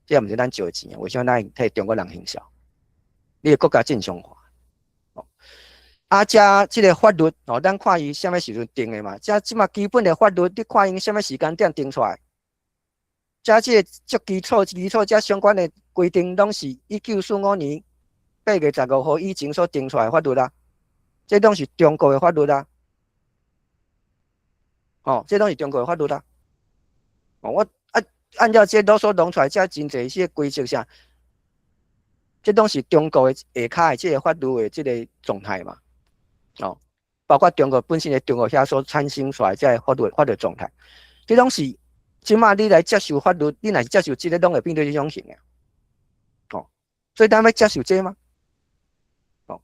這毋是咱借的錢啊，為啥物咱愛替中國人還數？你的國家正常化，哦，啊，這這个法律哦，咱看伊啥物時陣定的嘛？這這馬基本的法律，你看𪜶啥物時間點定出來？這這个足基礎、基礎這相關的規定，攏是1945年8月15號以前所定出來的法律啦。這攏是中國的法律啦。哦，這攏是中國的法律啦。哦，我啊，按照這攏所弄出來，這真濟些規則啥，這攏是中國的下跤的這个法律的這个狀態嘛。哦，包括中國本身的中國遐所產生出來這个法律狀態，這攏是。這馬你來接受法律，你若是接受這个，攏會變做這種型的。哦，所以咱欲接受這个嗎？哦，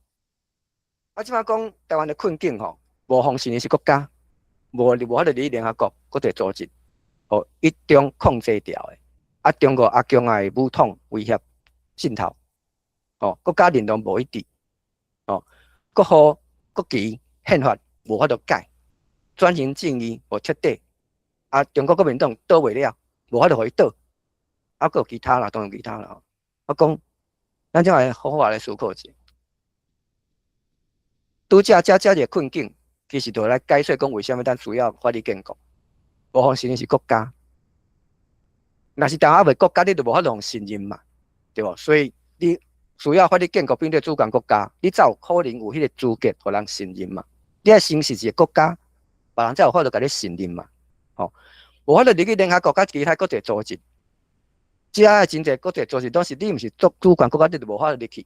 啊，這馬講台灣的困境吼，無予承認是國家，無法度入去聯合國國際組織，哦，一中控制牢的，啊，中國阿強仔的武統威脅滲透，哦，國家認同無一致，哦，國號、國旗、憲法無法度改，轉型正義無徹底。啊！中國國民黨倒袂了，無法度予伊倒。啊，閣有其他啦，當然其他啦。我講，咱這來好好來思考一下。拄才這這個困境，其實就來解說講為啥物咱需要法律建國。無予承認是國家，若是台灣袂國家，你就無法度予承認嘛，對無？所以你需要法律建國變做主權國家，你才有可能有彼個資格予人承認嘛。你愛先是一個國家，別人才有法度共你承認嘛。吼，無法度入去聯合國佮其他國際組織，這个真濟國際組織攏是你毋是做主權國家，你就無法度入去。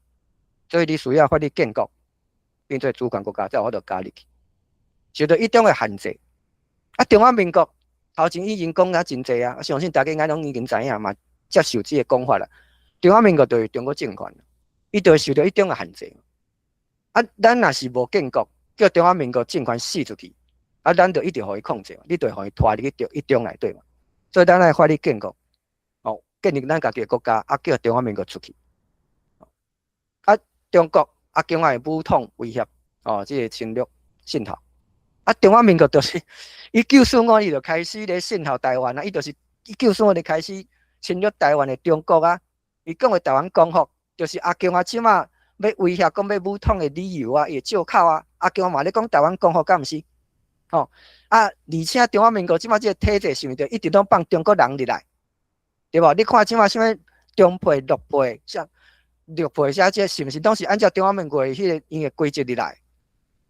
所以你需要法律建國，變做主權國家，才有法度加入去。受到一中的限制。啊，中華民國頭前已經講了真濟啊，相信大家應該攏已經知影嘛，接受這个講法啦。中華民國就是中國政權，伊就會受到一中的限制。啊，咱若是無建國，叫中華民國政權死出去。啊，咱就一直予伊控制，你就會予伊拖入去一中內底嘛。所以咱愛法律建國，哦，建立咱家己的國家，啊，叫中華民國出去。啊，中國啊，境外武統威脅，哦，這个侵略滲透。啊，中華民國就是1945年就開始咧滲透台灣啊，伊就是1945年開始侵略台灣的中國啊。伊講的台灣光復，就是阿共仔這馬欲威脅講欲武統的理由啊，伊的借口啊。阿強嘛咧講台灣共和敢毋是？吼啊！而且中華民國這馬這個體制是毋是就一直攏放中國人入來？對無？你看這馬啥物中配、陸配、啥陸配啥這是毋是攏是按照中華民國的彼個𪜶的規則入來？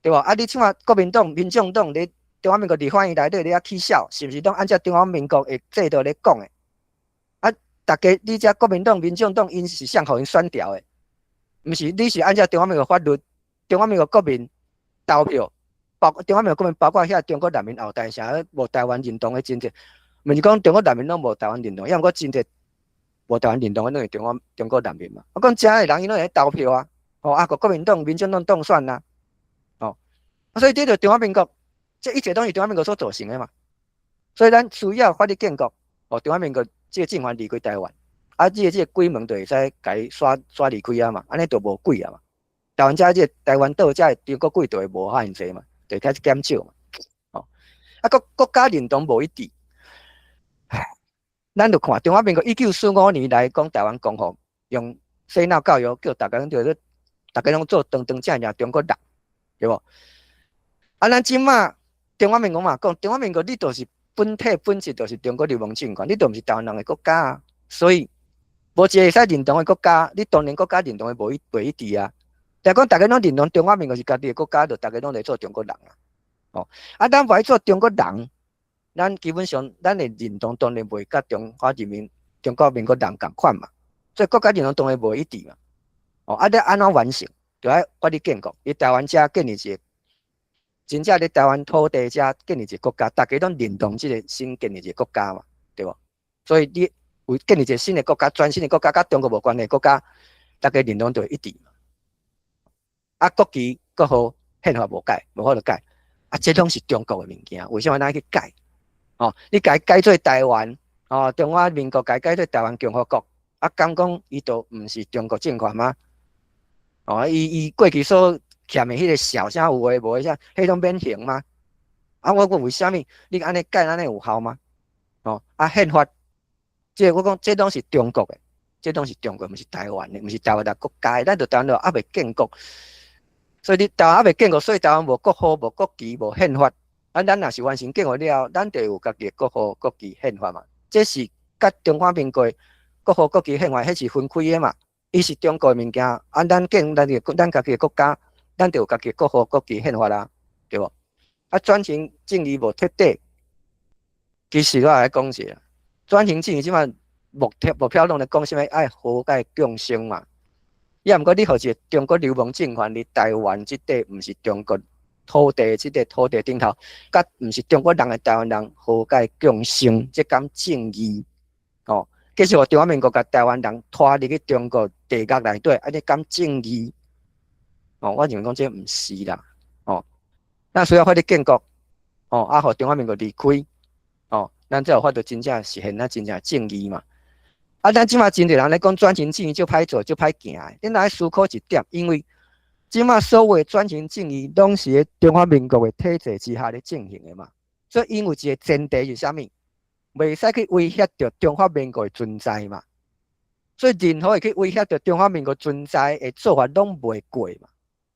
對無？啊！你這馬國民黨、民眾黨咧中華民國立法院內底咧遐起痟，是毋是攏按照中華民國的制度咧講的？啊！逐家你遮國民黨、民眾黨，𪜶是誰予𪜶選掉的？毋是，你是按照中華民國法律、中華民國國民投票，包中華民國國民包括遐中國難民後代，啥無台灣認同的真濟，毋是講中國難民攏無台灣認同，抑毋過真濟無台灣認同的攏是中國難民嘛。我講遮的人𪜶攏會投票啊，吼啊，國民黨、民進黨當選啊，吼，啊，所以這就中華民國，這一切攏是中華民國所造成的嘛。所以咱需要法律建國，予中華民國這個政權離開台灣，啊，這個鬼門就會使共伊刷刷離開啊嘛，按呢就無鬼啊嘛。台灣遮這個台灣島遮的中國鬼就會無遐爾濟嘛，就會開始減少嘛。吼，啊國家認同無一致，唉，咱就看中華民國1945年來講台灣光復，用洗腦教育叫逐家叫做逐家攏做堂堂正正中國人，對無？啊，咱這馬中華民國嘛講，中華民國你就是本體本質就是中國流亡政權，你就毋是台灣人的國家啊，所以無一個會使認同的國家，你當然國家認同的無一袂一致啊。但講逐家攏認同中華民國是家己的國家，就逐家攏來做中國人啊。哦，啊，咱無愛做中國人，咱基本上咱的認同當然袂佮中華人民中國民國人仝款嘛，所以國家認同當然無一致嘛。哦，啊，你按怎完成？就愛法律建國，佇台灣遮建立一個真正佇台灣土地遮建立一個國家，逐家攏認同這個新建立一個國家嘛，對無？所以你有建立一個新的國家，全新的國家，佮中國無關係國家，逐家認同就會一致嘛。啊，國旗、國號、憲法無改，無法度改。啊，這攏是中國的物件，為啥物咱愛去改？哦，你共伊改做台灣，哦，中華民國共伊改做台灣共和國，啊，敢講伊就毋是中國政權嗎？哦，伊過去所欠的彼個數啥有的無的啥，彼攏免還嗎？啊，我講為啥物你按呢改按呢有效嗎？哦，啊，憲法，這個我講這攏是中國的，這攏是中國，毋是台灣的，毋是台灣的國家的，咱就台灣就猶未建國。所以你台灣猶未建國，所以台灣無國號、無國旗、無憲法。啊，咱若是完成建國了後，咱就有家己的國號、國旗、憲法嘛。這是佮中華民國國號、國旗、憲法，彼是分開的嘛。伊是中國的物件，啊，咱建咱個咱家己的國家，咱就有家己的國號、國旗、憲法啦，對無？啊，轉型正義無徹底，其實我來講一下，轉型正義這馬目標攏咧講啥物愛和解共生嘛。抑毋過你予一個中國流亡政權佇台灣這塊，毋是中國土地這塊土地頂頭，佮毋是中國人的台灣人和解共生，這敢正義？哦，繼續予中華民國共台灣人拖入去中國地獄內底，按呢敢正義？哦，我認為講這毋是啦，哦，咱需要法律建國，哦，啊，予中華民國離開，哦，咱才有法度真正實現咱真正正義嘛。啊，咱這馬真濟人咧講轉型正義足歹做，足歹行的。你若愛思考一點，因為這馬所謂轉型正義，攏是佇中華民國的體制之下咧進行的嘛。所以𪜶有一個前提是啥物？袂使去威脅著中華民國的存在嘛。所以任何會去威脅著中華民國存在的做法，攏袂過嘛。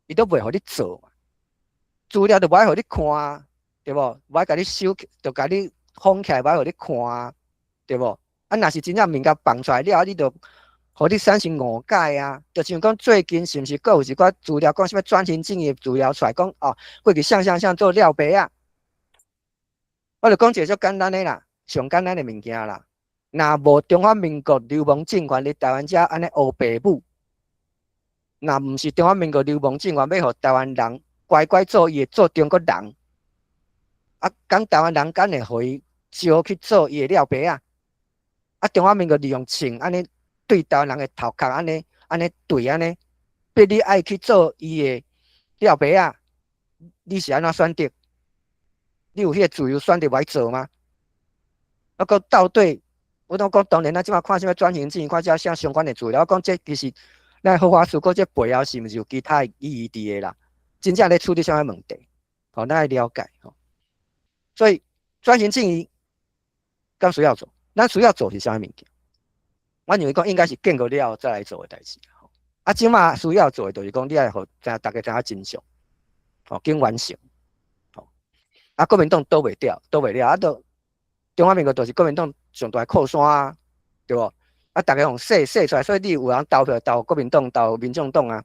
伊都袂予你做嘛。資料都無愛予你看，對無？無愛共你收，就共你封起來，無愛予你看，對無？啊，若是真正物件放出來了後，你就予你產生誤解啊！就像講最近是毋是閣有一寡資料講啥物轉型正義的資料出來講哦，過去啥啥啥做了白啊！我就講一個足簡單的啦，上簡單的物件啦。若無中華民國流亡政權佇台灣遮按呢烏白舞，若毋是中華民國流亡政權欲予台灣人乖乖做伊的做中國人，啊，敢台灣人敢會予伊招去做伊的了白仔？啊！中華民國利用槍按呢對台灣人的頭殼按呢按呢對按呢，逼你愛去做伊的了白仔，你是按怎選擇？你有彼個自由選擇無愛做嗎？啊，閣到底，我攏講當然咱這馬看啥物轉型正義，看這啥相關的資料，我講這其實咱好好思考，這背後是毋是有其他的意義佇的啦？真正咧處理啥物問題？吼，咱愛了解吼。所以轉型正義敢需要做？咱需要做是啥物物件？我認為講應該是建國了後再來做的代誌。啊，這馬需要做的就是講，你愛予知逐家知影真相，吼，緊完成，吼。啊，國民黨倒袂掉，倒袂了，啊，都中華民國就是國民黨上大靠山啊，對無？啊，逐家予洗洗出來，所以你有人投票投國民黨、投民眾黨啊，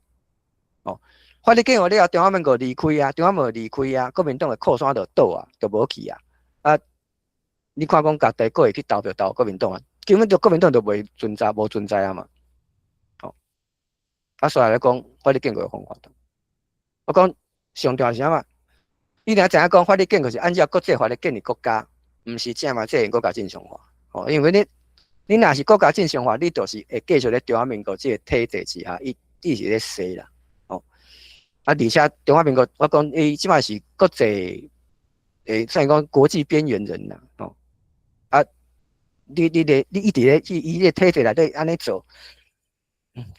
哦，法律建國了後，中華民國離開啊，中華民國離開啊，國民黨的靠山就倒啊，就無去啊。啊，你看講家己閣會去投票投國民黨啊？根本就國民黨就袂存在，無存在啊嘛。哦，啊，所以來講，法律建國的方法。我講上重要是啥物？你若知影講法律建國是按照國際法來建立國家，毋是正嘛？這個國家正常化。哦，因為你若是國家正常化，你就是會繼續咧中華民國這個體制之下，伊一直咧洗啦。哦，啊，而且中華民國，我講伊這馬是國際，算講國際邊緣人啦。哦，啊，你一直咧伊個體制內底按呢做，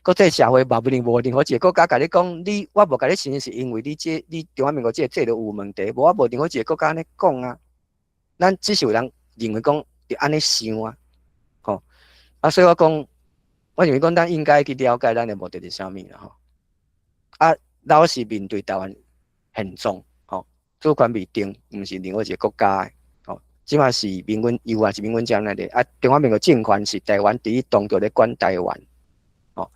國際社會嘛無任無任何一個國家共你講，你我無共你承認是因為你這你中華民國這個制度有問題，無我無任何一個國家按呢講啊。咱只是有人認為講會按呢想啊，吼啊，所以我講，我認為講咱應該去了解咱的目的是啥物啦，吼。啊，老實面對台灣現狀，吼，主權未定，毋是任何一個國家的，吼，這馬是民軍，猶原是民軍佔領的，啊，中華民國政權是台灣佇當局咧管台灣，吼，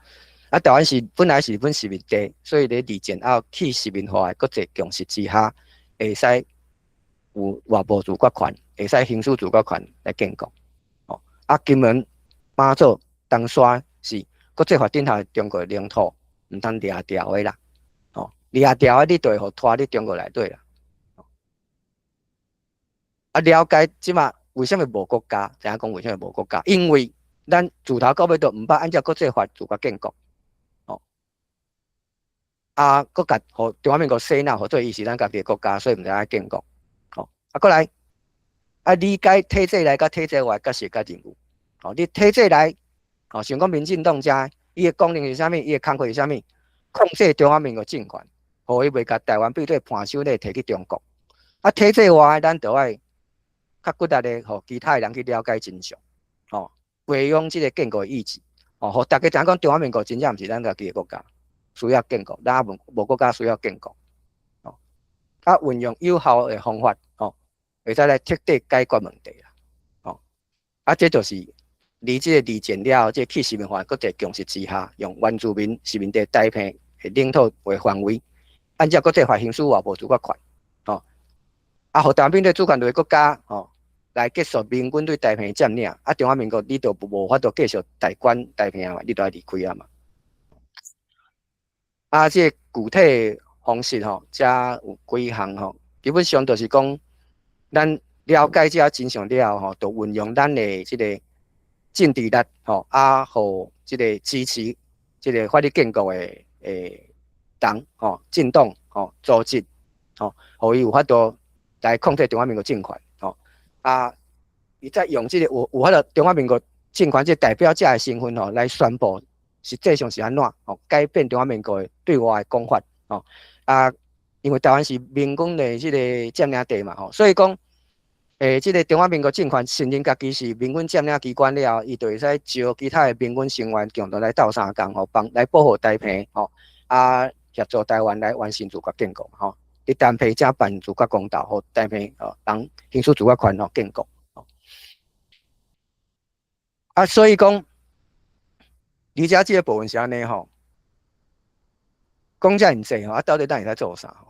啊，台灣是本來是日本殖民地，所以咧二戰後去殖民化的國際共識之下，會使有外部自決權，會使行使自決權來建國，吼，啊，金門、馬祖、東沙是國際法頂下中國的領土，毋通掠掉的啦，吼，掠掉的你就會予拖佇中國內底啦。啊，了解這馬為啥物無國家？知影講為啥物無國家？因為咱自頭到尾都毋捌按照國際法自決建國，吼，啊，閣共予中華民國洗腦，予做伊是咱家己的國家，所以毋知影建國，吼，啊，閣來，啊，理解體制內佮體制外角色佮任務，吼，你體制內，吼，像講民進黨遮，伊的功能是啥物？伊的工課是啥物？控制中華民國政權，予伊袂共台灣變做伴手禮提去中國。啊，體制外，咱就愛較骨力的，予其他的人去了解真相，吼，培養這個建國的意志，吼，予大家知影講中華民國真正毋是咱家己的國家，需要建國，咱無無國家需要建國，吼，啊，運用有效的方法，吼，會使來徹底解決問題啦，吼，啊，這就是佇這個二戰了後，這個去殖民化國際共識之下，用原住民殖民地大片的領土為範圍，按照國際法行使外部自決權，吼，啊，予台灣變做主權獨立國家，吼，來結束民軍對台澎的佔領，啊，中華民國你就無法度繼續代管台澎啊嘛，你就愛離開啊嘛。啊，這個具體方式吼，遮有幾項吼，基本上就是講，咱了解這真相了後吼，就運用咱的這個政治力吼，啊，予這個支持這個法律建國的人吼，政黨吼，組織吼，予伊有法度來控制中華民國政權吼，啊，伊再用這個有法度中華民國政權這個代表者的身份吼，來宣布實際上是按怎吼，改變中華民國的對外的講法吼，啊，因為台灣是民軍的這個佔領地嘛吼，所以講，這個中華民國政權承認家己是民軍佔領機關了後，伊就會使招其他的民軍成員共同來鬥相共吼，幫來保護台澎吼，啊，協助台灣來完成自決建國吼。佇台澎遮辦自決公投，予台澎吼人行使自決權吼建國。啊，所以講，而且這個部分是按呢吼，講遮爾濟吼，啊，到底咱會使做啥吼？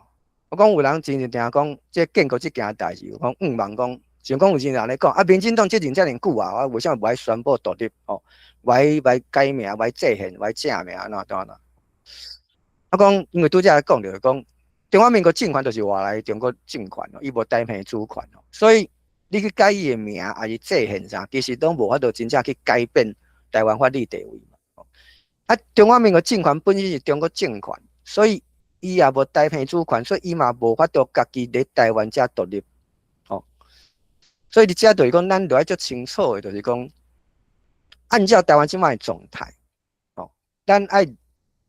我講有人真正定講，這建國這件代誌，講向望講，像講有真人咧講，啊，民進黨執政遮爾久啊，啊，為啥物無愛宣布獨立？吼，無愛無愛改名，無愛制憲，無愛正名，按怎怎怎？啊，講因為拄才講著講，中華民國政權就是外來中國政權哦，伊無台澎主權哦，所以你去改伊的名，抑是制憲啥，其實攏無法度真正去改變台灣法律地位嘛。啊，中華民國政權本身是中國政權，所以伊也無台澎主權，所以伊嘛無法度家己佇台灣遮獨立。吼，所以佇遮就是講，咱著愛足清楚的，就是講，按照台灣這擺的狀態，吼，咱愛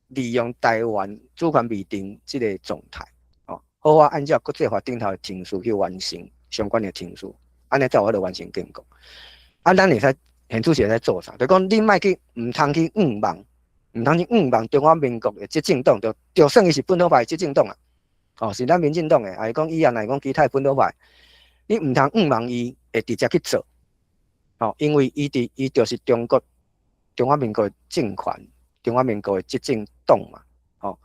利用台灣主權未定這個狀態，吼，好好按照國際法頂頭的程序去完成相關的程序，按呢才有法度完成建國。啊，咱會使現主時會使做啥？就講你莫去，毋通去向望。毋通去向望中華民國的執政黨，就算伊是本土派執政黨啊，哦，是咱民進黨的，抑是講以後若是講其他本土派，你毋通向望伊會直接去做，哦，因為伊佇伊就是中國中華民國的政權，中華民國的執政黨嘛，哦，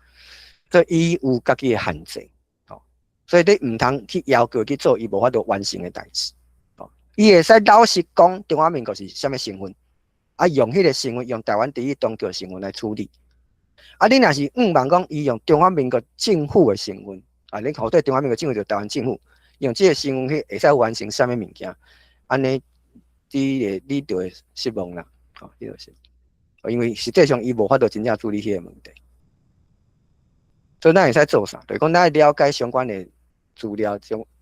所以伊有家己的限制，哦，所以你毋通去要求去做伊無法度完成的代誌，哦，伊會使老實講中華民國是啥物身份。啊，用彼个身份，用台灣第一當局身份來處理。啊，你若是向望講，伊用中華民國政府的身份，啊，你好對中華民國政府就台灣政府，用這个身份去會使完成啥物物件，按呢，你會你就會失望啦，吼，你就是，因為實際上伊無法度真正處理彼个問題。所以咱會使做啥？就是講咱愛了解相關的資料，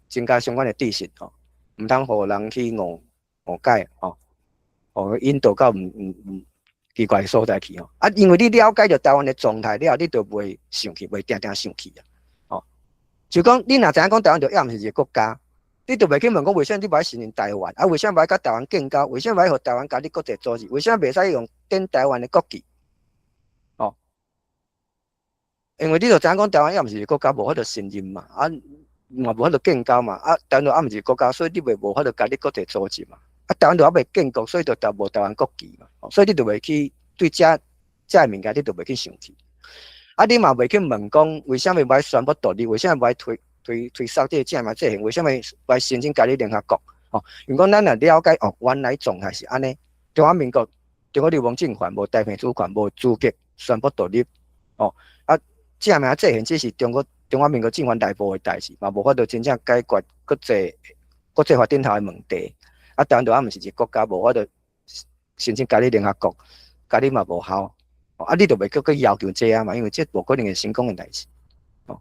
增加相關的知識，吼，毋通予人去誤解，吼。哦，引導到毋奇怪的所在去吼。啊，因為你了解著台灣的狀態了，你就袂生氣，袂定定生氣啊。哦，就講你若知影講台灣就抑毋是一個國家，你就袂去問講為啥你無愛承認台灣？啊，為啥無愛佮台灣建交？為啥無愛予台灣加入國際組織？為啥袂使用展台灣的國旗？哦，因為你就知影講台灣抑毋是一個國家，無法度承認嘛，啊，嘛無法度建交嘛，啊，台灣就抑毋是國家，所以你袂無法度加入國際組織嘛。啊，台灣就猶未建國，所以就就無台灣國旗嘛，所以你就袂去對這這个物件，你就袂去生氣。啊，你嘛袂去問講，為啥物無愛宣布獨立？為啥物無愛推推推捒這个正名制憲？為啥物無愛申請加入聯合國？哦，因為講咱若了解哦，原來狀態是按呢，中華民國中國流亡政權無台澎主權，無資格宣布獨立。哦，啊，正名制憲只是中國中華民國政權內部的代誌，嘛無法度真正解決國際法頂頭的問題。啊，台灣就猶毋是一個國家，無法度申請加入聯合國，加入嘛無效。啊，你就袂閣去要求這啊嘛，因為這無可能會成功的代誌。哦，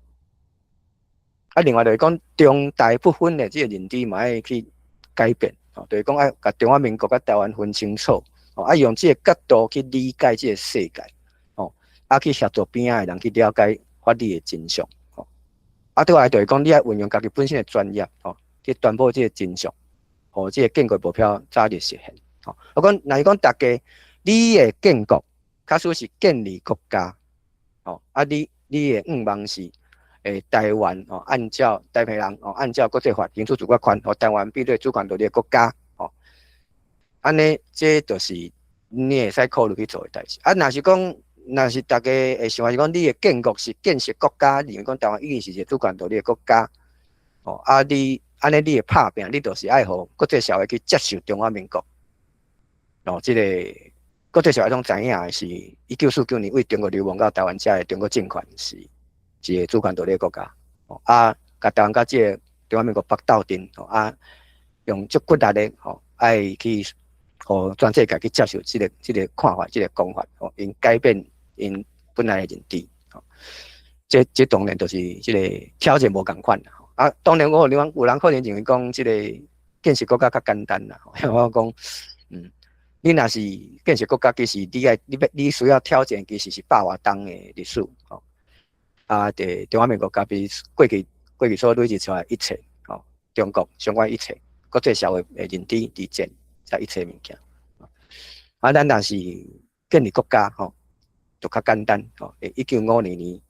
啊，另外就是講中台不分的這個認知嘛愛去改變。哦，就是講愛共中華民國佮台灣分清楚。哦，啊，用這個角度去理解這個世界。哦，啊，去協助邊仔的人去了解法律的真相。哦，啊，對來就是講，你愛運用家己本身的專業，哦，去傳播這個真相。予這個建國目標早日實現。吼，我講，若是講大家，你的建國，假使是建立國家，吼，啊你你的願望是，台灣吼，按照台澎人吼，按照國際法行使自決權，予台灣變做主權獨立的國家，吼，按呢，這就是你會使考慮去做的代誌。啊，若是講，若是大家會想法是講，你的建國是建設國家，認為講台灣已經是一個主權獨立的國家，吼，啊你。按呢，你會拍拚，你就是愛予國際社會去接受中華民國。哦，這個國際社會攏知影的是，1949年對中國流亡到台灣遮的中國政權是一個主權獨立的國家。哦，啊，共台灣佮這個中華民國縛鬥陣，哦啊，用足骨力的，吼，愛去予全世界去接受這個看法、這個講法，吼，𪜶改變𪜶本來的認知。吼，這當然就是這個挑戰無仝款啦。啊，當然我有有人可能認為講，這個建設國家較簡單啦。我講，你若是建設國家，其實你愛你欲你需要挑戰，其實是百外冬的歷史，吼。啊，佇中華民國佮比過去所累積出來一切，吼，中國相關一切，國際社會的認知、佇戰，這一切物件。啊，咱若是建立國家，吼，就較簡單，吼。1952年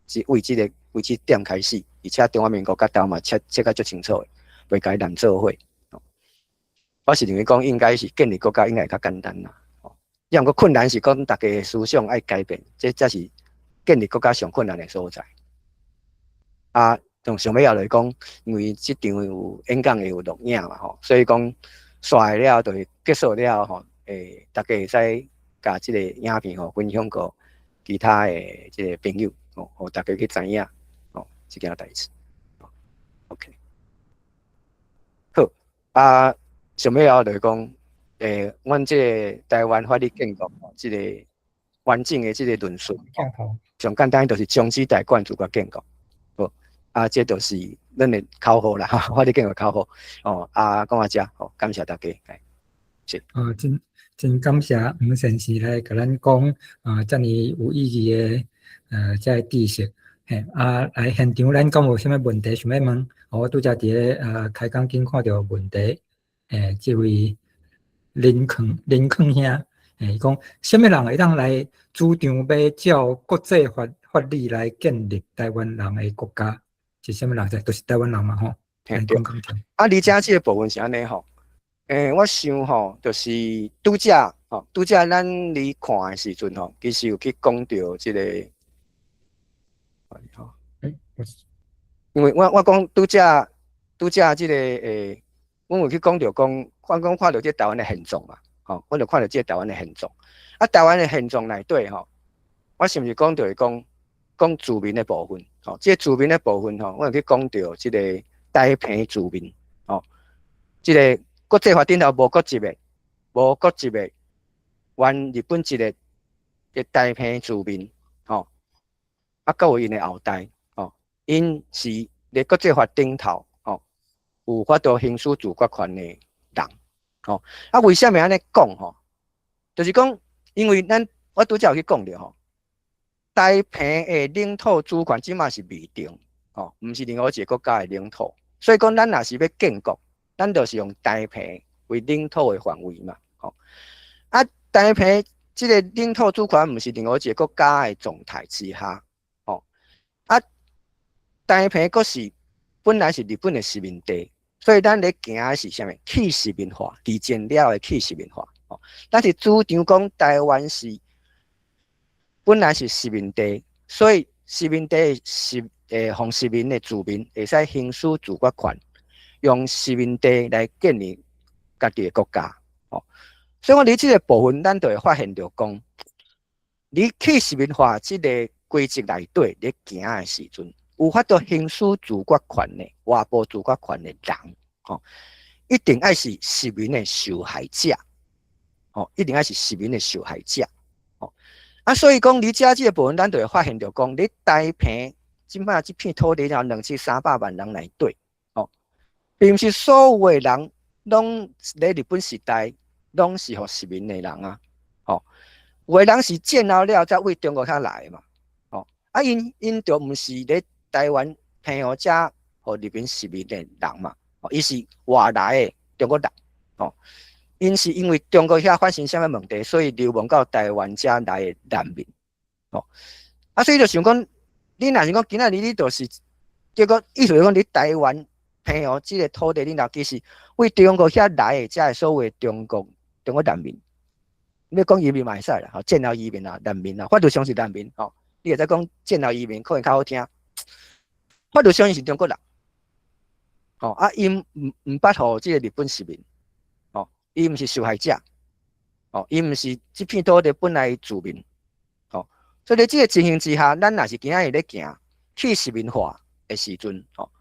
是為這個為這點開始。而且中華民國佮台灣嘛切切甲足清楚的，袂共伊連做伙。我是認為講應該是建立國家應該會較簡單啦。抑毋過困難是講大家的思想愛改變，這才是建立國家上困難的所在。啊，從上尾仔來講，因為這場有演講會有錄影嘛吼，所以講煞了就是結束了吼，大家會使共這個影片吼分享予其他的這個朋友吼，予大家去知影。這件代誌，OK，好啊，上尾仔就是講，阮這個台灣法律建國，這個完整的這個論述，上簡單就是終止代管自決建國，好，啊，這就是咱的口號啦，法律建國口號，哦，啊，講到這，好，感謝大家，是。哦，真真感謝黃先生來共咱講啊，遮爾有意義的這个知識。嘿，啊，來現場咱敢有啥物問題想欲問？我拄才佇咧開講間看著問題，這位林礦林礦兄，伊講啥物人會當來主張欲照國際法法理來建立台灣人的國家？是啥物人？就是台灣人嘛吼。對。啊，而且這个部分是按呢吼。我想吼，就是拄才吼，拄才咱咧看的時陣吼，其實有去講著這个，因為我講拄才拄才這个阮有去講著講，我講看著這台灣的現狀嘛，吼，我就看著這個台灣的現狀。啊，台灣的現狀內底吼，我是毋是講著是講講住民的部分？吼，這個住民的部分吼，我有去講著這个台澎住民，吼，這个國際法頂頭無國籍的、無國籍的，原日本籍的的台澎住民，吼，啊，閣有𪜶的後代，吼，𪜶是佇國際法頂頭，吼，有法度行使自決權的人，吼，啊，為啥物按呢講吼？就是講，因為咱我拄才有去講著吼，台澎的領土主權這馬是未定，吼，毋是任何一个國家的領土，所以講咱若是欲建國，咱就是用台澎為領土的範圍嘛，吼。啊，台澎這个領土主權毋是任何一个國家的狀態之下，吼。啊，台澎閣是本來是日本的殖民地，所以咱咧行的是啥物？去殖民化，二戰了的去殖民化，吼。咱是主張講台灣是本來是殖民地，所以殖民地是予殖民的住民會使行使自決權。用殖民地來建立家己的國家，吼，所以講佇這个部分，咱就會發現著講，你去殖民化這个規則內底咧行的時陣，有法度行使自決權的外部自決權的人，吼，一定愛是殖民的受害者，吼，一定愛是殖民的受害者，吼，啊，所以講佇遮這个部分，咱就會發現著講，你台澎這擺這片土地了兩千三百萬人內底，並毋是所有的人攏咧日本時代攏是予殖民的人啊，吼，有的人是戰後了才為中國遐來的嘛，吼，啊𪜶𪜶就毋是咧台灣澎湖遮予日本殖民的人嘛，伊是外來的中國人，吼，𪜶是因為中國遐發生啥物問題，所以流亡到台灣遮來的難民，吼，啊，所以就想講，你若是講今仔日你就是，結果意思是講你台灣澎湖這个土地頂頭，其實為中國遐來的，遮的所謂中國難民，你講移民嘛會使啦，吼，戰後移民啊，難民啊，法律上是難民，吼，你會使講戰後移民可能較好聽，法律上伊是中國人，吼，啊，𪜶毋捌予這个日本殖民，吼，伊毋是受害者，吼，伊毋是這片土地本來住民，吼，所以佇這个情形之下，咱若是今仔日咧行去殖民化的時陣，吼，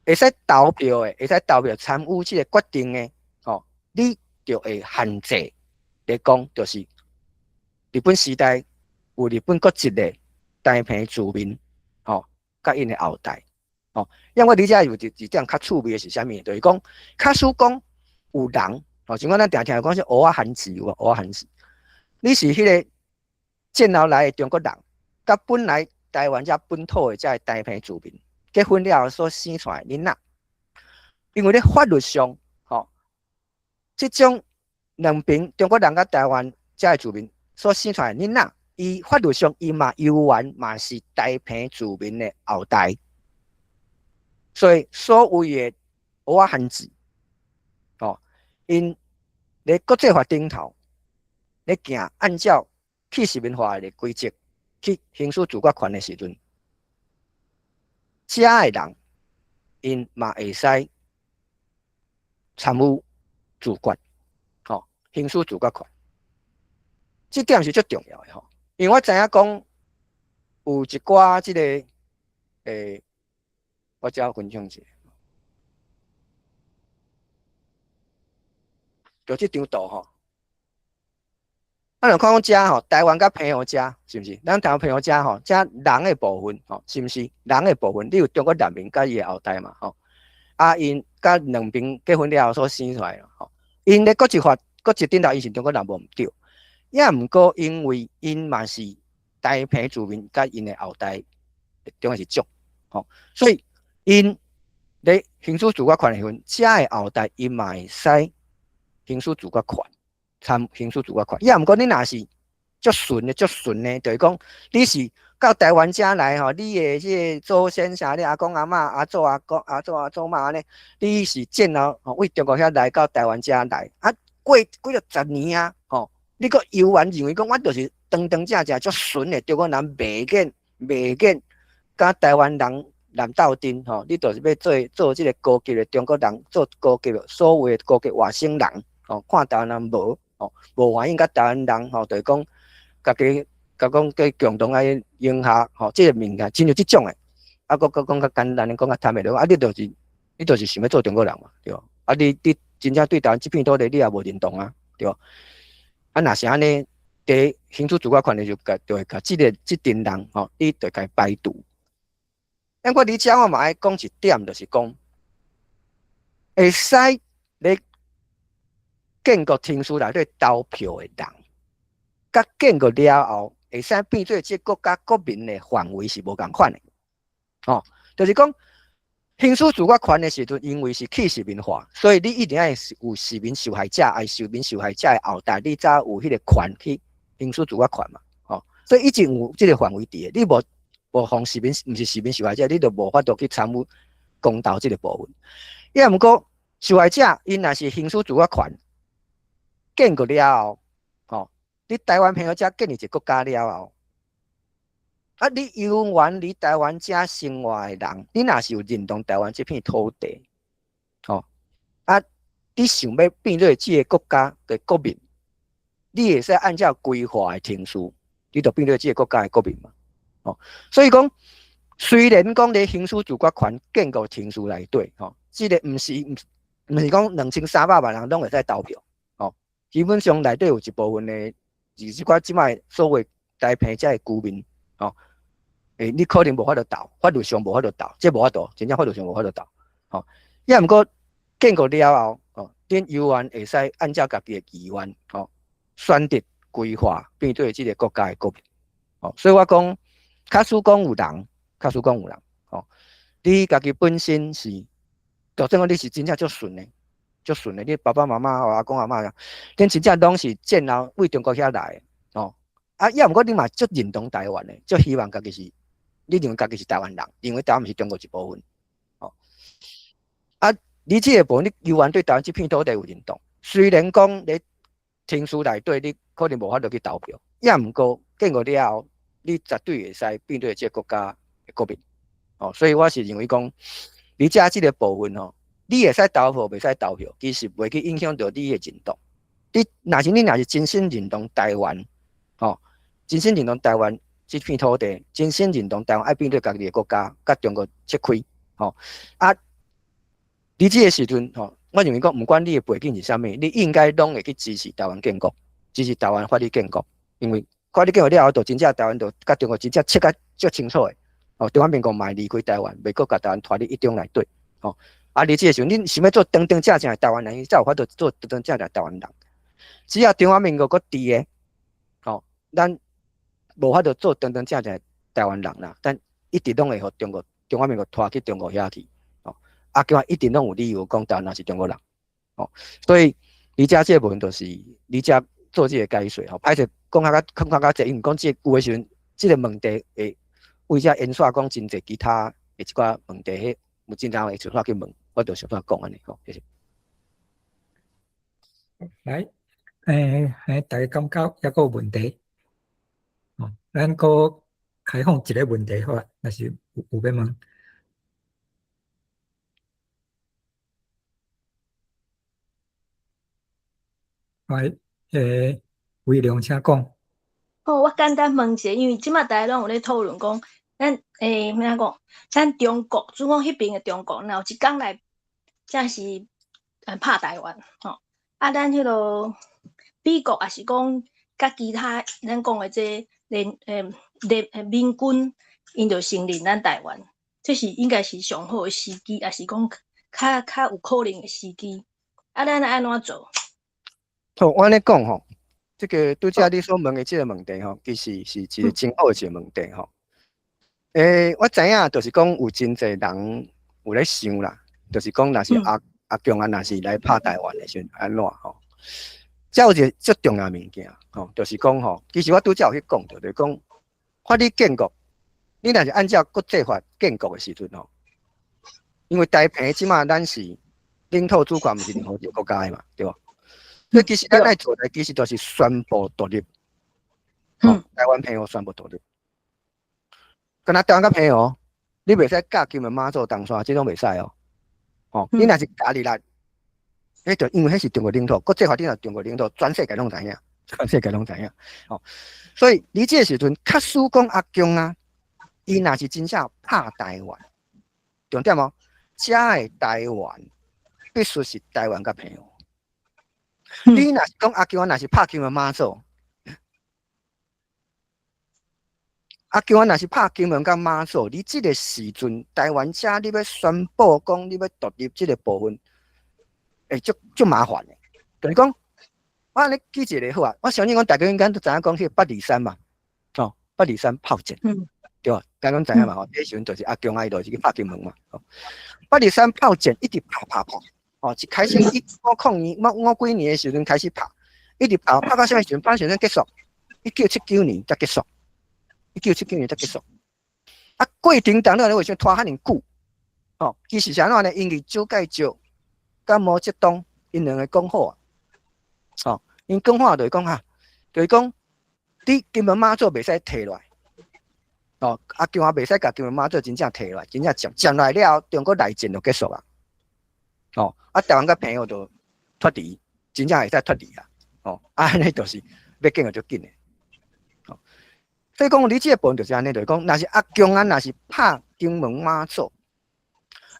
會使投票的，會使投票參與這个決定的，吼，你就會限制來講，就是日本時代有日本國籍的台澎住民，吼，佮𪜶的後代，吼，因為我佇遮有一點較趣味的是啥物？就是講，假使講有人，吼，像講咱定聽講是蚵仔番薯有無？蚵仔番薯，你是彼个戰後來的中國人，佮本來台灣遮本土的遮个台澎住民結婚了後所生出來囡仔，因為咧法律上，吼，這種兩邊中國人佮台灣遮个住民所生出來囡仔，伊法律上伊嘛猶原嘛是台澎住民的後代，所以所謂的蚵仔番薯，吼，𪜶咧國際法頂頭咧行按照去殖民化的規則去行使自決權的時陣，遮的人𪜶嘛會使參與自決，吼，行使自決權，這點是足重要的吼。因為我知影講有一寡這个，我遮分享一下，就這張圖吼。咱就看講遮吼，台灣佮澎湖遮是毋是？咱台灣澎湖遮吼，遮人的部分吼，是毋是人的部分？你有中國難民佮伊的後代嘛？吼，啊，𪜶佮兩邊結婚了後所生出來吼，𪜶咧國籍法、國籍頂頭，伊是中國人無毋對，也毋過因為𪜶嘛是台澎住民佮𪜶的後代，中國是種吼，所以𪜶咧行使自決權的時陣，遮的後代𪜶嘛會使行使自決權。參行使自決權。抑毋過你若是足純的，足純的，就是講你是到台灣遮來吼，你的這個祖先啥，你阿公阿嬤、阿祖阿公、阿祖阿祖媽按呢，你是戰後吼為中國遐來到台灣遮來，啊過幾若十年啊，吼，你閣猶原認為講我就是當當正正足純的中國人，袂願佮台灣人來鬥陣吼，你就是欲做做這個高級的中國人，做高級的所謂的高級外省人，吼，看台灣人無吼，無歡喜佮台灣人吼，就是講家己共講佮共同愛融合吼，這個物件親像這種的，啊，閣閣講較簡單的，講較坦白的，啊，你就是想欲做中國人嘛，對無？啊，你真正對台灣這片土地你也無認同啊，對無？啊，若是按呢，佇行使自決權的就共就會共這个這陣人吼，你就共排除。不過佇遮我嘛愛講一點，就是講會使咧建國程序內底投票的人，佮建國了後會使變做這國家國民的範圍是無仝款的，吼，就是講行使自決權的時陣，因為是去殖民化，所以你一定愛有殖民受害者，愛殖民受害者的後代，你才有彼個權去行使自決權嘛，吼，所以一直有這個範圍佇的，你無無予殖民，毋是殖民受害者，你就無法度去參與公投這個部分。抑毋過受害者，𪜶若是行使自決權，建國了後，吼，你台灣朋友遮建立一個國家了後，啊，你猶原佇台灣遮生活的人，你若是有認同台灣這片土地，吼，啊，你想欲變做這個國家的國民，你會使按照規劃的程序，你就變做這個國家的國民嘛。哦，所以講，雖然講咧行使自決權建國程序內底，吼，這個毋是講2300萬人攏會使投票，吼，基本上內底有一部分的，就是這寡這擺所謂台澎遮的居民，吼，你可能無法度投，法律上無法度投，這無法度，真正法律上無法度投，吼，抑毋過建國了後，吼，恁猶原會使按照家己的意願，吼，選擇規劃變做這個國家的國民，吼，所以我講。假使講有人，假使講有人，吼，你家己本身是，就算講你是真正足純的，足純的，你爸爸媽媽吼、阿公阿嬤，恁真正攏是戰後為中國遐來的，吼，啊，抑毋過你嘛足認同台灣的，足希望家己是，你認為家己是台灣人，認為台灣毋是中國一部分，吼，啊，你這個部分你猶原對台灣這片土地有認同，雖然講咧程序內底你可能無法度去投票，抑毋過建國了後。你絕對會使變做這個國家的國民，哦，所以我是認為講，你遮這個部分吼，你會使投票，袂使投票，其實袂去影響著你的認同。你若是真心認同台灣，吼，真心認同台灣這片土地，真心認同台灣愛變做家己的國家，佮中國切開，吼，啊，你這個時陣吼，我認為講，毋管你的背景是啥物，你應該攏會去支持台灣建國，支持台灣法律建國，因為。法律建國了後，就真正台灣就佮中國真正切甲足清楚的，哦，中華民國嘛會離開台灣，袂閣共台灣拖佇一中內底，吼。啊，你這個時陣，你想欲做當當正正的台灣人，才有法度做當當正正的台灣人。只要中華民國閣佇的，吼，咱無法度做當當正正的台灣人啦。咱一直攏會予中國中華民國拖去中國遐去，吼。啊，叫一定攏有理由講台灣人是中國人，吼。所以，你遮這個部分就是你遮。做這個解說吼，歹勢講較較講較較濟，因為講這個有的時陣，這個問題會為遮延續講真濟其他的一寡問題，彼有真濟人會出來去問，我就想煞講按呢吼，謝謝。來，大家感覺猶閣有問題？哦，咱閣開放一個問題好啊，若是有欲問。來。魏良，請講。好，我簡單問一下，因為這馬大家攏有咧討論講，咱按怎講？咱中國，主講彼爿的中國，若有一工來，才是拍台灣吼。啊，咱彼个美國，抑是講佮其他咱講的這聯聯盟軍，𪜶就承認咱台灣，這是應該是上好的時機，抑是講較較有可能的時機。啊，咱愛按怎做？好，我按呢講吼，這個拄才你所問的這個問題吼，其實是一個真好的一個問題吼。我知影，就是講有真濟人有咧想啦，就是講若是阿共啊，若是來拍台灣的時陣按怎吼？遮有一个足重要物件，吼，就是講吼，其實我拄才有去講著，就是講法理建國，你若是按照國際法建國的時陣吼，因為台澎這馬咱是領土主權毋是任何一個國家的嘛，對無？所以其實咱愛做的其實就是宣布獨立，吼，台灣澎湖宣布獨立。敢若台灣佮澎湖，你袂使佮金門馬祖東沙，這攏袂使哦。吼，你若是加入來，彼就因為彼是中國領土，國際法頂是中國領土，全世界攏知影，全世界攏知影。吼，所以你這個時陣，假使講阿共啊，伊若是真正拍台灣，重點哦，遮的台灣必須是台灣佮澎湖。你若是講阿共啊，若是拍金門馬祖，阿共啊，若是拍金門佮馬祖，你這個時陣台灣遮你欲宣布講你欲獨立這個部分，會足足麻煩的。就是講，我按呢舉一個好啊，我相信講大家應該都知影講彼個八二三嘛，吼，八二三炮戰，對無？大家攏知影嘛吼，彼時陣就是阿共啊，伊就是去拍金門嘛，吼，八二三炮戰一直拍拍拍。哦，一開始1五零年，五五幾年的時陣開始拍，一直拍拍到啥物時陣？拍時陣結束，1979年才結束，一九七九年才結束。啊，過程當中為啥拖遐爾久？哦，其實是按怎呢？因為蔣介石佮毛澤東𪜶兩个講好啊，哦，𪜶講好就是講哈，就是講你金門馬祖袂使提落來，哦，阿共啊袂使共金門馬祖真正提落來，真正佔佔來了後，中國內戰就結束啊。哦，啊，台灣佮澎湖就脫離，真正會使脫離啊！哦，啊，按呢就是欲建國足緊的。哦，所以講你這個部分就是按呢，就是講，若是阿共啊，若是拍金門馬祖，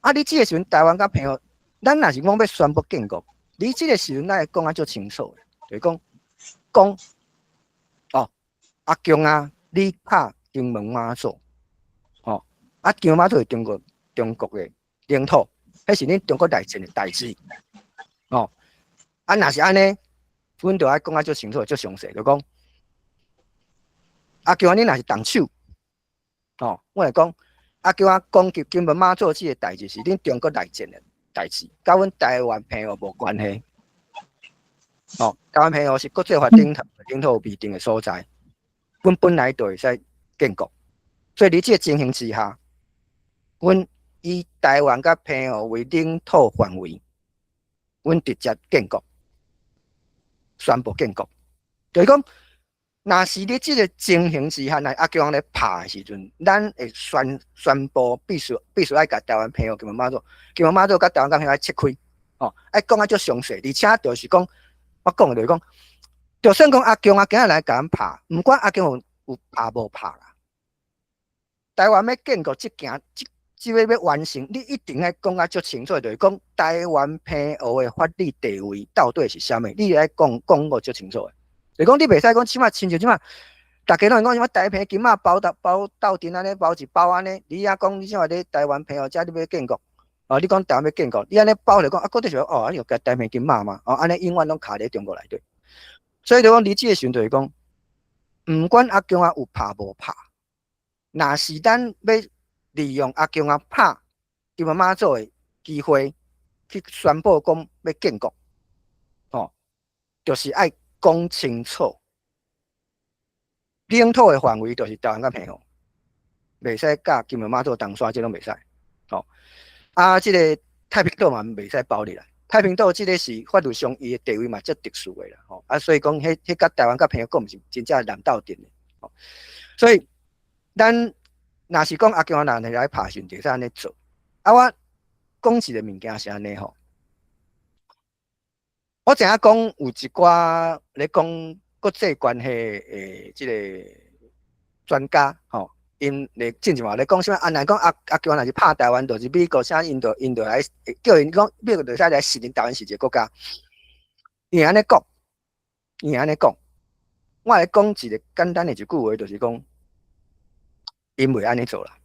啊，你這個時陣台灣佮澎湖，咱若是講欲宣布建國，你這個時陣咱會講啊足清楚的，就是講講，哦，阿共啊，你拍金門馬祖，哦，啊，金門馬祖是中國的領土。彼是恁中國內戰的代誌，哦，啊，若是按呢，阮就愛講啊足清楚、足詳細，就講，阿共你若是動手，哦，我來講，阿共啊攻擊金門馬祖這個代誌是恁中國內戰的代誌，佮阮台灣澎湖無關係，哦，台灣澎湖是國際法頂頭領土未定的所在，阮本來就會使建國，所以佇這個情形之下，阮以台灣佮澎湖為領土範圍，阮直接建國，宣布建國。就是講，若是佇這個情形之下，若阿共咧拍的時陣，咱會宣布必須愛共台灣澎湖金門馬祖，金門馬祖佮台灣佮澎湖愛切開，哦，愛講啊足詳細，而且就是講，我講的就是講，就算講阿共啊今仔來共咱拍，毋管阿共有拍無拍啦，台灣欲建國這件這。這个欲完成，你一定愛講啊足清楚，就是講台灣澎湖的法理地位到底是啥物，你愛講講個足清楚的。就是講你袂使講，這馬親像這馬，逐家攏會講啥物台澎金馬包斗包鬥陣按呢包一包按呢，你遐講你啥物咧台灣澎湖遮你欲建國，哦，你講台灣欲建國，你按呢包就講啊，閣就是哦，啊你有共台澎金馬嘛，哦，按呢永遠攏卡佇中國內底。所以就講你這個時陣就是講，毋管阿共啊有拍無拍，若是咱欲利用阿共啊拍金門馬祖的機會去宣布講欲建國，哦，就是愛講清楚，領土的範圍就是台灣佮澎湖，袂使佮金門馬祖東沙，這攏袂使，哦，啊，這个太平島嘛袂使包入來，太平島這个是法律上伊的地位嘛足特殊的啦，吼，啊，所以講彼彼佮台灣佮澎湖閣毋是真正連鬥陣的，吼，所以咱。若是講阿共人來拍時，就會使按呢做。啊，我講一個物件是按呢吼，我知影講有一寡咧講國際關係的這个專家吼，𪜶咧進前嘛咧講啥物？啊，若講阿共若是拍台灣，就是美國啥𪜶就𪜶就來叫𪜶講美國就會使來承認台灣是一个國家。伊會按呢講，伊會按呢講。我來講一个簡單的一句話，就是講。𪜶袂按呢做啦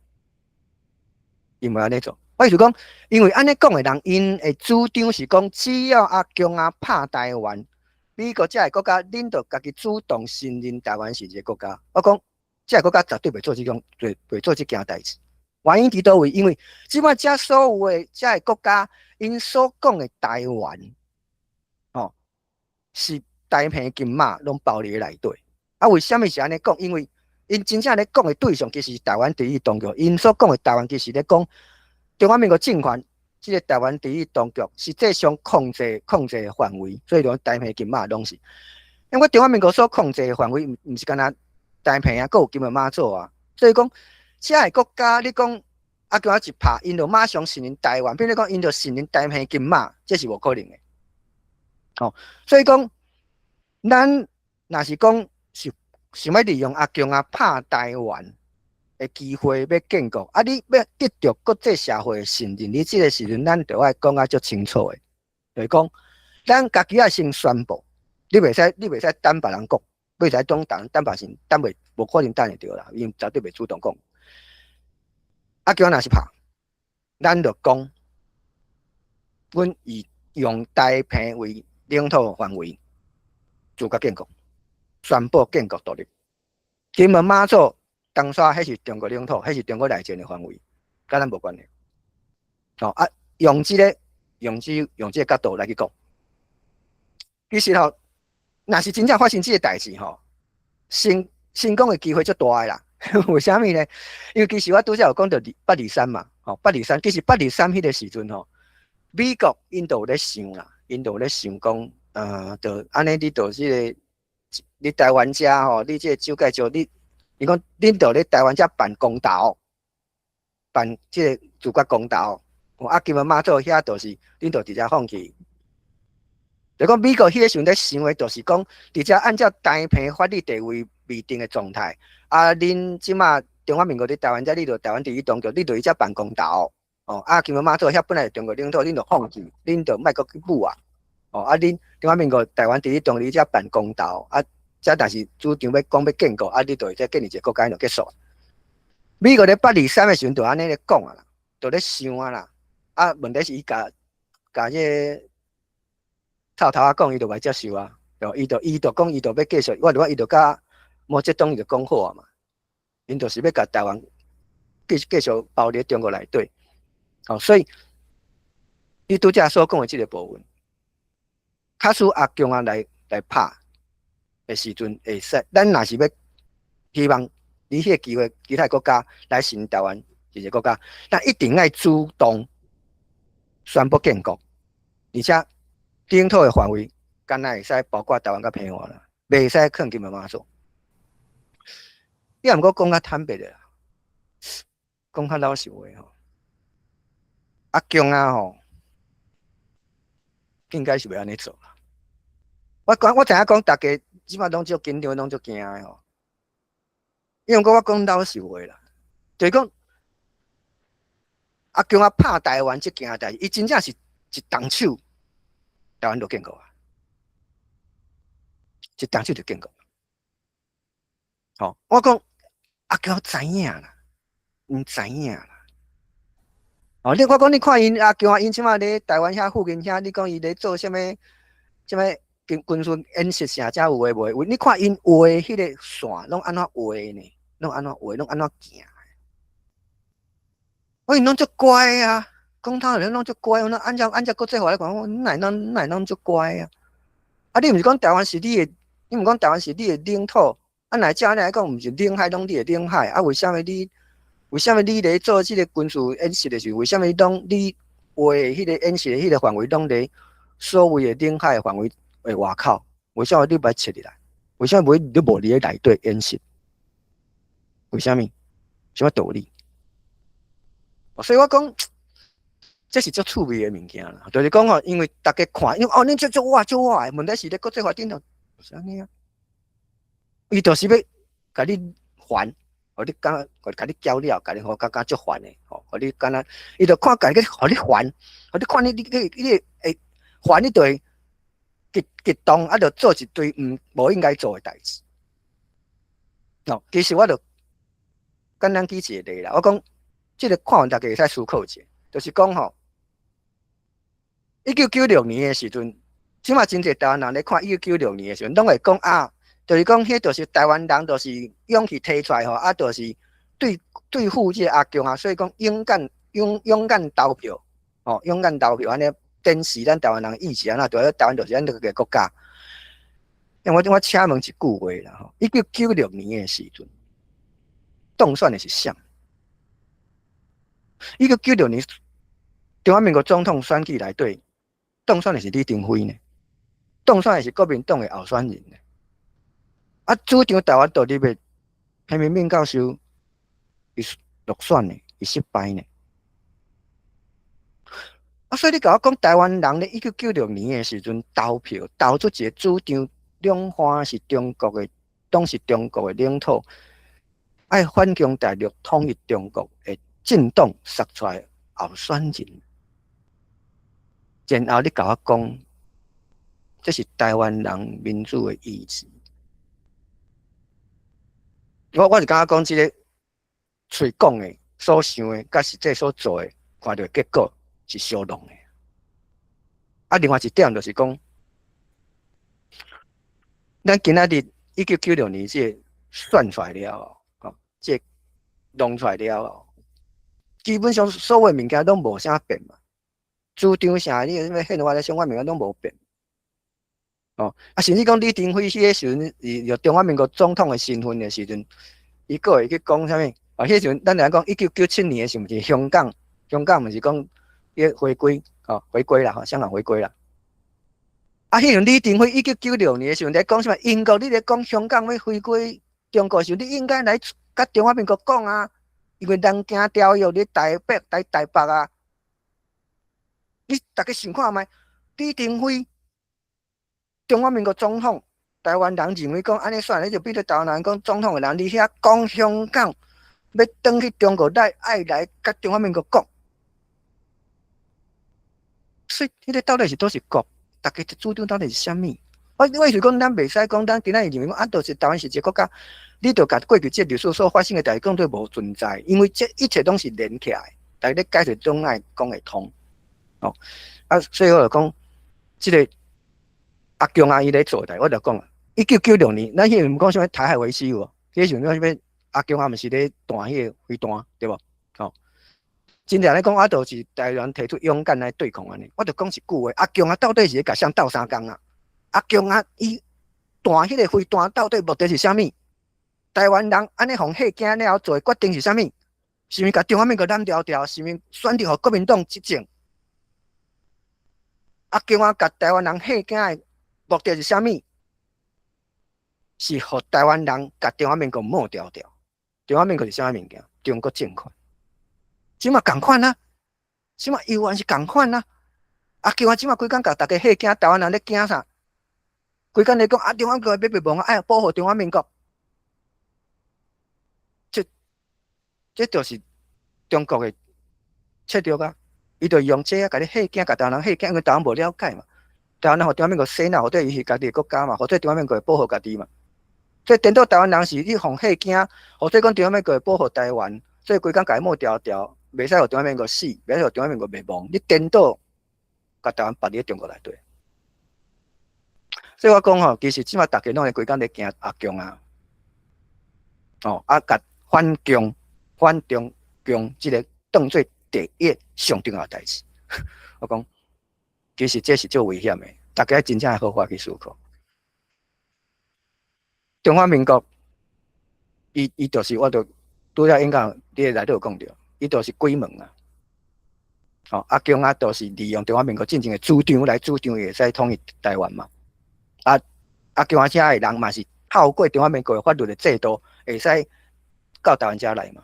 ，𪜶袂按呢做。我意思講，因為按呢講的人，𪜶的主張是講，只要阿共啊拍台灣，美國這个國家，恁就家己主動承認台灣是一个國家。我講，這个國家絕對袂做這種，袂做這件代誌。原因佇佗位？因為這擺遮所有的這个國家，𪜶所講的台灣，哦，是。台坪金馬攏包佇內底。啊，為啥物是按呢講？因為𪜶真正咧講的對象其實是臺灣治理當局，𪜶所講的臺灣其實咧講中華民國政權，這個臺灣治理當局實際上控制的範圍，所以講台坪金馬攏是。因為中華民國所控制的範圍，毋是干焦台坪啊，閣有金門馬祖啊。所以講，遮个國家你講啊，共仔一拍，𪜶就馬上承認臺灣，比如講，𪜶就承認台坪金馬，這是無可能的。哦，所以講，咱若是講是想欲利用阿共仔拍臺灣的機會欲建國，啊，你欲得著國際社會的信任，你這个時陣咱著愛講甲足清楚的，就是講，咱家己愛先宣布，你袂使等別人講，袂使等等等別人，等袂無可能等會著啦，𪜶絕對袂主動講。阿共若是拍，咱就講，阮以用台坪為領土範圍，自決建國，宣布建國獨立。金門馬祖東沙，彼是中國領土，彼是中國內政的範圍，佮咱無關係。哦啊，用這個角度來去講，其實吼，若是真正發生這个代誌吼，成功的機會足大的啦。為啥物呢？因為其實我拄才有講著八二三嘛，吼，八二三，其實八二三彼个時陣吼，美國𪜶就有咧想啦，𪜶就有咧想講，就按呢，你就這个，你臺灣遮吼，你這個蔣介石，伊講恁就咧臺灣遮辦公投，辦這個自決公投，啊，金門馬祖遐就是恁就直接放棄。就講美國彼个時陣咧想的，就是講，直接按照台坪法律地位未定的狀態，啊，恁這馬中華民國佇臺灣遮，你就臺灣治理當局，你就佇遮辦公投，哦，啊，金門馬祖遐本來是中國領土，恁就放棄，恁就莫閣去武啊，哦，啊，恁中華民國臺灣治理當局佇遮辦公投，啊，遮若是主張欲講欲建國，啊，你就會使建立一個國家，就結束。美國咧八二三的時陣就按呢咧講啊啦，就咧想啊啦，啊，問題是伊共共這个臭頭仔講，伊就袂接受啊，對，伊就講，伊就欲繼續，我就講伊就佮毛澤東伊就講好啊嘛，𪜶就是欲共臺灣繼續包佇中國內底，哦，所以你拄才所講的這个部分，假使阿共仔來拍的時陣，會使，咱若是欲希望你彼个機會，其他國家來承認臺灣這個國家，咱一定愛主動宣布建國，而且領土的範圍，敢若會使包括臺灣佮澎湖啦，袂使囥金門馬祖。你也毋過講較坦白的啦，講較老實話吼，阿共仔吼，應該是袂按呢做啦。我講我知影講，逐家這馬攏足緊張，攏足驚的吼。因為講我講老實話啦，就是講阿共仔拍臺灣這件代誌，伊真正是一動手，臺灣就建國啊，一動手就建國。吼，我講阿共知影啦，𪜶知影啦。哦，你我講你看𪜶阿共仔，𪜶這馬咧臺灣遐附近遐，你講伊咧做啥物？啥物軍事演習啥，遮有的無的？你看𪜶畫彼個線，攏按怎畫呢？攏按怎畫？攏按怎行？我𪜶攏足乖啊，講他人攏足乖，我按照國際法來講，我哪會攏足乖啊？啊，你毋是講臺灣是你的，你毋講臺灣是你的領土？啊，若照按呢來講，毋是領海攏你的領海？啊，為啥物你咧做這個軍事演習的時候，為啥物攏你畫的彼個演習的彼個範圍攏佇所謂的領海的範圍的外口？為啥物你欲撤入來？為啥物你無佇咧內底演習？為啥物？啥物道理？所以我講，這是足趣味的物件啦。就是講吼，因為逐家看，因為哦，恁這足我足我的，問題是咧國際法頂頭就是按呢啊。伊就是欲共你煩，予你感覺，共你攪了，共你予感覺足煩的，吼，予你敢若，伊就看共你，予你煩，予你看你會煩，你就會激動，啊，就做一堆毋無應該做的代誌。哦，其實我就簡單舉一個例啦，我講這个看完逐家會使思考一下，就是講吼，1996年的時陣，這馬真濟臺灣人咧看1996年的時陣，攏會講啊，就是講，彼就是臺灣人，就是勇氣提出來吼，啊，就是對付這个阿共啊，所以講勇敢投票，吼，勇敢投票按呢展示咱臺灣人的意志按怎，就臺灣就是咱這个國家。因為我請問一句話啦吼，1996年的時陣，當選的是誰？1996年中華民國總統選舉內底，當選的是李登輝呢？當選的是國民黨的候選人呢？啊，主張台灣獨立的彭明敏教授，伊落選呢，伊失敗呢。啊，所以你共我講台灣人咧，1996年的時陣投票投出一個主張兩岸是中國的，當是中國的領土，愛反攻大陸統一中國的政黨殺出來候選人，然後你共我講，這是台灣人民主的意志。我是感覺講，這个喙講的、所想的，佮實際所做的，看著結果是相同的。啊，另外一點就是講，咱今仔日1996年這个選出來了後，這個弄出來了後，基本上所有物件攏無啥變嘛。主張啥，你啥物憲法咧相關物件攏無變。哦，啊，甚至講李登輝彼个時陣，以中華民國總統的身份的時陣，伊閣會去講啥物？啊，彼時陣咱來講，1997年的時陣，是香港，香港毋是講伊回歸，哦，回歸啦，吼，香港回歸啦。啊，彼陣李登輝1996年的時陣咧講啥物？英國你咧講香港欲回歸中國時，你應該來佮中華民國講啊，因為南京條約咧台北、台北啊，你逐家想看覓？李登輝中華民國總統，台灣人認為講按呢選，你就變做台灣人講總統的人，你遐講香港欲轉去中國，來愛來佮中華民國講，所以彼个到底是佗一國？逐家的主張到底是啥物？我意思講，咱袂使講，咱今仔日認為講啊，就是台灣是一個國家，你著共過去這歷史所發生的代誌講做無存在，因為這一切攏是連起來，逐家咧解釋攏愛講會通。哦，啊，所以我就講，這个阿共啊，伊咧做代，我就講啊，1996年，咱彼陣毋講啥物台海危機有無？彼時陣講啥物阿共啊，毋是咧彈彼个飛彈，對無？哦，真正咧講，啊，就是台灣提出勇敢來對抗按呢。我就講一句話，阿共啊，到底是咧共誰鬥相共啊？阿共啊，伊彈彼个飛彈到底目的是啥物？台灣人按呢予嚇驚了後做的決定是啥物？是毋是共中華民國攬牢牢？是毋是選擇予國民黨執政？阿共啊，共台灣人嚇驚的目的是啥物？是予台灣人共中華民國抹牢牢。中華民國是啥物物件？中國政權。這嘛仝款啊，這嘛猶原是仝款啊。阿共啊，這嘛規工共逐家嚇驚，台灣人咧驚啥？規工咧講啊，中華民國欲滅亡啊，愛保護中華民國。這就是中國的策略啊！伊就用這啊，共你嚇驚，共台灣人嚇驚，因為台灣無了解嘛。台灣人予中華民國洗腦，或者伊是家己的國家嘛，或者中華民國會保護家己嘛。所以顛倒台灣人是你予嚇驚，或者講中華民國會保護台灣，所以規工共伊抹牢牢，袂使予中華民國死，袂使予中華民國滅亡。你顛倒共台灣縛佇中國內底。所以我講吼，其實這馬逐家攏會規工咧驚阿共啊，哦，啊，共反共、反中共這个當做第一上重要的代誌。我講，其實這是足危險的，逐家真正好好去思考。中華民國，伊就是，我就拄才演講，你內底有講著，伊就是鬼門啊。哦，阿共啊，就是利用中華民國進前的主張來主張，會使統一台灣嘛。啊，阿共啊，遮的人嘛是透過中華民國的法律的制度，會使到台灣遮來嘛。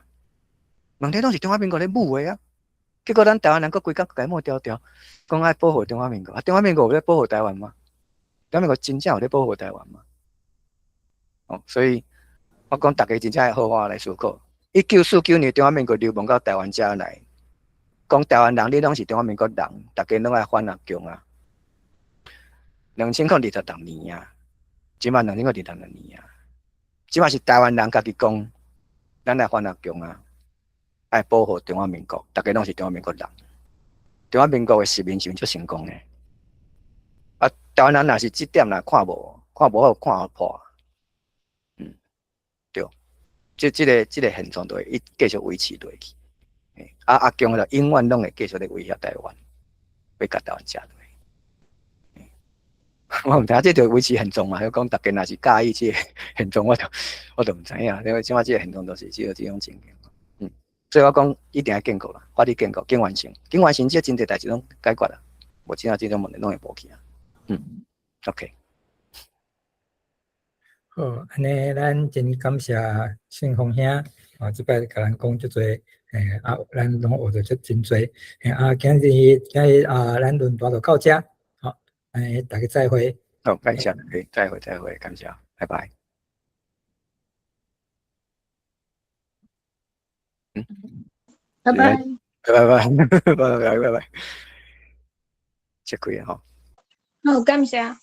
問題攏是中華民國咧舞的啊，結果咱台灣人閣規工共伊抹牢牢，講愛保護中華民國，啊，中華民國有咧保護台灣嗎？中華民國真正有咧保護台灣嗎？哦，所以我講逐家真正愛好好來思考。1949年中華民國流亡到台灣遮來，講台灣人，你攏是中華民國人，逐家攏愛反阿共啊。2026年啊，這馬2026年啊，這馬是台灣人家己講，咱愛反阿共啊，愛保護中華民國，逐家攏是中華民國人。中華民國的殖民是足成功的。啊，台灣人若是這點若看無，看無好，看予破。對，這個現狀就會一繼續維持落去。啊，阿共就永遠攏會繼續咧威脅台灣，欲共台灣食落去。我毋知影，這就維持現狀嘛。就講逐家若是佮意這個現狀，我就毋知影。因為這馬這個現狀就是這種情形。所以我講一定愛建國啦，法律建國，緊完成，緊完成這真濟代誌攏解決啦。無這這種問題攏會無去啊。OK。好，按呢咱真感謝勝峰兄，哦，這擺共咱講足濟，啊，咱攏學著足真濟，啊，今日啊，咱論壇就到這，好，大家再會。好，感謝大家，再會再會，感謝，拜拜。拜拜。拜拜，拜拜拜拜，切開啊吼。好，感謝。